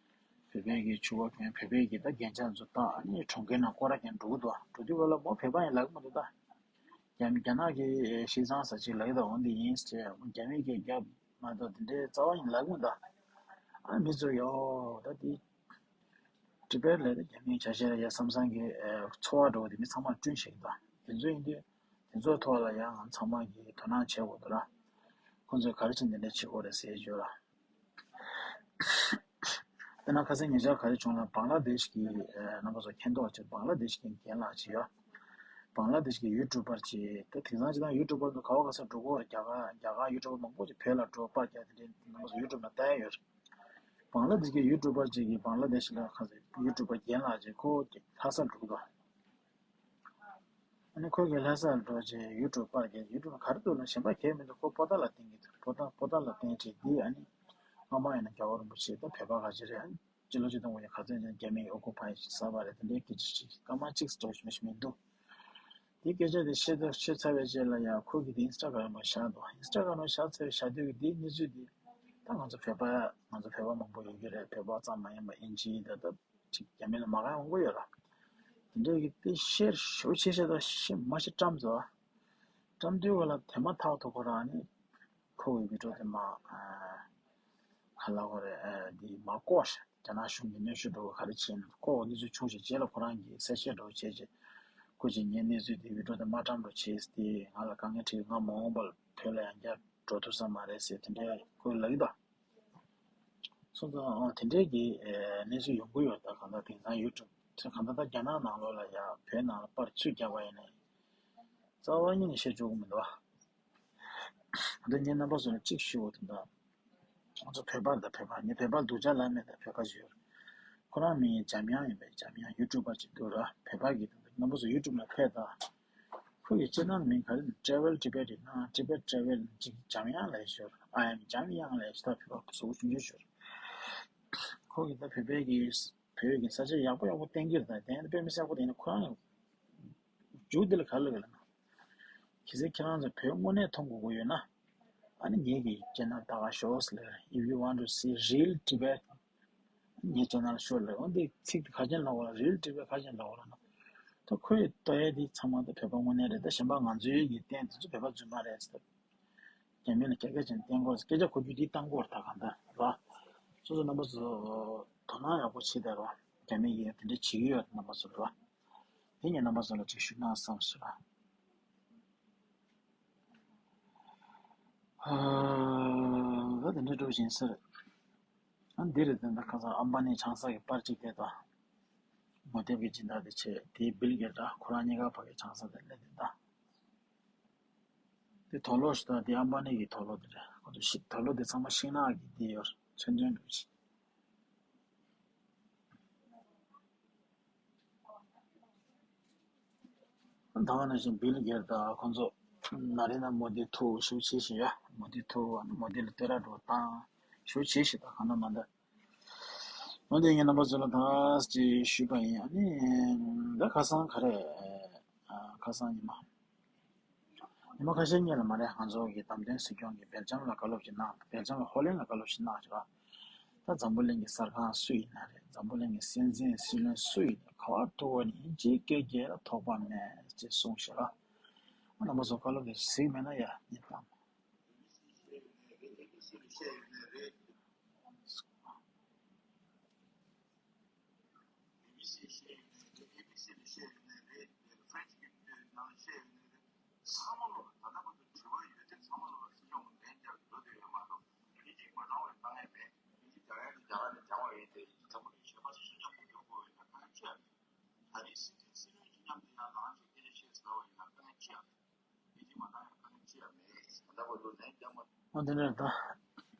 བོད་པའི་གི་ཕྱུ་པ་གོན། བོད་པའི་གི་ད་རྒྱན་ཆ་ཚོ་བཏགས། ཨ་ནི་གྲོང་ཁྱེར་ནང་སྐོར་ར་རྒྱག་འགྲོ་གི་འདུག་འགྲོ་དུས་ག་ལ་མོ་བོད་པ་ཡིན་ལབ་གི་མི་འདུག་ད། རྒྱ་རྒྱ་ནག་གི་ཤི་ཚང་ས་ཅིག་ལབ་ཀྱི་འདུག་འོ་འདི་ཡིན་ཟེར། རྒྱ་མི་གི་རྒྱབ་མ་གཏོགས་དེ་འདྲའི་རྩ་བ་ཡིན་ལབ་གི་མི་འདུག་ཨ་མི་ཚོ་ཡོ་ད་དེ། ཊི་བེཊ་ལ་རྒྱ་མིའི་ཆ་ཤས་ལ་ཡ་བསམ་བསམ་གྱི་ཚོར་བ་འདྲ་བོ་དེ་མི་ཚང་མར་བསྐྲུན་བཞག་གི་འདུག་དེ་ཚོ་ཡིན་དུས་དེ་ཚོའི་ཐོག་ལ་ཡང་ང་ཚང་མ་གིས་དོ་སྣང་བྱེད་དགོས་འདུག་ར། ཁོང་ཚོས་ག་རེ་བྱས་འདི་འདྲ་བྱེད་དགོས་རེད་ཟེར་བརྗོད་ར། དེ་ན་ཁ་སང་ཉེ་ཆར་ག་རེ་བྱུང་ལ། བང་ལ་དེཤ་གི་རྣམ་པ་ཚོ་མཁྱེན་རྟོགས་བྱེད། བང་ལ་དེཤ་གི་རྒན་ལགས་ཅིག་ཡོད། བང་ལ་དེཤ་གི་ཡུ་ཊུབ་པར་ཅིག་ད་དེང་སང་ཅི་ད་ཡུ་ཊུབ་པར་ཚོ་ག་བ་ག་ས་འགྲོ་གི་ཡོད་རེད། རྒྱ་གར་རྒྱ་གར་ཡུ་ཊུབ་པར་མང་པོ་ཅིག་བོད་ལ་འགྲོ་པར་རྒྱག་དེ་འདྲའི་རྣམ་པ་ཚོ་ཡུ་ཊུབ་ལ་ལྟ་ཡ་ཡོད་རེད། བང་ལ་དེཤ་གི་ཡུ་ཊུབ་པར་ཅིག་གིས་བང་ལ་དེཤ་ལ་ཁ་སང་ཡུ་ཊུབ་པར་རྒན་ལགས་ཅིག་ཁོ་ལྷ་སར་འགྲོ་གི་འདུག་ཨ་ནི་ཁོ་གིས་ལྷ་སར་འགྲོ་རྗེས་ཡུ་ཊུབ་པར་གྱི་ཡུ་ཊུབ་ག་རེ་འདུག་ལ་གཞན་པ་གས་མི་འདུག་ཁོ་པོ་ཏཱ་ལ་བསྟན་གྱི་འདུག་པོ་ཏཱ་པོ་ཏཱ་ལ་བསྟན་རྗེས་འདི་ཨ་ནི་སྔ་མ་ཡིན་ན་རྒྱལ་བ་རིན་པོ་ཆེ་ད་བོད་པ་ག་ཅི་རེད། ཨ་ནི་སྤྱི་ལོ་ཆིག་སྟོང་དགུ་བརྒྱ་ག་ཚོད་ཅན་རྒྱ་མིས་ཨོ་ཀུ་པའི་བྱས་པ་རེད། དེ་འདྲའི་སྐད་ཆ་ཅིག་སྐར་མ་གཅིག་འདྲ་བོ་ཞིག་མི་ཞིག་མི་འདུག་དེ་སྐད་ཆ་དེ་བཤད་ཐུབ་བཤད་ཚར་བའི་རྗེས་ལ་ཡང་ཁོ་གིས་དེ་ཨིན་སི་ཊ་གྷ་རམ་ལ་བཞག་འདུག་ཨིན་སི་ཊ་གྷ་རམ་ལ་བཞག་ཚར་བའི་བཞག་དུས་ཀྱི་དེའི་གནས་ཚུལ་དེ་ད་ང་ཚོ་བོད་པ་ང་ཚོ་བོད་པ་མང་པོ་ཡོད་ཀྱི་རེད། བོད་པ་ཙམ་མ་ཡིན་པ་ཨིན་ཇི་ད་ད་ཅིག་རྒྱ་མི་ལ་མ་དགའ་མང་པོ་ཡོད་ར། དེ་འདྲའི་གི་དེ་ཤེར་ཞེ་པོ་ཆེ་ཤེར་དང་ཤེར་མ་ཤེར་བཀྲམ་ཚོ། བཀྲམ་དུས་ག་ལ་དེ་མ་ཐག་ཐུག་ཁོ་རང་ནི་ཁོ་བའི་བི་ཌིའོ་དེ་མ་ག་ལ་གོ་རེད། དེ་མ་བཀོག་ཤ་རྒྱ་ནག་གཞུང་གི་གནོན་ཤུགས་འགྲོ་ག་རེ་བྱས་ནས་བཀོག་གནས་ཚུལ་བྱུང་ཞེས་རྗེས་ལ་ཁོ་རང་གིས་གསལ་བཤད་འགྲོ་བྱས་རྗེས་ཁོ་ཅིག་ངའི་གནས་ཚུལ་དེ་བི་ཌིའོ་དེ་མ་བཀྲམ་འགྲོ་བྱས་ཏེ་ང་ལ་དཀའ་ངལ་འཕྲད། ང་མ་འོངས་པར་བོད་ལ་ཡང་བསྐྱར་འགྲོ་ཐུབ་ས་མ་རེད་ཟེར་དེ་འདྲའི་ཁོས་ལབ་ཀྱི་འདུག་སོང་ཙང་ཨ་དེ་འདྲའི་གི་ཨེ་གནས་ཚུལ་ཡོང་གི་ཡོད། ད་གང་ལྟར་དེང་སང་ཡུ་ཊུབ་ཚོ་གང་ལྟར་ད་རྒྱ་ནག་ནང་ལོགས་ལ་ཡ་བོད་ནང་ལ་པར་ཚུར་རྒྱག་པ་ཡིན་ནའི་རྩ་བ་ཉིད་ནས་བཤད་ཆོག་གི་མི་འདུག་ཨ། ད་ངས་རྣམ་པ་ཚོ་ལ་གཅིག་ཞུ་བ་དེ་འདྲ། ང་ཚོ་བོད་པ་རེད། ད་བོད་པ་ངས་བོད་པ་སྡུག་ཅག་ལབ་མེད། ད་བོད་པ་ཞིག་ཡོད་རེད། ཁོ་རང་མིང་འཇམ་དབྱངས་ཡིན་པས། འཇམ་དབྱངས་ཡུ་ཊུབ་པ་ཅིག་འདུག་ར། བོད་པ་གི་རྣམ་པ་ཚོ་ཡུ་ཊུབ་ལ་ཕེབས་དང་། ཁོ་ཡི་ཅེ་ནལ་མིང་ག་རེ་ནི་Travel Tibet ཡིན་ན་Tibet Travel ཅིག་འཇམ་དབྱངས་ལབ་ཞོར། I am འཇམ་དབྱངས་ལབ་ཞོར། ད་བོད་པ་བཟོ་བོ་ཆུང་ཆུང་ཞོར། ཁོ་གི་ད་བོད་པའི་གི་བོད་ཀྱི་ས་ཆ་ཡག་པོ་ཡག་པོ་བསྟན་གྱི་རེད། ད་དེ་ནི་དཔེ་མི་སྲིད་ཡག་པོ་དེ་ནི་ཁོ་རང་རྒྱུ་འདི་ལ་ག་ལ་གི་ལ་ན། གལ་སྲིད་ཁྱེད་རང་ཚོ་བོད་དངོས་གནས་མཐོང་དགོས་ཀྱི་ཡོད་ན། ཨ་ནི་ངེད་ཀྱི་ཅེ་ནལ་ལྟ་ག་ཤོག་ཟེར་ལ། If you want to see real Tibet ངའི་ཅེ་ནལ་ཤོག་ལ། འོ་འདི་ཚིག་དེ་ག་ཅན་ལ་འོ་ལ། Real Tibet ག་ཅན་ལ་འོ་ལ་ན། ད་ཁོས་ལྟ་ཡ་འདི་ཚང་མ་ད་བོད་པ་དངོས་གནས་རེད། ད་གཞན་པ་ང་ཚོའི་གི་བསྟན་དེ་ཚོ་བོད་པ་རྫུན་མ་རེད་ཟེར། རྒྱ་མི་ལ་སྐད་ཆ་ཅན་བསྟན་དགོས། སྐད་ཆ་གོ་རྒྱུ་འདི་བཏང་དགོས་ད་གང་ལྟར་ར། སོ་སོ་རྣམ་པ་ཚོ་དོ་སྣང་ཡག་པོ་བྱེད་དེ་ར། རྒྱ་མི་གིས་དེ་འདྲ་བྱེད་ཀྱི་ཡོད་རྣམ་པ་ཚོ་ར། དེ་ངས་རྣམ་པ་ཚོ་ལ་ཅིག་ཞུ་ན་བསམ་སོང་ར། ཨ། ད་དེ་འདྲ་འགྲོ་བཞིན་ཟེར། ཨ་འདི་རེད། དེ་འདྲ་ཁ་སང་ཨམ་བ་ནི་ཆང་ས་གི་པར་གཅིག་དེ་དང་། ངོ་དེབ་ཀྱི་སྦྱིན་བདག་དེ་བྱས། དེའི་བིལ་གེ་ཊ་ཁོ་རང་གཉིས་ཀ་ཕ་གི་ཆང་ས་དེ་ལས་དེ་དང་། དེ་དུག་ལོག་ཞིག་དང་དེ་ཨམ་བ་ནི་གི་དུག་ལོག་དེ་རེད། ཁོ་ཚོ་ཞིག་དུག་ལོག་དེ་ཚང་མ་ཤིང་ནགས་ཀྱི་དེ་ཡོད་ཚོན་ཚོན་འགྲོ་ཅིག་ད་ག་ནང་བཞིན་བིལ་གེ་ཊ་དང་ཁོང་ཚོ་ན་རེ་ན་མོ་དི་ཐུག་ཞུ་བྱེད་བཞིན་ཡ། མོ་དི་ཐུག་མོ་དི་ལ་བསྟོད་ར་འགྲོ་བཏང་ཞུ་བྱེད་བཞིན། ད་ག་ན་མ་འདི་མོ་དི་ངའི་རྣམ་པ་ཚོ་ལ་ད་ཅི་ཞུས་པ་ཡིན། ཨ་ནི་ད་ཁ་སང་ག་རེ་ཁ་སང་ཉི་མ་ཉི་མ་ཁ་ཤས་སྔོན་ལ་མ་རེད། ང་ཚོ་གི་བདམས་ཐོན་སྲིད་སྐྱོང་གིས་སྦེལ་ཇམ་ལ་བཀའ་སློབ་ཅིག་གནང་། སྦེལ་ཇམ་ལ་ཧོ་ལན་ལ་བཀའ་སློབ་ཅིག་གནང་བྱས། ད་འཛམ་བུ་གླིང་གི་གསར་ཁང་སུ་ཡིན་ན་རེད། འཛམ་བུ་གླིང་གི་སྲིད་འཛིན་སྲིད་བློན་སུ་ཡིན་ན་ག་པར་ཐུག་པ་ནས་ཨིན་ཇིའི་སྐད་རྒྱག་ལ་ཐོགས་པ་མེད་ཅེས་གསུངས་བྱས། ཨ་རྣམ་པ་ཚོ་བཀའ་སློབ་དེ་གཟིགས་མེད་ན་ཡ་ཉན་དང་། འོ་དེ་འདྲ་ད་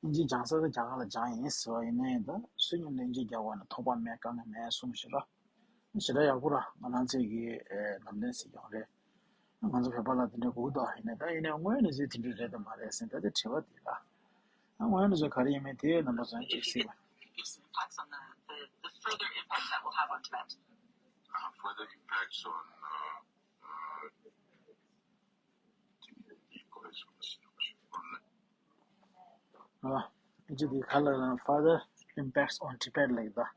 ཨིན་ཇི་སྦྱང་ས་དེ་རྒྱ་གར་ལ་སྦྱངས་ཡིན་ཟེར་བ་ཡིན་ནའི་ད་སུ་མཉམ་དུ་ཨིན་ཇི་རྒྱག་པ་ན་ཐོགས་པ་མེད། དཀའ་ངལ་མེད་གསུངས་ཤག་ར། ཞེ་དྲག་ཡག་པོ་ར། ང་རང་ཚོའི་གི་ཨེ་ནམ་ལྡན་སྲིད་སྐྱོང་རེད། ང་ཚོ་བོད་པ་ལ་དེ་འདྲ་དགོས་འདུག་ཡིན་ནའི་ད་ཡིན་ནའི་དངོས་ཡོད་གནས་ཚུལ་དེ་འདྲ་རེད་དམ་མ་རེད་ཟེར་ད་དེ་དྲི་བ་དེ་ར། དངོས་ཡོད་གནས་ཚུལ་ག་རེ་ཡིན་མིན་དེ་རྣམ་པ་ཚོ་ཡང་གཅིག་གཟིགས་པ། Impacts on the, the, the further impacts that will have on Tibet. Uh, further impacts on, uh, uh, ཨ། ཨིན་ཇི་འདི་ག་ལ་ལ་Further Impacts on Tibet ལབ་ཀྱི་ད།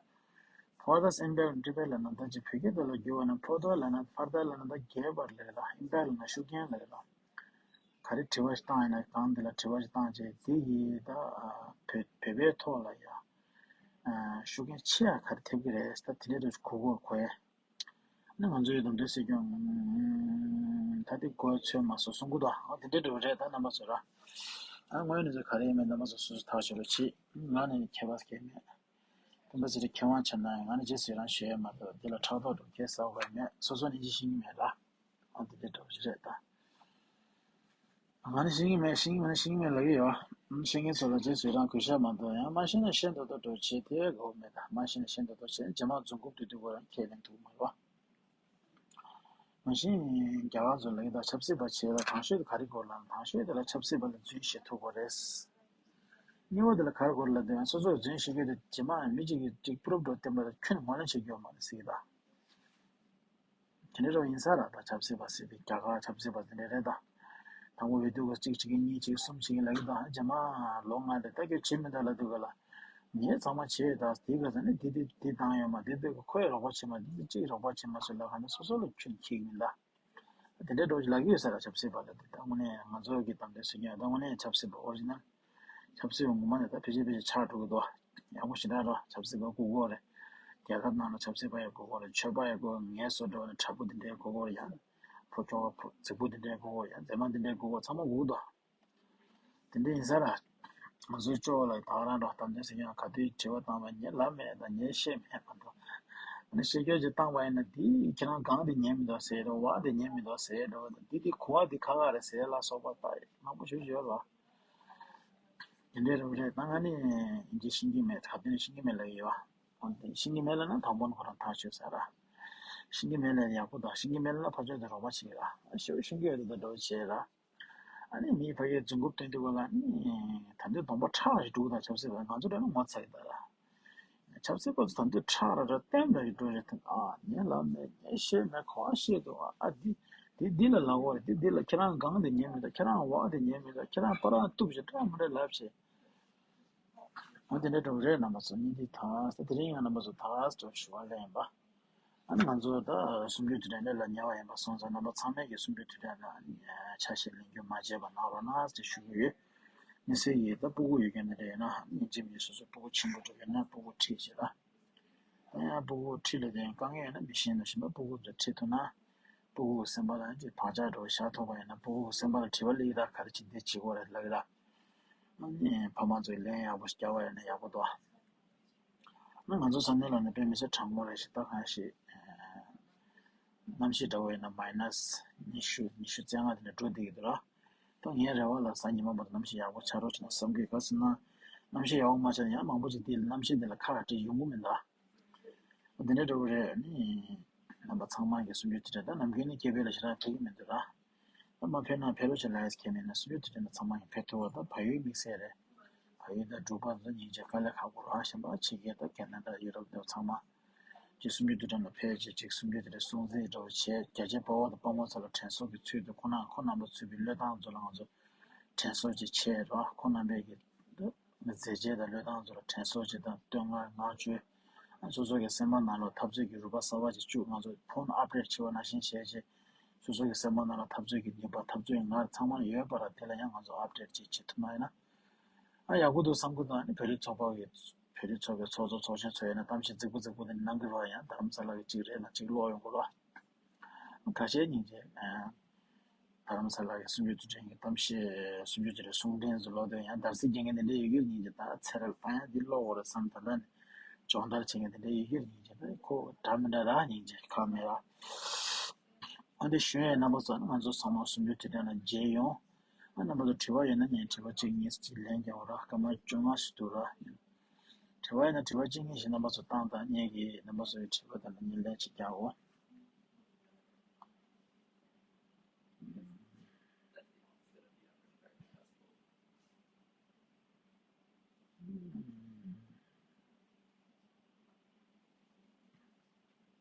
Further Impacts on Tibet ལབ་ན་ད་ཅི་བོད་སྐད་དུ་ལ་བསྒྱུར་བ་ན་further ལབ་ན་further ལབ་ན་ད་རྒྱས་པར་ལབ་ལ་impact ལབ་ན་ཤུགས་རྐྱེན་ལབ་ལ། ག་རེ་དྲི་བ་ཞིག་བཏང་ཡིན་ན་གང་འདི་ལ་དྲི་བ་ཞིག་བཏང་རྗེས་དེ་ཡིས་ད་བོད་བོད་པའི་ཐོག་ལ་ཡ་ཤུགས་རྐྱེན་ཆེ་ཡ་ག་རེ་ཐེབས་ཀྱི་རེད། ད་དེ་འདྲའི་འདྲ་གོ་གོ་གོ་ཡ། ནི་ང་ཚོའི་དམ་དོན་སྲིད་སྐྱོང་ད་དེ་གོ་ཚོད་མ་སོ་གསུང་གི་འདུག་ཨ་དེ་འདྲའི་འདྲ་བོ་རེད། ད་རྣམ་པ་ཚོ་ར། ཨ་ངོས་ནས་ཚོ་ག་རེ་ཡིན་མིན་རྣམ་པ་ཚོ་སོ་སོ་ཐག་ཆོད་རོགས་གྱིས། ང་ནི་ཁྱད་པར་གང་མེད། དམ་པ་ཚེ་རིང་མཁས་དབང་ཆེ་ན་ང་ནི་རྗེས་སུ་ཡི་རང་ཞུ་ཡས་མ་གཏོགས་འདི་ལ་ཕྲག་དོག་འགྲོ་ཁྱེད་ཟ་དགོས་མེད། སོ་སོ་ནི་ཅི་ཤེས་ཀྱི་མེད་ལ། ཨ་འདི་འདྲའི་འདྲ་བོ་ཞིག་རེད་ད། ང་ནི་ཤེས་ཀྱི་མེད་ཤེས་ཀྱི་མེད་ཤེས་ཀྱི་མེད་ལབ་ཀྱི་ཡོད། ཤེས་མཁན་ཚོ་ལ་རྗེས་སུ་ཡི་རང་གུས་ཞབས་མ་གཏོགས་ཡང་མ་ཤེས་ན་ཤེས་འདོད་འདོད་འགྲོ་བྱེད་དེ་དགོས་མེད་ད། མ་ཤེས་ན་ཤེས་འདོད་འདོད་བྱེད་རྗེས་མ་རྫུན་རྐུབ་བསྡུས་བསྡུས་པོ་རང་ཁས་ལེན་ཐུབ་མ་རེད་བ། མ་གཞི་རྒྱ་གར་ཚོ་ལ་ཡིན་ད་ཆབ་སྲིད་པ་བྱེད་ལ་དང་ཤོས་དེ་ག་རེ་དགོས་ལབ་ན་དང་ཤོས་དེ་ལ་ཆབ་སྲིད་པ་ལ་རྫུན་བཤད་ཐུབ་དགོས་རེད། གཉིས་པ་དེ་ལ་ག་རེ་དགོས་ལབ་དུས་ཡང་སོ་སོར་རྫུན་བཤད་རྒྱུ་དེ་རྗེས་མ་མི་གཅིག་གིས་ཅིག་པུ་རུབ་འགྲོ་བསྟན་པ་ལ་ཁྱོན་ནས་ངོས་ལེན་བྱེད་རྒྱུ་ཡོད་མ་རེད་ཟེར་གྱི་ད། དེ་འདྲ་རོ་ཡིན་ས་ར་ད་ཆབ་སྲིད་པ་ཟེར་དེ་རྒྱ་གར་ཆབ་སྲིད་པ་དེ་འདྲ་རེད་ད། དང་པོ་འོས་བསྡུ་ག་གཅིག་བྱེད་ཀྱི་གཉིས་བྱེད་ཀྱི་གསུམ་བྱེད་ཀྱི་ལབ་ཀྱི་ད་རྗེས་མ་ལོ་ལྔ་དེ་ད་ཁྱོད་བྱེད་མི་ད་ལབ་དུས་ག་ལ། ངས་ཚང་མ་བྱས་ད་དེ་ག་ས་ནས་དེ་དེ་དེ་བཏང་ཡོད་མ་དེ་དེ་ཁོས་རོགས་པ་བྱེད་མ་དེ་དེ་གཅིག་རོགས་པ་བྱེད་མ་ཟེར་ལ་ག་ནས་སོ་སོ་ལ་ཁྱོད་འཁྱེར་གྱི་མིན་ད། དེ་འདྲའི་འགྲོ་ལབ་ཀྱི་ཡོད་ས་ར་ཆབ་སྲིད་པ་ལ་དེ་ད་དངོས་གནས་ང་ཚོ་གི་དམ་དོན་སྲིད་སྐྱོང་ད་དངོས་གནས་ཆབ་སྲིད་པ་ཨོ་རི་ཇི་ནལ། ཆབ་སྲིད་པ་ངོ་མ་ནས་ད་ཕལ་ཆེར་ཕལ་ཆེར་ཆགས་འགྲོ་གི་འདུག་ཡག་པོ་ཞེ་དྲག་རོ་ཆབ་སྲིད་པ་དགོས་དགོས་རེད། རྒྱལ་ཁབ་ནང་ལ་ཆབ་སྲིད་པ་ཡང་དགོས་དགོས་རེད། ཆོས་པ་ཡང་དགོས། ངལ་གསོ་འགྲོ་ནས་དྲག་པོ་དེ་འདྲའི་དགོས་དགོས་རེད་ཡ། ཕོ་ཁྱོ་ག་ཕོ་རྫིག་པོ་དེ་འདྲའི་དགོས་དགོས་ཡ། མཛེས་མ་དེ་འདྲའི་དགོས་དགོས་ཚང་མ་དགོས་འདུག་དེ་འདྲ་ཡིན་ས་ར། ང་ཚོའི་ཅོ་ལ་ད་ག་རང་འགྲོ་དམ་དོན་སྲིད་སྐྱོང་ག་དུས་དྲི་བ་བཏང་བ་ངས་ལབ་མེད་དང་ངས་བཤད་མེད་མ་གཏོགས། ཨ་ནི་བཤད་རྒྱུ་ཅིག་བཏང་བ་ཡིན་ན་འདི་ཁྱེད་རང་གང་དེ་ཉན་མི་འདུག་ཟེར་རོ་བ་དེ་ཉན་མི་འདུག་ཟེར་རོ་འདི་དེ་གོ་བ་འདི་ཁ་ཁ་རེད་ཟེར་ལ་སོགས་པ་ད་མང་པོ་ཞུ་ཞུ་ཡོད་རོ། དེ་འདྲའི་རུ་རེད་ད་ང་ནི་འདི་ཤེས་ཀྱི་མེད་ད་དེ་ནི་ཤེས་ཀྱི་མེད་ལབ་ཡོད་བ། འོན་ཏེ་ཤེས་ཀྱི་མེད་ལབ་ན་དང་པོ་ནི་ཁོ་རང་ཐག་ཆོད་ས་ར། ཤེས་ཀྱི་མེད་ལབ་ཡག་པོ་དང་ཤེས་ཀྱི་མེད་ལབ་ན་ཕར་ཕྱོགས་དེ་རོགས་པ་བྱེད་ཀྱི་ར། ཤེས་ཤེས་ཀྱི་ཡོད་དེ་ད་འགྲོ་བྱེད་ར། ཨ་ནི་མིའི་ཕ་གིའི་རྫུན་རྐུབ་སྟོན་དུས་ག་ལ་ནི་ད་འདོད་གདོང་པ་ཁྲག་ཞིག་འདུག་ད་ཆབ་སྲིད་པ་ང་ཚོ་འདྲ་ན་ངོ་ཚ་གི་ད་ར། ཆབ་སྲིད་པ་ཚོ་ད་འདོད་ཁྲག་ར་ར་བསྟན་འདྲ་ཞིག་འགྲོ་རེད་ད། ཨ་ངས་ལབ་མེད་ངས་བཤད་མེད་ག་བ་བཤད་འདུག་ཨ་འདི་འདི་འདི་ལ་ལབ་དགོས་རེད། འདི་འདི་ལ་ཁྱེད་རང་གང་དེ་ཉན་མི་འདུག་ཁྱེད་རང་བ་དེ་ཉན་མི་འདུག་ཁྱེད་རང་པ་རང་གཏུབ་ཞིག་འདྲ་མི་འདྲ་ལབ་བྱས། འོ་དེ་འདྲ་འགྲོ་གི་རེད། རྣམ་པ་ཚོ་ཉིན་འདི་ད་ད་དེ་རིང་ཡང་རྣམ་པ་ཚོ་ད་ལྟ་ཞུ་བ་ལེན་པ། ཨ་ནི་ང་ཚོ་ད་གསུམ་བཅུའི་དུས་དྲན་སླེབས་ལ་ཉེ་བ་ཡིན་པ་སོང་ཙང་རྣམ་པ་ཚང་མས་ཀྱི་གསུམ་བཅུའི་དུས་དྲན་ལ་ཆ་ཤས་ལེན་རྒྱུ་མ་བརྗེད་པ་གནང་རོགས་གནང་ཟེར་ཞུ་གི་ཡོད། མི་སེར་ཡིས་ད་སྤུ་གུ་ཡོད་མཁན་དེ་འདྲ་ཡིན་ན་སྙིང་རྗེ་མི་སོ་སོ་སྤུ་གུ་ཆེན་པོ་འགྲོ་ཡོད་ན་སྤུ་གུ་ཁྲིད་བྱེད་ལ། ད་ཡང་སྤུ་གུ་ཁྲིད་ལ་དེ་དཀའ་ངལ་ཡོད་ན་མི་ཤེས་ན་གཞན་པ་སྤུ་གུ་དེ་ཁྲིད་ཐུབ་ན། སྤུ་གུ་སེམས་པ་ལ་ཅིག་བག་ཆགས་འགྲོ་བཞག་ཐུབ་པ་ཡིན་ན་སྤུ་གུ་སེམས་པ་ལ་དྲི་བ་སླེབས་ཡི་ད་ག་རེ་བྱེད་འདི་བྱེད་དགོས་རེད་ལབ་ཡི་ད། ཨ་ནི་ཕ་མ་ཚོས་ལན་ཡག་པོ་ཞིག་རྒྱག་པ་ཡིན་ན་ཡག་པོ་འདུག་ཨ་ང་ཚོ་ས་གནས་ལ་ནི་དཔེ་མི་སྲིད་གྲང་མོ་རེད་ཤག་ད་གང་ཞིག་གནམ་གཤིས་འདྲ་བོ་ཡིན་ན་མའི་ནས་ཉི་ཤུ་ཉི་ཤུ་རྩ་ལྔ་དེ་འདྲ་འགྲོ་བསྡད་ཀྱི་འདུག་ར། ད་ངའི་རེ་བ་ལ་གཟའ་ཉི་མ་བར་དུ་གནམ་གཤིས་ཡག་པོ་ཆགས་རོགས་བྱེད་ན་བསམ་གྱི། ག་ཟེར་ན་གནམ་གཤིས་ཡག་པོ་མ་ཆགས་ན་ཡང་མང་པོ་ཅིག་དེ་གནམ་གཤིས་དེ་ལ་ཁ་ཁ་བྲལ་ཡོང་གི་མི་འདུག་འདི་འདྲ་འདྲ་བོ་རེད། ཨ་ནི་རྣམ་པ་ཚང་མ་གི་གསུང་རྒྱུ་དེ་འདྲ། ད་ནམ་རྒྱུན་ནི་སྐད་འབོད་ལ་ཞེ་དྲག་ཕེབས་ཀྱི་མི་འདུག་ར། ད་མ་ཕེབས་ན་ཕེབས་རོགས་བྱེད་ལབ་ཡས་ཁས་མེད་ན་གསུང་རྒྱུ་དེ་འདྲ་ཚང་མ་གི་ཕེབས་ཐུབ་པ་ད་བལ་ཡུལ་དམིགས་བསལ་རེད། བལ་ཡུལ་དང་འབྲུག་པ་ཚོ་སྙིང་རྗེ་དཀའ་ལས་ཁག་པོ་ར། གཞན་པ་ཕྱི་རྒྱལ་ད་ཁེ་ན་ཌ་ཡུ་རོབ་དེ་ཚང་མ་གི་གསུང་རྒྱུ་དེ་འདྲ་ལ་ཕེབས་རྗེས་ཅིག་གསུང་རྒྱུ་དེ་འདྲ་གསུང་རྩིས་འདྲ་བོ་བྱས། རྒྱ་ཆེ་དཔའ་བོ་དང་དཔའ་མོ་ཚོ་ལ་དྲན་གསོ་གི་ཚུལ་དུ་ཁོ་རང་ཁོ་རྣམ་པ་ཚུད་པའི་བློས་བཏང་ཚོ་ལ་ང་ཚོ་དྲན་གསོ་ཅིག་བྱས་ར། ཁོ་རྣམ་པས་ཀྱི་མཛད་རྗེས་དང་བློས་བཏང་ཚོ་ལ་དྲན་གསོ་ཅིག་དང་བསྟོད་བསྔགས་བསྔགས་བརྗོད། སོ་སོ་གི་སེམས་པ་ནང་ལ་འཐབ་རྩོད་ཀྱི་རུས་པ་གསར་པ་ཅིག་བཅུག་ང་ཚོ་ཕོན་ཨབ་ཌེཊ་བྱེད་པ་ནང་བཞིན་བྱས་རྗེས། སོ་སོ་གི་སེམས་པ་ནང་ལ་འཐབ་རྩོད་ཀྱི་ནུས་པ་འཐབ་རྩོད་ཀྱི་ངར་ཚང་མ་ཡོད་པ་ར། དེ་ལ་ཡང་ང་ཚོ་ཨབ་ཌེཊ་ཅིག་བྱེད་ཐུབ་ན་ཡིན་ན། ཨ་ཡག་པོ་འདུག་བསམ་གི་འདུག་ཨ་ནི་བོད་རིགས་ཚོགས་པ་གི་བོད་རིགས་ཚོགས་པའི་ཚོགས་གཙོ་ཚོགས་གཞོན་ཚོ་ཡིན་ན་གཏམ་བཤད་རྫིག་པོ་རྫིག་པོ་དེ་ནང་གི་རོགས་ཡང་རྡ་རམ་ས་ལ་གི་གཅིག་རེད་ལ་གཅིག་ཀློག་ཡོང་གི་རོགས། ཁ་ཤས་སྙིང་རྗེ། རྡ་རམ་ས་ལ་གི་གསུང་ཆོས་དུས་དྲན་གྱི་གཏམ་བཤད་གསུང་ཆོས་དེ་རེད། གསུང་འཕྲིན་ཚོ་ཀློག་དུས་ཡང་དར་སྲིད་རྒྱལ་མཁན་དེ་འདྲ་ཡོད་རྒྱུ་སྙིང་རྗེ། ད་ཚེ་རབས་ད་ཡང་འདི་ཀློག་དགོས་རེད་བསམ། ད་ལྟ་ནས་སྦྱོང་བརྡར་བྱེད་མཁན་དེ་འདྲ་ཡོད་རྒྱུ་སྙིང་རྗེ། ད་ཁོ་འདྲ་མི་འདྲ་ར་སྙིང་རྗེ་ཁག་མེད་ར། ཨ་འདི་གཞོན་ཡས་རྣམ་པ་ཚོ་ང་ཚོ་ཚང་མ་གསུང་ཆོས་དུས་དྲན་ལ་མཇལ་ཡོང་། ཨ་རྣམ་པ་ཚོ་དྲི་བ་ཡོད་ན་ངས་དྲི་བ་གཅིག་གཉིས་ཅིག་ལན་རྒྱག་འོ་ར། སྐར་མ་བཅོ་ལྔ་ཞིག་འདུག་ར། དྲི་བ་ཡོད་ན་དྲི་བ་གཅིག་གཉིས་ཤིག་རྣམ་པ་ཚོ་བཏང་དང་། ངས་ཀྱིས་རྣམ་པ་ཚོའི་དྲི་བ་དང་ལན་ཅིག་རྒྱག་འོ།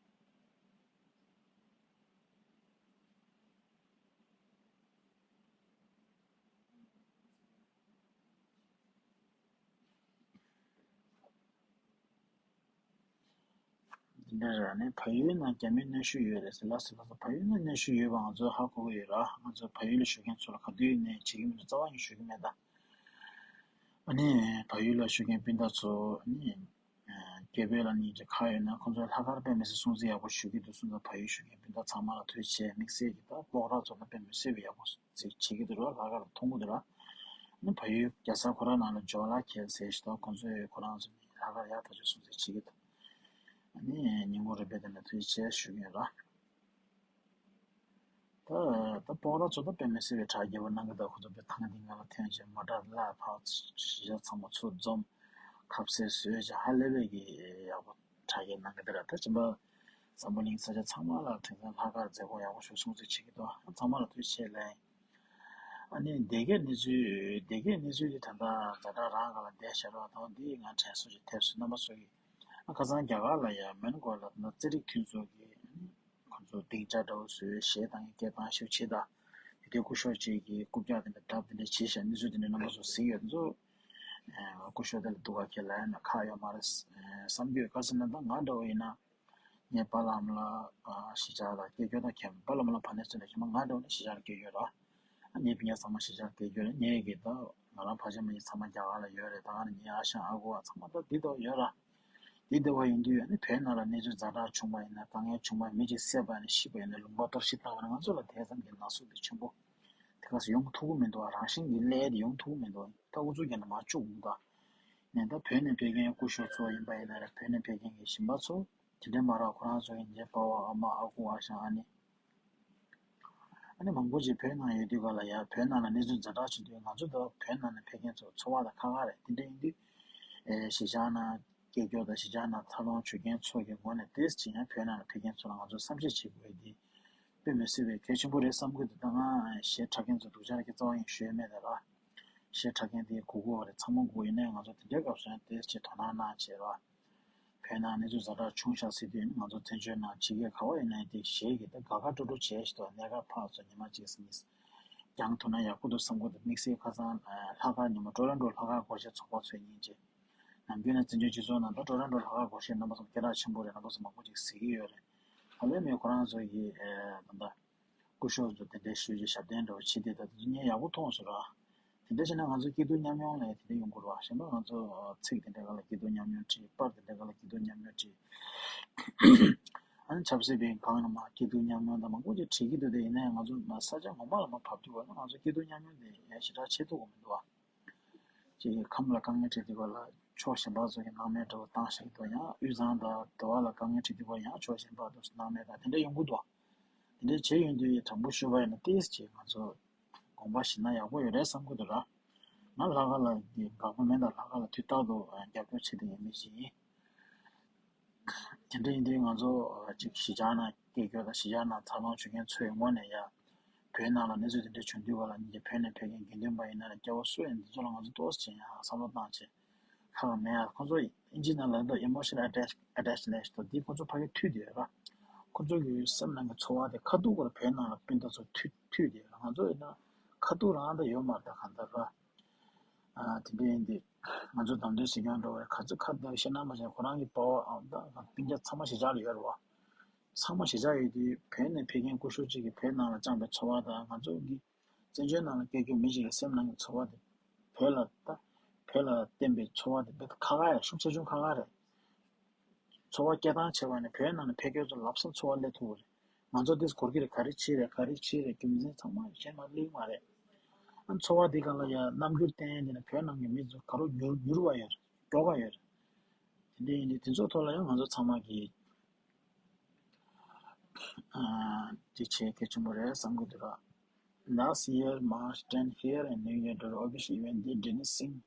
འདི་ར་ནི་བལ་ཡུལ་ནང་རྒྱ་མིའི་གནོན་ཤུགས་ཡོད་རེད་ཟེར་ལ་ཟེར་ལ་བལ་ཡུལ་ནང་གནོན་ཤུགས་ཡོད་པ་ང་ཚོ་ཧ་གོ་གི་ཡོད་ར། ང་ཚོ་བལ་ཡུལ་ལ་བཞུགས་མཁན་ཚོ་ལ་ག་དུས་ནས་བྱེད་ཀྱི་མིན་རྩ་བ་ཉིད་ཞུ་གི་མེད་ད། ཨ་ནི་བལ་ཡུལ་ལ་བཞུགས་མཁན་སྤུན་ཟླ་ཚོ་ཨ་ནི་རྒྱ་བོད་ལ་ནི་ཁ་ཡོད་ན་ཁོང་ཚོ་ལྷག་དཀར་དཔེ་མི་སྲིད་སྲུང་བརྩི་ཡག་པོ་ཞུ་གི་འདུག་གསུངས་ད། བལ་ཡུལ་བཞུགས་མཁན་སྤུན་ཟླ་ཚང་མ་ལ་ཐུགས་རྗེ་ཆེ། དམིགས་བསལ་གྱི་ད་སྤོག་ར་ཚོ་ལ་དཔེ་མི་སྲིད་པའི་ཡག་པོ་བྱེད་ཀྱི་འདུག་ར། ལྷག་དཀར་མཐོང་གི་འདུག་ར། ཨ་ནི་བལ་ཡུལ་རྒྱལ་ས་ཁོ་རང་ནང་ལ་ཇོ་ལ་ཁེལ་ཟེར་ཞིག་ད་ཁོང་ཚོས་ཁོ་རང་ཚོ་ནི་ལྷག་དཀར་ཡག་ཐག་ཆོད་སྲུང་བརྩི་བྱེད་ཀྱི་འདུག་ཨ་ནི་ཉིན་གུང་རིམ་པས་དེ་ལ་ཐུགས་རྗེ་ཆེ་ཞུ་གི་ཡོད་ར། ད་ད་སྤོག་ར་ཚོ་ད་དཔེ་མི་སྲིད་པའི་གྲ་རྒྱས་པོ་གནང་གི་འདུག་ཁོ་ཚོ་དཔེ་ཐང་འདི་ང་ལ་ཐོན་བྱས་མོ་ཊ་ལ་ཕར་གཞིས་ཆགས་ཚང་མ་ཚུར་འཛོམས། ཁ་ཟས་བཟོས་བྱས་ཧ་ལས་པའི་གི་ཡག་པོ་གྲ་རྒྱས་གནང་གི་འདུག་ར། ད་སྦྱིན་པ་འཛམ་བུ་གླིང་ས་ཆ་ཚང་མ་ལ་དེང་སང་ལྷག་དཀར་མཛད་སྒོ་ཡག་པོ་ཞིག་སྲུང་བརྩི་བྱེད་ཀྱི་འདུག་ཚང་མ་ལ་ཐུགས་རྗེ་ཆེ་ལན། ཨ་ནི་སྡེ་དགེ་གནས་ཚུལ་སྡེ་དགེ་གནས་ཚུལ་དེ་ད་ལྟ་ཛ་དྲག་རང་ག་ལ་བསྡད་བཞག་རོགས་དང་འདི་ང་དྲན་གསོ་ཞིག་ཐེབས་སོང་རྣམ་པ་ཚོ་གིས། ཨ་ཁ་སང་རྒྱ་གར་ལ་ཡ་མོན་གྷོ་ལ་ད་རྩེད་རིགས་མཐུན་ཚོགས་ཀྱི་ཁོང་ཚོ་སྡིངས་ཆ་འདྲ་བོ་བཟོས་གཞས་བཏང་གི་སྐད་བཏང་ཞིག་བྱེད་ད། དེ་དུས་སྐུ་ཞབས་ཅིག་གིས་རྐུབ་བཀྱག་དེ་འདྲ་བརྡབས་དེ་འདྲ་བྱས་ཤག་གནས་ཚུལ་དེ་འདྲ་རྣམ་པ་ཚོ་གཟིགས་ཡོད་ཚོ། སྐུ་ཞབས་དེ་ལ་སྡུག་ག་ཁྱེད་ལ་ཡ་ན་ཁག་ཡོད་མ་རེད་བསམ་གྱི་ཡོད། ག་ཟེར་ན་ད་ང་འདྲ་བོ་ཡིན་ན་ངའི་པཱ་ལགས་ཨ་མ་ལགས་གཞིས་ཆགས་ལ་སྐད་སྐྱོར་དང་ཁྱེད་པཱ་ལགས་ཨ་མ་ལགས་ཕ་ནས་ཚོ་ལ་ཁྱེད་མ་ང་འདྲ་བོ་ནས་གཞིས་ཆགས་ལ་སྐད་སྐྱོར་ར། ངའི་སྤུན་ཀྱག་ཚང་མ་གཞིས་ཆགས་སྐད་སྐྱོར་རེད། ངའི་གི་ད་ང་རང་ཕ་ཆེན་མ་ཡིན་ཚང་མ་རྒྱ་གར་ལ་ཡོད་རེད། ད་ང་ངའི་ཨ་ཞང་ཨ་ཁུ་ཨ་ཚང་མ་ད་འདི་ལྟ་བུ་ཡོད་ར། འདི་ལྟ་བུ་ཡིན་དུས་ཨ་ནི་བོད་ནང་ལ་གནས་ཚུལ་ཛ་དྲག་བྱུང་བ་ཡིན་ན་དཀའ་ངལ་བྱུང་བ་ཡིན་མི་གཅིག་བསད་པ་ཡིན་ན་ཤི་བ་ཡིན་ན་ལུང་པ་གཏོར་བཤིག་བཏང་བ་ན་ང་ཚོ་ལ་དེ་ཙམ་གྱི་ན་ཟུག་དེ་ཆེན་པོ་དེ་ག་སུ་ཡོང་ཐུབ་ཀྱི་མི་འདུག་ཨ་རང་བཞིན་གྱི་ཀླད་དེ་ཡོང་ཐུབ་ཀྱི་མི་འདུག་ད་ཨུ་ཚུགས་རྒྱག་ན་མ་བཅུག་འདུག་ད། ནས་ད་བོད་ནས་ཕེབས་མཁན་སྐུ་ཞབས་ཚོ་ཡིན་པ་ཡིན་ན་རེད། བོད་ནས་ཕེབས་མཁན་གྱི་གཞན་པ་ཚོ་དེ་འདྲ་མ་རག་ཁོ་རང་ཚོ་ཡིན་ནའི་པ་ཕ་ཨ་མ་ཨ་ཁུ་ཨ་ཞང་ཨ་ནེ། ཨ་ནི་མང་པོ་ཅིག་བོད་ནང་ཡོད་དུས་ག་ལ་ཡ་བོད་ནང་ལ་གནས་ཚུལ་ཛ་དྲག་བྱུང་དུས་ང་ཚོ་ད་བོད་ནང་ནས་ཕེབས་མཁན་ཚོ་འཚོ་བ་ད་ཁག་ཁག་རེད། དེ་འདྲ་ཡིན་དུས་ཨེ་གཞིས་ཆགས་ནང་སྐད་སྐྱོར་དང་གཞིས་ཆགས་ནང་འཚར་ལོངས་བྱུང་མཁན་ཚོ་གི་ངོས་ནས་ཏོག་ཙམ་ཅིག་ཡང་བོད་ནང་ལ་ཕེབས་མཁན་ཚོ་ལ་ང་ཚོ་བསམ་ཤེས་བྱེད་དགོས་དེ་དཔེ་མི་སྲིད་པའི་གལ་ཆེན་པོ་རེད་བསམ་གྱི་འདུག་ད་ང་གཞས་འཁྲབ་མཁན་ཚོ་སྡུག་ཅག་རེད་ཀྱི་རྩ་བ་ཡིན་ཞུ་ཡས་མེད་ད་ར། གཞས་འཁྲབ་མཁན་དེ་གུ་གུ་བ་རེད། ཚང་མ་གུ་གུ་ཡིན་ནའི་ང་ཚོ་དེ་འདྲའི་སྐབས་སུ་ཡང་ཏོག་ཙམ་ཅིག་དོ་སྣང་གནང་བྱས་ར། བོད་ནང་གནས་ཚུལ་ཛ་དྲག་བྱུང་ཤག་ཟེར་དུས་ང་ཚོ་བཙན་བྱོལ་ནང་ཕྱི་རྒྱལ་ག་བ་ཡིན་ནའི་དེ་གཞས་ཀྱི་ད་དགའ་དགའ་སྤྲོ་སྤྲོ་བྱས་ཤིག་ཏུ་གནས་སྐབས་ཕར་ཚུར་ཉི་མ་གཅིག་གཉིས་རྒྱང་ཐུག་ན་ཡག་པོ་འདུག་བསམ་གྱི་འདུག་དམིགས་བསལ་ཁ་སང་ལྷག་དཀར་ཉི་མ་ཊོ་རོན་ཊོ་ལྷག་དཀར་སྒོར་གཞས་ཚོགས་པ་ཚོས་ཉིན་གཅིག་ནམ་རྒྱུན་ནས་བཙན་བྱོལ་སྤྱི་ཚོགས་ནང་ད་ཊོ་རོན་ཊོ་ལྷག་དཀར་སྒོར་གཞས་རྣམ་པ་ཚོ་སྐད་གྲགས་ཆེན་པོ་རེད། རྣམ་པ་ཚོ་མང་པོ་ཅིག་གཟིགས་ཀྱི་ཡོད་རེད། ད་ལན་མེད་ཁོ་རང་ཚོ་གི་ད་ལྟ་སྐུ་ཞབས་ཚོ་དེ་འདྲའི་ཞུས་ཀྱི་ཞབས་བརྟན་འདྲ་བོ་བྱེད་དེ་ད་དུང་ངས་ཡག་པོ་མཐོང་སོང་ར། དེ་འདྲ་བྱས་ན་ང་ཚོ་སྐྱིད་སྡུག་མཉམ་མྱོང་ལ་དེ་འདྲ་ཡོང་དགོས་ར། གཞན་པ་ང་ཚོ་ཚིག་དེ་འདྲ་ག་ལ་སྐྱིད་སྡུག་མཉམ་མྱོང་བྲིས། པར་དེ་འདྲ་ག་ལ་སྐྱིད་སྡུག་མཉམ་མྱོང་བྲིས། ཨ་ནི་ཆབ་སྲིད་པའི་སྒང་ལ་མ་སྐྱིད་སྡུག་མཉམ་མྱོང་དང་མང་པོ་ཅིག་བྲིས་ཀྱི་འདུག་དེ་ཡིན་ནའི་ང་ཚོ་མ་ས་ཆ་ངོ་མ་ལ་མ་བབས་དུས་བ་ལ་ང་ཚོ་སྐྱིད་སྡུག་མཉམ་མྱོང་དེ་ཡང་ཞེ་དྲག་བྱེད་ཐུབ་ཀྱི་མི་འདུག་བ། ཅིག་ཁམས་ལ་དཀའ་ངལ་འཕྲད་དུས་བ་ལ་ཕྱོགས་གཞན་པ་ཚོ་གི་སྣང་མེད་འདྲ་བོ་བཏང་བཞག་གི་འདུག་ཡང་དབུས་གཙང་དང་དེ་བ་ལ་དཀའ་ངལ་འཕྲད་དུས་བ་ཡང་ཕྱོགས་གཞན་པ་དུ་སྣང་མེད་དང་དེ་འདྲ་ཡོང་གི་འདུག་དེ་འདྲའི་བྱས་ཡོང་དུས་དྲང་པོ་ཞུ་བ་ཡིན་ན་ཏིས་ཅིག་ང་ཚོ་དགོངས་པ་བཞེས་ན་ཡག་པོ་ཡོད་རེད་བསམ་གྱི་འདུག་ར། ང་ལྷག་དཀར་ལ་གི་དགའ་པོ་མེད་ད། ལྷག་དཀར་ལ་དུས་རྟག་ཏུ་རྒྱབ་སྐྱོར་བྱེད་བསྡད་མཁན་མི་ཞིག་ཡིན། དེ་འདྲ་ཡིན་དུས་ང་ཚོ་ཅིག་གཞིས་ཆགས་ནང་སྐད་སྐྱོར་དང་གཞིས་ཆགས་ནང་འཚར་ལོངས་བྱུང་མཁན་ཚོའི་ངོས་ནས་ཡ་བོད་ནང་ལ་གནས་ཚུལ་དེ་འདྲ་བྱུང་དུས་བ་ལ་ཉིན་རྒྱབ་བོད་ནས་ཕེབས་མཁན་དགེ་འདུན་པ་ཡིན་ན་རེད། སྐྱ་བོ་སུ་ཡིན་འདི་ཚོ་ལ་ང་ཚོ་ཏོག་ཙམ་ཡང་བསམ་བློ་བཏང་བྱས། ཁག་མེད་ཡ། ཁོང་ཚོ་ཨིན་ཇི་ནང་ལ་ད་emotional attach attachment ཞེས་འདི་ཁོང་ཚོ་ཕ་གིར་མཐུད་དེ་ཡོད་ར། ཁོང་ཚོ་གི་སེམས་ནང་གི་ཚོར་བ་དེ་ཁ་ཐུག་གོ་ལ་བོད་ནང་ལ་སྤུན་ཟླ་ཚོ་མཐུད་མཐུད་དེ་ཡོད་ར། ང་ཚོ་ཡིན་ན་ཁ་ཐུག་རང་ད་ཡོད་མ་རེད་ད་གང་ལྟར་ར། ཨ་དེ་འདྲ་ཡིན་དུས་ང་ཚོ་བདམས་ཐོན་གཟིགས་སྐྱོང་འགྲོ་བའི་ག་ཚོད་ཁ་བརྡ་བཤད་ན་མ་བྱས་ཁོ་རང་གི་པ་ཕ་ཨ་ད་སྤུན་ཀྱག་ཚང་མ་གཞིས་ཆགས་ལ་ཡོད་རེད་བ། ཚང་མ་གཞིས་ཆགས་ཡོད་དུས་བོད་ནས་ཕེབས་མཁན་སྐུ་ཞབས་གཅིག་གིས་བོད་ནང་ལ་བཅངས་པའི་ཚོར་བ་དང་ང་ཚོ་གི་བཙན་བྱོལ་ནང་ལ་སྐྱེས་རྒྱུ་མི་ཞིག་གི་སེམས་ནང་གི་ཚོར་བ་དེ་བོད་ལ་ད་བོད་ལ་བསྟན་པའི་ཚོར་བ་དེ་དཔེ་ཁག་ཁག་ཡ་ཤུགས་ཆེ་ཆུང་ཁག་ཁག་རེད། ཚོར་བ་སྐྱེལ་སྟངས་བྱས་པ་ནི་བོད་ནང་ནས་ཕེབས་མཁན་ཚོ་ལབ་སར་ཚོར་བ་སླེབས་ཐུབ་པ་རེད། ང་ཚོ་འདིས་གོ་གི་རེད། ག་རེ་བྱེད་རེད་ག་རེ་བྱེད་རེད་རྒྱུ་མཚན་ཚང་མ་གཞན་མ་སླེབས་མ་རེད། ཨ་ཚོར་བ་འདི་སྒང་ལ་ཡ་རྣམ་འགྱུར་བསྟན་ཡ་འདི་ནི་བོད་ནང་གི་མི་ཚོ་ག་རུ་འགྱུར་འགྱུར་བ་ཡོད་རེད་མགྱོགས་པ་ཡོད་རེད། དེ་འདྲ་ཡིན་དུས་དེ་ཚོའི་ཐོག་ལ་ཡང་ང་ཚོ་ཚང་མ་གིས་ཨ་ཅིག་བྱེད་གལ་ཆེན་པོ་རེད་བསམ་གི་འདུག་ར། Last year, March ten here in New York, the office event did anything.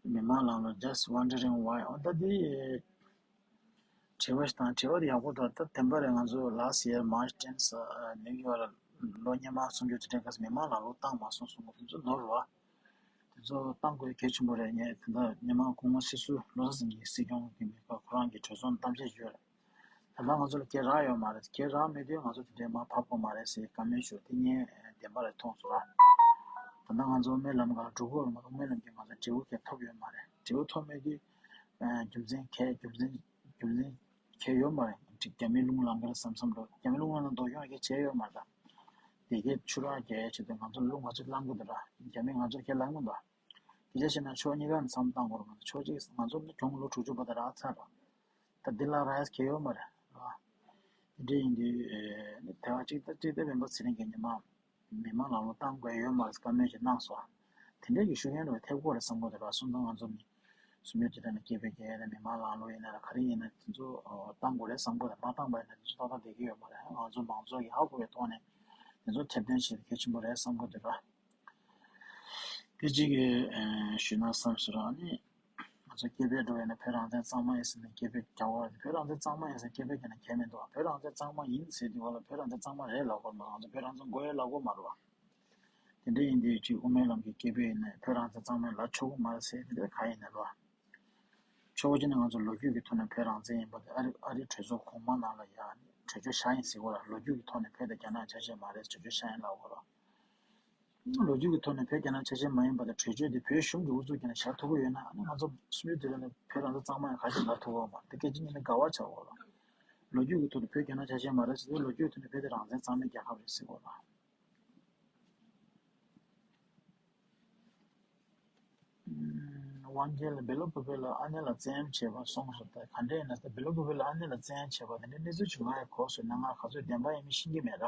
མི་མང་ལ་ལོ་just wondering why. ཨོ་ད་དེ་དྲི་བ་ཞིག་དང་དྲི་བ་དེ་ཡག་པོ་འདུག་ད་བདེན་པ་རེད། ང་ཚོ་last year March ten ནིའུ་ཡོག་ལ་ལོ་སྔོན་མ་གསུང་རྒྱུ་དེ་འདྲའི་སྐབས་སུ་མི་མང་ལ་ལོ་བཏང་མ་སོང་གསུང་གི་དེ་ཚོ་ནོར་བ། དེ་ཚོ་བཏང་དགོས་གལ་ཆེན་པོ་རེད། ངས་ད་ལྟ་སྔོན་མ་སྐུ་ངོ་སྲིད་ཟུར་བློ་བཟང་སེང་གེ་སྲིད་སྐྱོང་གི་མི་ཁ་ཁོ་རང་གི་གྲོས་ཚོགས་གཏམ་བཤད་བརྗོད་རེད། ད་ལྟ་ང་ཚོ་ལ་སྐད་རག་ཡོད་མ་རེད། སྐད་རག་མེད་དུས་ང་ཚོ་དེ་འདྲའི་མར་བབས་དགོས་མ་རེད་ཟེར་བཀའ་མོལ་ཞུ་དེ་ངས་བདེན་པ་རེད་མཐོང་སོང་ལ། ད་ལྟ་ང་ཚོ་སྨོན་ལམ་སྒང་ལ་འགྲོ་གི་ཡོད་མ་རེད། སྨོན་ལམ་གྱིས་ང་ཚོ་འབྲས་བུ་གང་ཐོབ་ཡོད་མ་རེད། འབྲས་བུ་ཐོབ་མེད་དུས་རྒྱུ་མཚན་གང་རྒྱུ་མཚན་རྒྱུ་མཚན་ ཁྱད་ཡོད་མ་རེད། ཅིག་རྒྱ་མིའི་རླུང་ལངས་ཀྱི་རེད་བསམ་བསམ་འགྲོ། རྒྱ་མིའི་རླུང་ལངས་ན་འདོད་ཡོང་གི་བྱས་ཡོད་མ་རེད། དེ་གའི་ཆུ་རགས་རྒྱག་ཡས་ཆེད་དུ་ང་ཚོ་རླུང་ང་ཚོ་ལངས་གི་འདུག་ར། རྒྱ་མིས་ང་ཚོར་ཁས་ལེན་གི་འདུག་དེ་འདྲ་བྱས་ན་ཕྱོགས་གཉིས་ཀ་ནས་བསམ་བློ་བཏང་དགོས་རེད། ང་ཚོ་ཕྱོགས་གཅིག་ང་ཚོ་ནི་གྱོང་ལོ་དྲུག་ཅུ་བར་དུ་རག་ཚར་ར། ད་འདི་ལ་རག་ཡས་ཁྱད་ཡོད་མ་རེད་ར། དེ་འདྲ་ཡིན་དུས་ཨེ་ནི་དེ་བ་གཅིག་ད་གཅིག་ད་སྤེན་པ་ཚེ་རིང་གིས་ཉི་མ་མི་མང་ལ་ལོ་བཏང་དགོས་ཡོད་མ་རེད་བཀའ་མོལ་ཞིག་གནང་སོང་། དེ་འདྲའི་གི་ཤུགས་རྐྱེན་རེ་ཐེབས་ཀྱི་རེད་བསམ་གྱི་འདུག་ར། སོང་ཙང་ང་ཚོ་ནི་སུམ་ཅུ་དེ་དག་ནས་སྐད་འབོད་རྒྱག་ཡ་དང་མི་མང་ལ་ལོ་ཡིན་ན་ར་ག་རེ་ཡིན་ན་དེ་ཚོ་བཏང་དགོས་རེད་བསམ་གྱི་འདུག་མ་བཏང་པ་ཡིན་ན་དེ་ཚོ་ཏག་ཏག་བསྡད་ཀྱི་ཡོད་མ་རེད། ང་ཚོ་མང་ཚོགས་ཀྱིས་ཧ་གོ་བའི་ཐོག་ནས་དེ་ཚོ་ཁེབས་གདན་བྱེད་གལ་ཆེན་པོ་རེད་བསམ་གྱི་འདུག་ར། དེ་གཅིག་གིས་ཨེ་ཞུས་ན་བསམ་སོང་ར། ནི་ང་ཚོ་སྐད་འབོད་འགྲོ་ཡས་ན་བོད་རང་བཙན་གཙང་མ་ཡིན་ཟེར་ནས་སྐད་འབོད་རྒྱག་པ་རེད། བོད་རང་བཙན་གཙང་མ་ཡིན་ཟེར་སྐད་འབོད་རྒྱག་ན་གལ་མི་འདུག་བོད་རང་བཙན་གཙང་མ་ཡིན་ཟེར་དུས་བ་ལ་བོད་རང་བཙན་གཙང་མ་རེད་ལབ་དགོས་མ་རེད། ང་ཚོ་བོད་རང་བཙན་དགོས་ཡས་ལབ་དགོས་མ་རེད་བ། དེ་འདྲ་ཡིན་དུས་ཅིག་དབུ་མའི་ལམ་གྱི་སྐད་འབོད་ཡིན་ན་བོད་རང་བཙན་གཙང་མ་ལབ་ཆོག་གི་མ་རེད་ཟེར་དེ་འདྲ་ག་ཡིན་ན་རེད་བ། ཕྱོགས་གཅིག་ནས་ང་ཚོ་ལོ་རྒྱུས་ཀྱི་ཐོག་ནས་བོད་རང་བཙན་ཡིན་པ་དེ་ཨ་རི་ཨ་རིའི་གྲོས་ཚོགས་གོང་མ་ནང་ལ་ཡ་གྲོས་ཆོད་བཞག་ཡིན་ཟེར་གོ་ར། ལོ་རྒྱུས་ཀྱི་ཐོག་ནས་བོད་དང་རྒྱ་ནག་ཆ་ཤས་མ་རེད་གྲོས་ཆོད་བཞག་ཡིན་ལབ་གོ་ར། ལོ་རྒྱུས་ཀྱི་ཐོག་ནས་བོད་རྒྱ་ནག་ཆ་ཤས་མ་ཡིན་པ་དང་གྲོས་ཆོད་དེ་བོད་གཞུང་གི་དབུ་ཚུགས་ཀྱིས་ནས་བཞག་ཐུབ་ཀྱི་ཡོད་ན་ཨ་ནི་ང་ཚོ་སུམ་ཅུ་དེ་ལ་ནས་བོད་རང་བཙན་གཙང་མ་ཡང་ག་ཅིག་ལབ་ཐུབ་ཀྱི་ཡོད་མ་རེད། དེ་སྐད་ཆ་ཉིད་ནས་དགའ་བ་ཆགས་ཡོད་ར། ལོ་རྒྱུས་ཀྱི་ཐོག་ནས་བོད་རྒྱ་ནག་ཆ་ཤས་མ་རེད་ཟེར་དུས་ལོ་རྒྱུས་ཀྱི་ཐོག་ནས་བོད་དེ་རང་བཙན་གཙང་མའི་རྒྱལ་ཁབ་རེད་ཟེར་གོ་ར། དབང་རྒྱལ་ལ་བེ་ལོ་བུ་བེ་ལ་ཨ་ནེ་ལ་བཙན་གཡེམ་བྱས་པ་སོང་སོང་། ད་ག་འདྲ་ཡིན་ན་ད་བེ་ལོ་བུ་བེ་ལ་ཨ་ནེ་ལ་བཙན་གཡེམ་བྱས་པ་དེ་འདྲའི་གནས་ཚུལ་ཅིག་ང་ཡང་གོ་སོང་། ང་ག་ཚོད་བདེན་པ་ཡིན་མིན་ཤེས་ཀྱི་མེད་ད།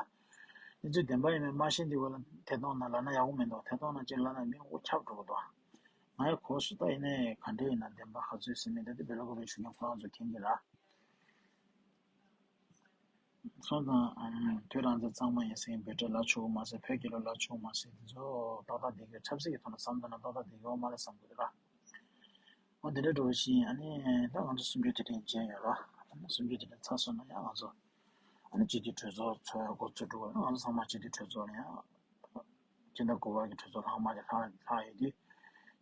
གནས་ཚུལ་བདེན་པ་ཡིན་མིན་མ་ཤེས་དུས་བ་ལ་ཐད་གཏོང་ནང་ལབ་ན་ཡག་པོ་མི་འདུག་ཐད་གཏོང་ནང་ཅིག་ལབ་ན་མི་མགོ་ཁྱབ་འགྲོ་གི་འདུག་ང་ཡང་གོ་སོང་། ད་ཡིན་ནའི་ག་འདྲ་ཡིན་ན་བདེན་པ་ག་ཚོད་ཟིན་མིན་ད་དེ་བེ་ལོ་བུ་བེ་ཞུ་མཁན་ཁོ་རང་ཚོ་མཁྱེན་གྱི་རེད། སོང་ཙང་ཨམ་བོད་རང་བཙན་གཙང་མ་ཡིན་ཟེར་མཁན་འབོད་སྒྲ་ལབ་ཆོག་གི་མ་ཟད་བོད་སྐད་ལ་ལབ་ཆོག་གི་མ་ཟད་དེ་ཚོ་ཏག་ཏག་བསྡད་ཀྱི་རེད། ཆབ་སྲིད་ཀྱི་ཐོག་ནས་བསམ་བློ་ན་ཏག་ཏག་བསྡད་ཀྱི་ཡོད་མ་རེད་བསམ་གྱི་འདུག་ར། འོ་དེ་འདྲ་འགྲོ་བཞིན་ཨ་ནི་ད་ང་ཚོ་སུམ་ཅུ་དེ་རིང་མཇལ་ཡོད་ར། ཨ་ནི་སུམ་ཅུ་དེ་རིང་ཚར་སོང་ན་ཡང་ང་ཚོ་ཨ་ནི་སྤྱི་འཐུས་གྲོས་ཚོགས་ཚོགས་འགོ་ཚུགས་འགྲོ་གི་རེད། ང་ཚོ་ཚང་མ་སྤྱི་འཐུས་གྲོས་ཚོགས་ལ་ཡང་སྤྱི་ཟླ་དགུ་པ་གི་གྲོས་ཚོགས་ལྷག་མ་དེ་ལྷག་ལྷག་ཡོད་དུས།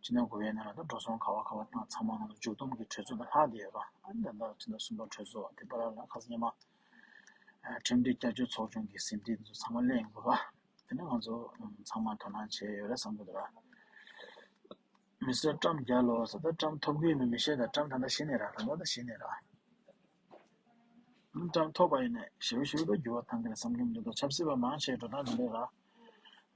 སྤྱི་ཟླ་དགུ་པའི་ནང་ལ་ད་འགྲོ་སོང་ག་བ་ག་བ་བཏང་ཚང་མ་ང་ཚོ་མཇུག་སྡོམ་གྱི་གྲོས་ཚོགས་དེ་ལྷག་བསྡད་ཡོད་ར། ཨ་ནི་ད་ལྟ་སྤྱི་ཟླ་གསུམ་པ་གྲོས་ཚོགས་དེ་བར་ལ་ཁ་སང་ཉི་མ་ཁྲིམས་སྒྲིག་བསྐྱར་བཅོས་ཚོགས་ཆུང་གི་ཟིན་བྲིས་དེ་ཚོ་ཚང་མ་སླེབས་ཡོང་གི་ར། དེ་ནས་ང་ཚོ་ཚང་མ་དོ་སྣང་བྱས་ཡོད་རེད་བསམ་གྱི་འདུག་ར། མི་སེར་ཀྲམ་རྒྱལ་ལོ་ཟེར། ད་ཀྲམ་ཐོབ་ཀྱི་ཡོད་མེད་མི་ཤེས། ད་ཀྲམ་ད་ལྟ་ཤི་ནས་ར། ད་ལྟ་ད་ཤི་ནས་ར། ཀྲམ་ཐོབ་པ་ཡིན་ནས་ཞེ་པོ་ཞེ་པོ་ད་འགྱུར་བ་གཏང་གི་རེད་བསམ་གྱི་མི་འདུག་ད་ཆབ་སྲིད་པ་མང་ཆེ་འགྲོ་སྟངས་འདི་འདྲ་ར།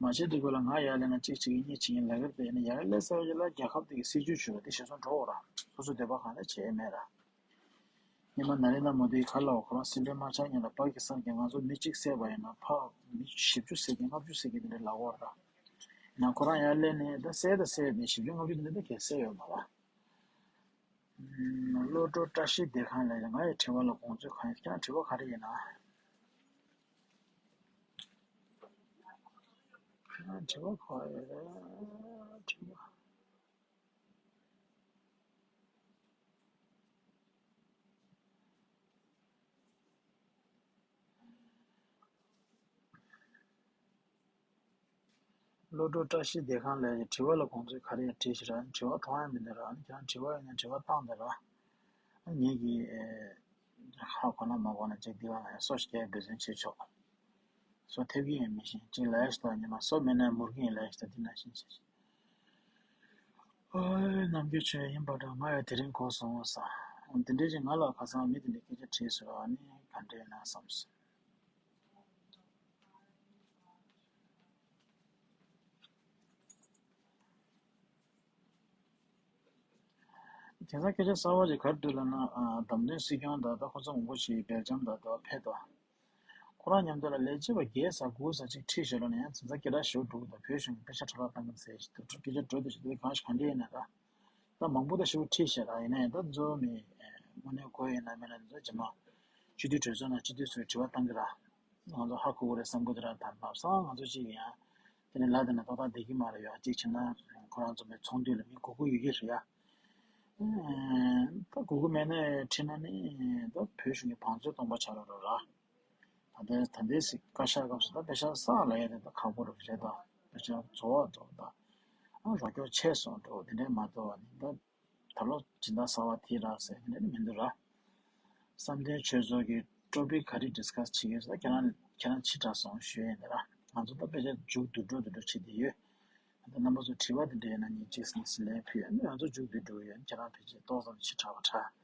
མང་ཆེ་འདི་གོ་ལ་ང་ཡར་སླེབས་ན་གཅིག་བྱེད་ཀྱི་གཉིས་བྱེད་ཀྱི་ལབ་ཀྱི་རེད། དེ་ཡིན་ན་ཡར་སླེབས་ཚར་བའི་རྗེས་ལ་རྒྱལ་ཁབ་དེ་གི་སྲིད་ཇུས་ཞུ་བ་དེ་གཞིར་བཟུང་འགྲོ་འོ་ར། སོ་སོ་འདོད་པ་གང་ལ་བྱེད་ཡས་མེད་ར། ཉི་མ་ན་རེ་ན་མོ་དིའི་ཁ་ལ་འོ་ཁོ་རང་སྲིད་བློན་མ་ཆགས་སྔོན་ལ་པ་ཀི་སི་ཐན་གྱིས་ང་ཚོ་མི་གཅིག་བསད་པ་ཡིན་ན་ཕར་མི་བཞི་བཅུ་བསད་ཀྱི་ལྔ་བཅུ་བསད་ཀྱི་དེ་འདྲ་ལབ་འོ་ར། ཡང་ཁོ་རང་ཡར་སླེབས་ནས་ད་བསད་ད་བསད་ནས་བཞི་བཅུ་ལྔ་བཅུ་དེ་འདྲ་ད་གས་བསད་ཡོད་མ་ར། བློ་གྲོས་བཀྲ་ཤིས་བདེ་ཁང་ལགས། ང་ཡི་དྲི་བ་ལ་དགོངས་ཚུལ་གང་ཡིན། ཁྱེད་རང་དྲི་བ་ག་རེ་ཡིན་ན། ཁྱེད་རང་དྲི་བ་ག་རེ་ཡིན་ན། དྲི་བ། བློ་གྲོས་བཀྲ་ཤིས་བདེ་ཁང་ལགས་ཀྱིས་དྲི་བ་ལ་དགོངས་ཚུལ་ག་རེ་ཡང་དྲིས་ཤིག་ར། དྲི་བ་མཐོང་ཡ་མི་འདུག་ར། ཁྱེད་རང་དྲི་བ་ཡོད་ན་དྲི་བ་བཏང་དང་ར། ངེད་ཀྱིས་ཧ་གོ་ན་མ་གོ་ན་ཅིག་འདི་བ་ང་ཡང་སོ་ཞིག་རྒྱག་འབད་བརྩོན་བྱེད་ཆོག་སོ་ཐེབས་ཀྱི་ཡོད་མི་ཤེས། ཅིག་ལབ་ཡ་ཞིག་དང་ཉི་མ་སོ་མེད་ན་མུར་གྱི་ཡིན་ལབ་ཡ་ཞིག་དང་འདི་ན་ཤེས་ཤེས་ཤེས། ཨོའི་ནམ་རྒྱུན་ཆོས་ཡིན་པ་འདྲ། ང་ཡང་དེ་རིང་གོ་སོང་ས། འོ་དེ་འདྲའི་ཅིག་ང་ལ་ཁ་སང་མི་དེ་འདྲའི་སྐད་ཆ་དྲིས་སོང་། ཨ་ནི་ག་འདྲ་ཡིན་ན་བསམ་སོང་། དེང་སང་སྐད་ཆ་གསར་བ་ཅིག་ག་རེ་འདུག་ལབ་ན། ཨ་བདམས་ཐོན་སྲིད་སྐྱོང་དང་ད་ཁོ་ཚོ་ངོ་རྒོལ་བྱེད་པའི་སྦེལ་ཇམ་དང་དེ་བ་ཕེབས་དོ། ཁོ་རང་མཉམ་དུ་ལ་ལས་བྱེད་པ་བརྒྱད་ཙམ་དགུ་ཙམ་ཅིག་ཁྲིད་བཞག་ལབ་ན་ཡང་དེང་སང་སྐད་གྲགས་ཞེ་པོ་འགྲོ་གི་འདུག་བོད་གཞུང་གི་དཔེ་ཆ་འཁྲབ་སྟངས་ཟེར་ཞིག་འདུག་སྐད་ཆ་འགྲོ་འདུག་ཞིག་འདུག་གང་ཞིག་ག་འདྲ་ཡིན་ན་ད། ད་མང་པོ་ད་ཞེ་པོ་ཁྲིད་བཞག་ར། ཡིན་ན་ཡང་ད་འཛོ་མི་དངོས་གནས་གོ་ཡིན་ན་མིན་ན་འཛོ་རྗེས་མ་སྤྱི་འཐུས་གྲོས་ཚོགས་ནང་སྤྱི་འཐུས་ཚོས་དྲི་བ་བཏང་གི་ར། ང་ཚོ་ཧ་གོ་གི་རེད་བསམ་གི་འདུག་ར། ད་ལབ་སང་ང་ཚོ་གཅིག་ཡིན་ཡང་དེ་ནས་ལ་དེ་ན་ཏག་ཏག་བསྡད་ཀྱི་མ་རེད་ཡ། གཅིག་བྱས་ན་ཁོ་རང་ཚོ་མི་ཚོགས་འདུ་ལ་མི་དགོས་ཀྱི་ཡོད་ཀྱི་རེད་ཡ། ད་དགོས་ཀྱི་མེད་ན་ཁྲིད་ན་ནི་ད་བོད་གཞུང་གི་བང་མཛོད་སྟོང་པ་ཆགས་འགྲོ་ར། ད་ལྟའི་ད་ལྟའི་སྲིད་བཀའ་ཤག་སྐབས་སུ་ད་དཔེ་ཆ་བསགས་ལ་ཡ་དེ་ད་ཁག་པོ་རེད་ད། དཔེ་ཆ་རྫོགས་པ་འགྲོ་ད། ཨ་རོ་སྐྱོར་ཆད་སོང་འགྲོ་དེ་འདྲའི་མ་གཏོགས་ནི་ད། ད་ལོ་སྦྱིན་བདག་གསར་བ་དེ་རག་ཟེར་དེ་འདྲ་མི་འདུག་ར། བསམ་གཏན་ཆོས་ཚོགས་ཀྱི་ཊོ་པིག་ག་རེ་ཌིས་ཁ་སི་བྱེད་ཀྱི་ཟེར་ཁྱེད་རང་ཁྱེད་རང་ཕྱི་དྲགས་སོང་ཞུ་ཡས་ཡིན་ར། ང་ཚོ་ད་ཕལ་ཆེར་མཇུག་བསྡུ་འགྲོ་བསྡུ་འགྲོ་བྱེད་བསྡད་ཡོད། ད་རྣམ་པ་ཚོ་དྲི་བ་དེ་འདྲ་ཡོད་ན་ངས་གཅིག་ཟིན་ཟིན་ལན་ཕུལ་ཡ། ནི་ང་ཚོ་མཇུག་བསྡུ་འགྲོ་ཡོད། ཁྱེད་རང་ཕལ་ཆེར་ཏོག་ཙམ་ཕྱི་དྲགས་པ་དྲགས།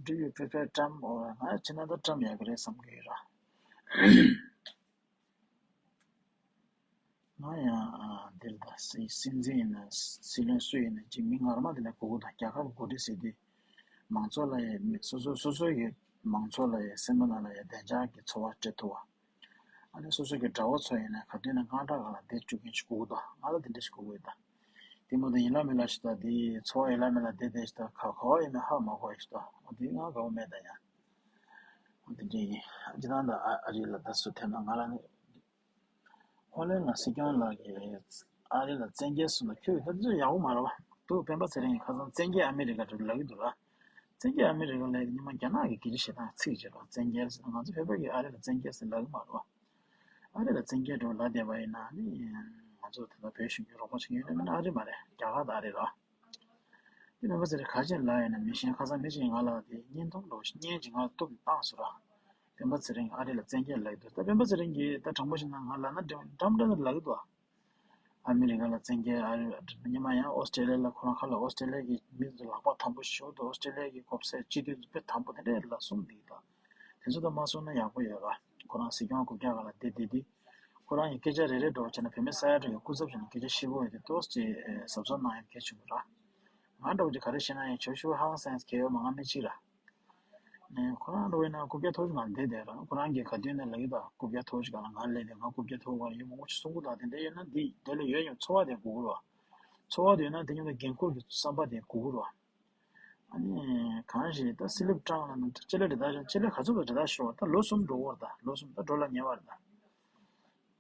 Do you prefer Trump or ང་ཕྱིན་ན་ད་Trump ཡག་གི་རེད་བསམ་གི་ཡོད་ར། ང་ཡང་འདིར་ད་སྲིད་སྲིད་འཛིན་ཡིན་ན་སྲིད་བློན་སུ་ཡིན་ན་ཅིག་མི་ངར་མ་དེ་ལ་གོ་གི་འདུག་རྒྱལ་ཁབ་འགོ་ཁྲིད་ཟེར་དུས་མང་ཚོགས་ལ་ཡང་སོ་སོ་སོ་སོ་ཡི་མང་ཚོགས་ལ་ཡང་སེམས་པ་ནང་ལ་ཡང་བདེ་འཇགས་ཀྱི་ཚོར་བ་སྤྲད་ཐུབ་པ། ཨ་ནི་སོ་སོ་གི་དགྲ་བོ་ཚོ་ཡིན་ན་ག་དུས་ན་དངངས་སྐྲག་སྒང་ལ་བསྡད་བཅུག་མཁན་ཞིག་དགོས་ཀྱི་འདུག་ང་ལ་དེ་འདྲ་ཞིག་དགོས་ཀྱི་ཡོད་ད། དེ་མ་གཏོགས་ཡིན་ལ་མིན་ལ་ཞིག་ད་དེ་ཚོར་བ་ཡིན་ལ་མིན་ལ་བསྡད་བསྡད་ཞིག་ད་ག་ག་བ་ཡིན་ན་ཧ་མ་གོ་ཡ་ཞིག་ད་འོ་དེ་ང་དགའ་བོ་མེད་ད་ཡ། འོ་དེ་འདྲ་ཡིན། སྤྱིར་བཏང་ད་ཨ་ཨ་རི་ལ་ད་སུ་ཐེབས་ན་ང་ལ་ནི། ཧོ་ལན་ལ་སྲིད་སྐྱོང་ལགས་ཀྱིས་ཨ་རི་ལ་བཙན་རྒྱལ་སོང་ན་ཁྱོད་ད་ཚོད་ཡག་པོ་མ་རེད་བ། འདུག་སྤེན་པ་ཚེ་རིང་གིས་ཁ་སང་བཙན་རྒྱལ་ཨ་མི་རི་ཀ་འགྲོ་ལབ་ཀྱི་འདུག་ར། བཙན་རྒྱལ་ཨ་མི་རི་ཀ་ལབ་ཡ་དེ་སྔོན་མ་རྒྱ་ནག་གི་སྐད་ཆ་བཤད་སྟངས་ཚིག་ཅིག་རེད་བ། བཙན་རྒྱལ་ཟེར་ན་ང་ཚོ་བོད་པ་གིས་ཨ་རི་ལ་བཙན་རྒྱལ་ཟེར་ལབ་ཀྱི་མ་རེད་བ། ཨ་རི་ལ་བཙན་རྒྱལ་འགྲོ་ལབ་བསྡད་པ་ཡིན་ན་ནི་ང་ཚོ་ད་ལྟ་བོད་གཞུང་གི་རོགས་པ་བྱེད་མཁན་ཡོད་ན་མིན་ན་ཨ་རི་མ་རེད། རྒྱ་གར་དང་ཨ་རི་རེད་བ། དེ་སྤེན་པ་ཚེ་རིང་ག་རེ་བྱས་ནས་ལབ་ཡོད་ན་མི་གཞན་ཁ་སང་ཕལ་ཆེར་ང་ལ་དེ་བརྙན་ཐུང་འདྲ་བོ་ཞིག་བརྙན་ཅིག་ང་ལ་གཏུབ་ནས་བཏང་སོང་ར། སྤེན་པ་ཚེ་རིང་ཨ་རི་ལ་བཙན་རྒྱལ་ལབ་ཀྱི་འདུག་ད་སྤེན་པ་ཚེ་རིང་གིས་ད་དྲང་པོ་བཤད་ན་ང་ལབ་ན་འགྲིག་འགྲིག་འགྲིག་ལབ་ཀྱི་འདུག་ཨ་མི་རི་ཀ་ལ་བཙན་རྒྱལ་ཨ་རི་སྔོན་མ་ཡང་ཨོ་སི་ཀྲེ་ལི་ཡ་ལ་ཁོ་རང་ཁ་ལ་ཨོ་སི་ཀྲེ་ལི་ཡ་གི་མི་ཚོ་ལག་པ་དམ་པོ་ཞེ་པོ་འདུག་ཨོ་སི་ཀྲེ་ལི་ཡ་གི་གོ་ས་སྤྱི་འཐུས་ཚོ་དཔེ་དམ་པོ་དེ་འདྲ་ལབ་གསུངས་བསྡད་ཀྱི་འདུག་དེ་ཚོ་ད་མ་གསུངས་ན་ཡག་པོ་ཡོད་ར། ཁོ་རང་སྲིད་སྐྱོང་རྐུབ་བཀྱག་སྒང་ལ་བསྡད་བསྡད་དུས། ཁོ་རང་གིས་སྐད་ཆ་རེ་རེ་འདྲ་བོ་བྱས་ན་བུད་མེད་ས་ཡ་དྲུག་གི་སྐུ་ཚབ་བྱས་ནས་སྐད་ཆ་བཤད་ཀྱི་ཡོད་དེ་ཏོག་ཙམ་གཟབ་གཟབ་གནང་ཡག་གལ་ཆེན་པོ་རེད། ང་འདྲ་བོ་ཅིག་ག་རེ་བཤད་ན་ཡང་ཆོག་ཤེས་ཧང་སངས་གལ་ཡོད་མ། ང་སྨན་གཅིག་ར། ནས་ཁོ་རང་འདྲ་བོ་ཡིན་ན་རྐུབ་བཀྱག་ཐོག་ཅིག་སྒང་བསྡད་བསྡད་ར། ཁོ་རང་གིས་ག་དུས་ནས་ལབ་ཀྱི་འདུག་རྐུབ་བཀྱག་ཐོག་ཅིག་སྒང་ལ་ང་སླེབས་ཏེ་ང་རྐུབ་བཀྱག་ཐོག་སྒང་ལ་ཡོད་མང་པོ་ཅིག་གསུང་གི་འདུག་དེ་འདྲ་ཡོད་ན་འདི་དེ་ལ་ཡོད་ཡོད་ཚོར་བ་དེ་དགོས་ཀྱི་རེད་བ། ཚོར་བ་དེ་ཡོད་ན་དེ་མཉམ་དུ་འགན་འཁུར་གྱི་བསམ་པ་དེ་དགོས་ཀྱི་རེད་བ། ཨ་ནི་གང་ཞིག་ད་སི་ལིབ་སྤྲང་ལ་ནི་ལྕེ་ལེ་འདྲ་ད་ལྕེ་ལེ་ག་ཚོད་པ་འདྲ་ད་ཤོར་བ། ད་ལོ་གསུམ་འགྲོ་བར་ད་ལོ་གསུམ་ད་འགྲོ་ལ་ཉེ་བར་ད།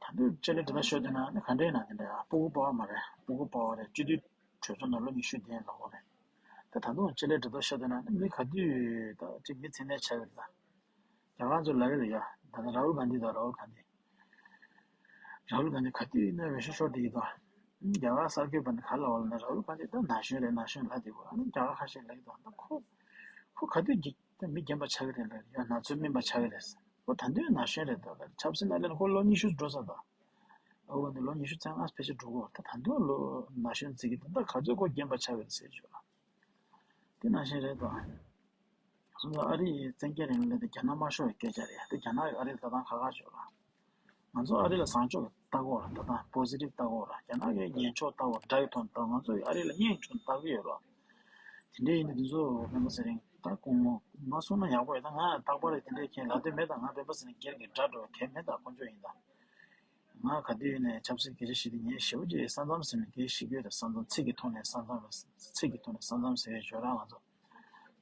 ད་དུང་ལྕེ་ལེ་འདྲ་ད་ཤོར་དེ་ན་ནི་ག་འདྲའི་ན་དེ་འདྲ་ཡ་སྤུ་གུ་པ་བ་མ་རེད། སྤུ་གུ་པ་བ་རེད། སྤྱི་འཐུས་གྲོས་ཚོགས་ནང་ལོ་ཉི་ཤུ་ལྡན་ལ་འོ་རེད། ད་ད་དུང་ལྕེ་ལེ་འདྲ་ད་ཤོར་དེ་ན་ནི་མི་ག་དུས་ད་ཅིག་མི་མཚན་གནས་ཆགས་ཡོད་ད། རྒྱ་གར་ཚོ་ལ་རེད་ཡ། ད་ནི་ར་ཧུལ་གྷན་དྷི་དང་ར་ཧུལ་གྷན་དྷི། ར་ཧུལ་གྷན་དྷི་ག་དུས་ཡིན་ན་འོས་ཤོག་ཤོར་བསྡད་ཀྱི་འདུག་རྒྱ་གར་གསར་འགོད་པ་ནས་ག་ལབ་པ་ལབ་ན་ར་ཧུལ་གྷན་དྷི་ད་ན་གཞོན་རེད་ན་གཞོན་ལབ་བསྡད་ཀྱི་འདུག་ཨ་ནི་རྒྱ་གར་ཁ་ཤས་ལབ་ཀྱི་འདུག་ད་ཁོ་ཁོ་ག་དུས་ཀྱི་ད་མི་རྒན་པ་ཆགས་ཀྱི་རེད་ལབ་ཡ། ན་ཚོད་སྨིན་པ་ཆགས་ཀྱི་རེད། ཁོ་ད་དུང་ན་གཞོན་རེད་འདུག་ཆབ་སྲིད་ནང་སླེབས་ན་ཁོ་ལོ་ཉི་ཤུ་འགྲོ་ས་འདུག་ཨ་ཁོ་འདི་ལོ་ཉི་ཤུ་རྩ་ལྔ་ཕལ་ཆེར་འགྲོ་གི་འདུག་ད་ད་དུང་ལོ་ན་གཞོན་བརྩི་གི་འདུག་ད་ག་ཚོད་ཁོ་རྒན་པ་ཆགས་ཀྱི་རེད་ཟེར་ཞུ་ལ། དེ་ནང་བཞིན་རེད་དོ། སོང་ཙང་ཨ་རི་ཡི་བཙན་རྒྱལ་རིང་ལུགས་དེ་རྒྱ་ནག་དམར་ཤོག་གི་སྐད་ཆ་རེད། དེ་རྒྱ་ནག་གིས་ཨ་རི་ལ་ལྟ་སྟངས་ཁག་ཁག་ཅིག་ཡོད་ར། ང་ཚོ་ཨ་རི་ལ་བཟང་ཕྱོགས་ཀྱི་ལྟ་དགོས་ར། ལྟ་སྟངས་པོ་སི་ཊིབ་ལྟ་དགོས་ར། རྒྱ་ནག་གིས་ངན་ཕྱོགས་ལྟ་དགོས་ར། དགྲ་ཡི་དོན་ལྟ། ང་ཚོ་ཡི་ཨ་རི་ལ་གཉེན་སྒྲིག་ལྟ་གི་ཡོད་ར། དེ་འདྲ་ཡིན་དུས་འདི་ཚོ་སྤེན་པ་ཚེ་རིང་ད་དགོངས་མོ་མ་གསུངས་ན་ཡག་པོ་ཡོད། ད་ང་རྟག་པར་དེ་འདྲ་ཁྱེད་ལབ་འདོད་མེད། ད་ང་སྤེན་པ་ཚེ་རིང་སྒེར་གྱི་དགྲ་འགྲོ་གལ་མེད། ད་དཀོན་མཆོག་ཡིན་ད། ང་ག་དུས་ནས་ཆབ་སྲིད་སྐད་ཆ་བཤད་དུས་ངས་ཞེ་པོ་ཅིག་ས་མཚམས་ཟེར་ནས་སྐད་ཆ་བཤད་ཀྱི་ཡོད་རེད། ས་མཚམས་ཚིག་གི་ཐོག་ནས་ས་མཚམས་ལ་ཚིག་གི་ཐོག་ནས་ས་མཚམས་ཟེར་བའི་ཇོ་རང་ང་ཚོ་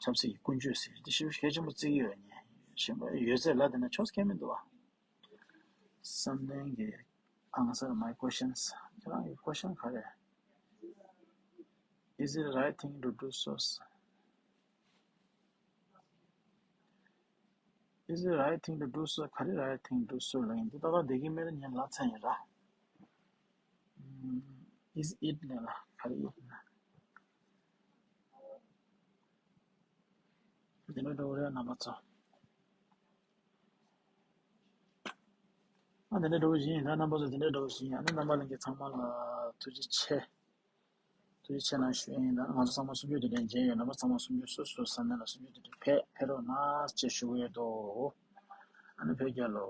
ཆབ་སྲིད་ཀྱི་ཀུན་སྤྱོད་ཟེར་དེ་ཞེ་པོ་གལ་ཆེན་པོ་བརྩི་གི་ཡོད། ངས་གཞན་པ་ཡོད་ཚད་ལབ་བསྡད་ན་ཆོག་ས་ཁྱད་མི་འདུག་བ། བསམ་གཏན་གྱི་answer my questions. ཁྱེད་རང་གི་ཀོ་ཤན་ག་རེ། Is it right thing to do so? Is it right thing to do so? ག་རེ་right thing to do so ལབ་ཡིན་འདུག་ད་ལྟ་བསྡད་ཀྱི་མེད་ན་ངས་ལབ་ཚར་ཡིན་ར། ཨམ། Is it ལབ་ན་ག་རེ་it ལབ་ན། འདི་འདྲ་འདྲ་བོ་རེད་རྣམ་པ་ཚོ། ཨ་འདི་འདྲ་འདྲ་བོ་ཞིག་ཡིན་ད། རྣམ་པ་ཚོ་འདི་འདྲ་འདྲ་བོ་ཞིག་ཡིན། ཨ་ནི་རྣམ་པ་ལྷན་རྒྱས་ཚང་མ་ལ་ཐུགས་རྗེ་ཆེ། ཐུགས་རྗེ་ཆེ་གནང་ཞུ་ཡིན། ད་ང་ཚོ་ཚང་མ་སུམ་ཅུ་དེ་འདྲ་མཇལ་ཡོད། རྣམ་པ་ཚང་མ་སུམ་ཅུ་སོ་སོའི་ས་གནས་ལ་སུམ་ཅུ་དེ་འདྲ་ཕེབས་ཕེབས་རོགས་གནང་ཅེས་ཞུ་གི་ཡོད་དོ། ཨ་ནི་བོད་རྒྱལ་ལོ།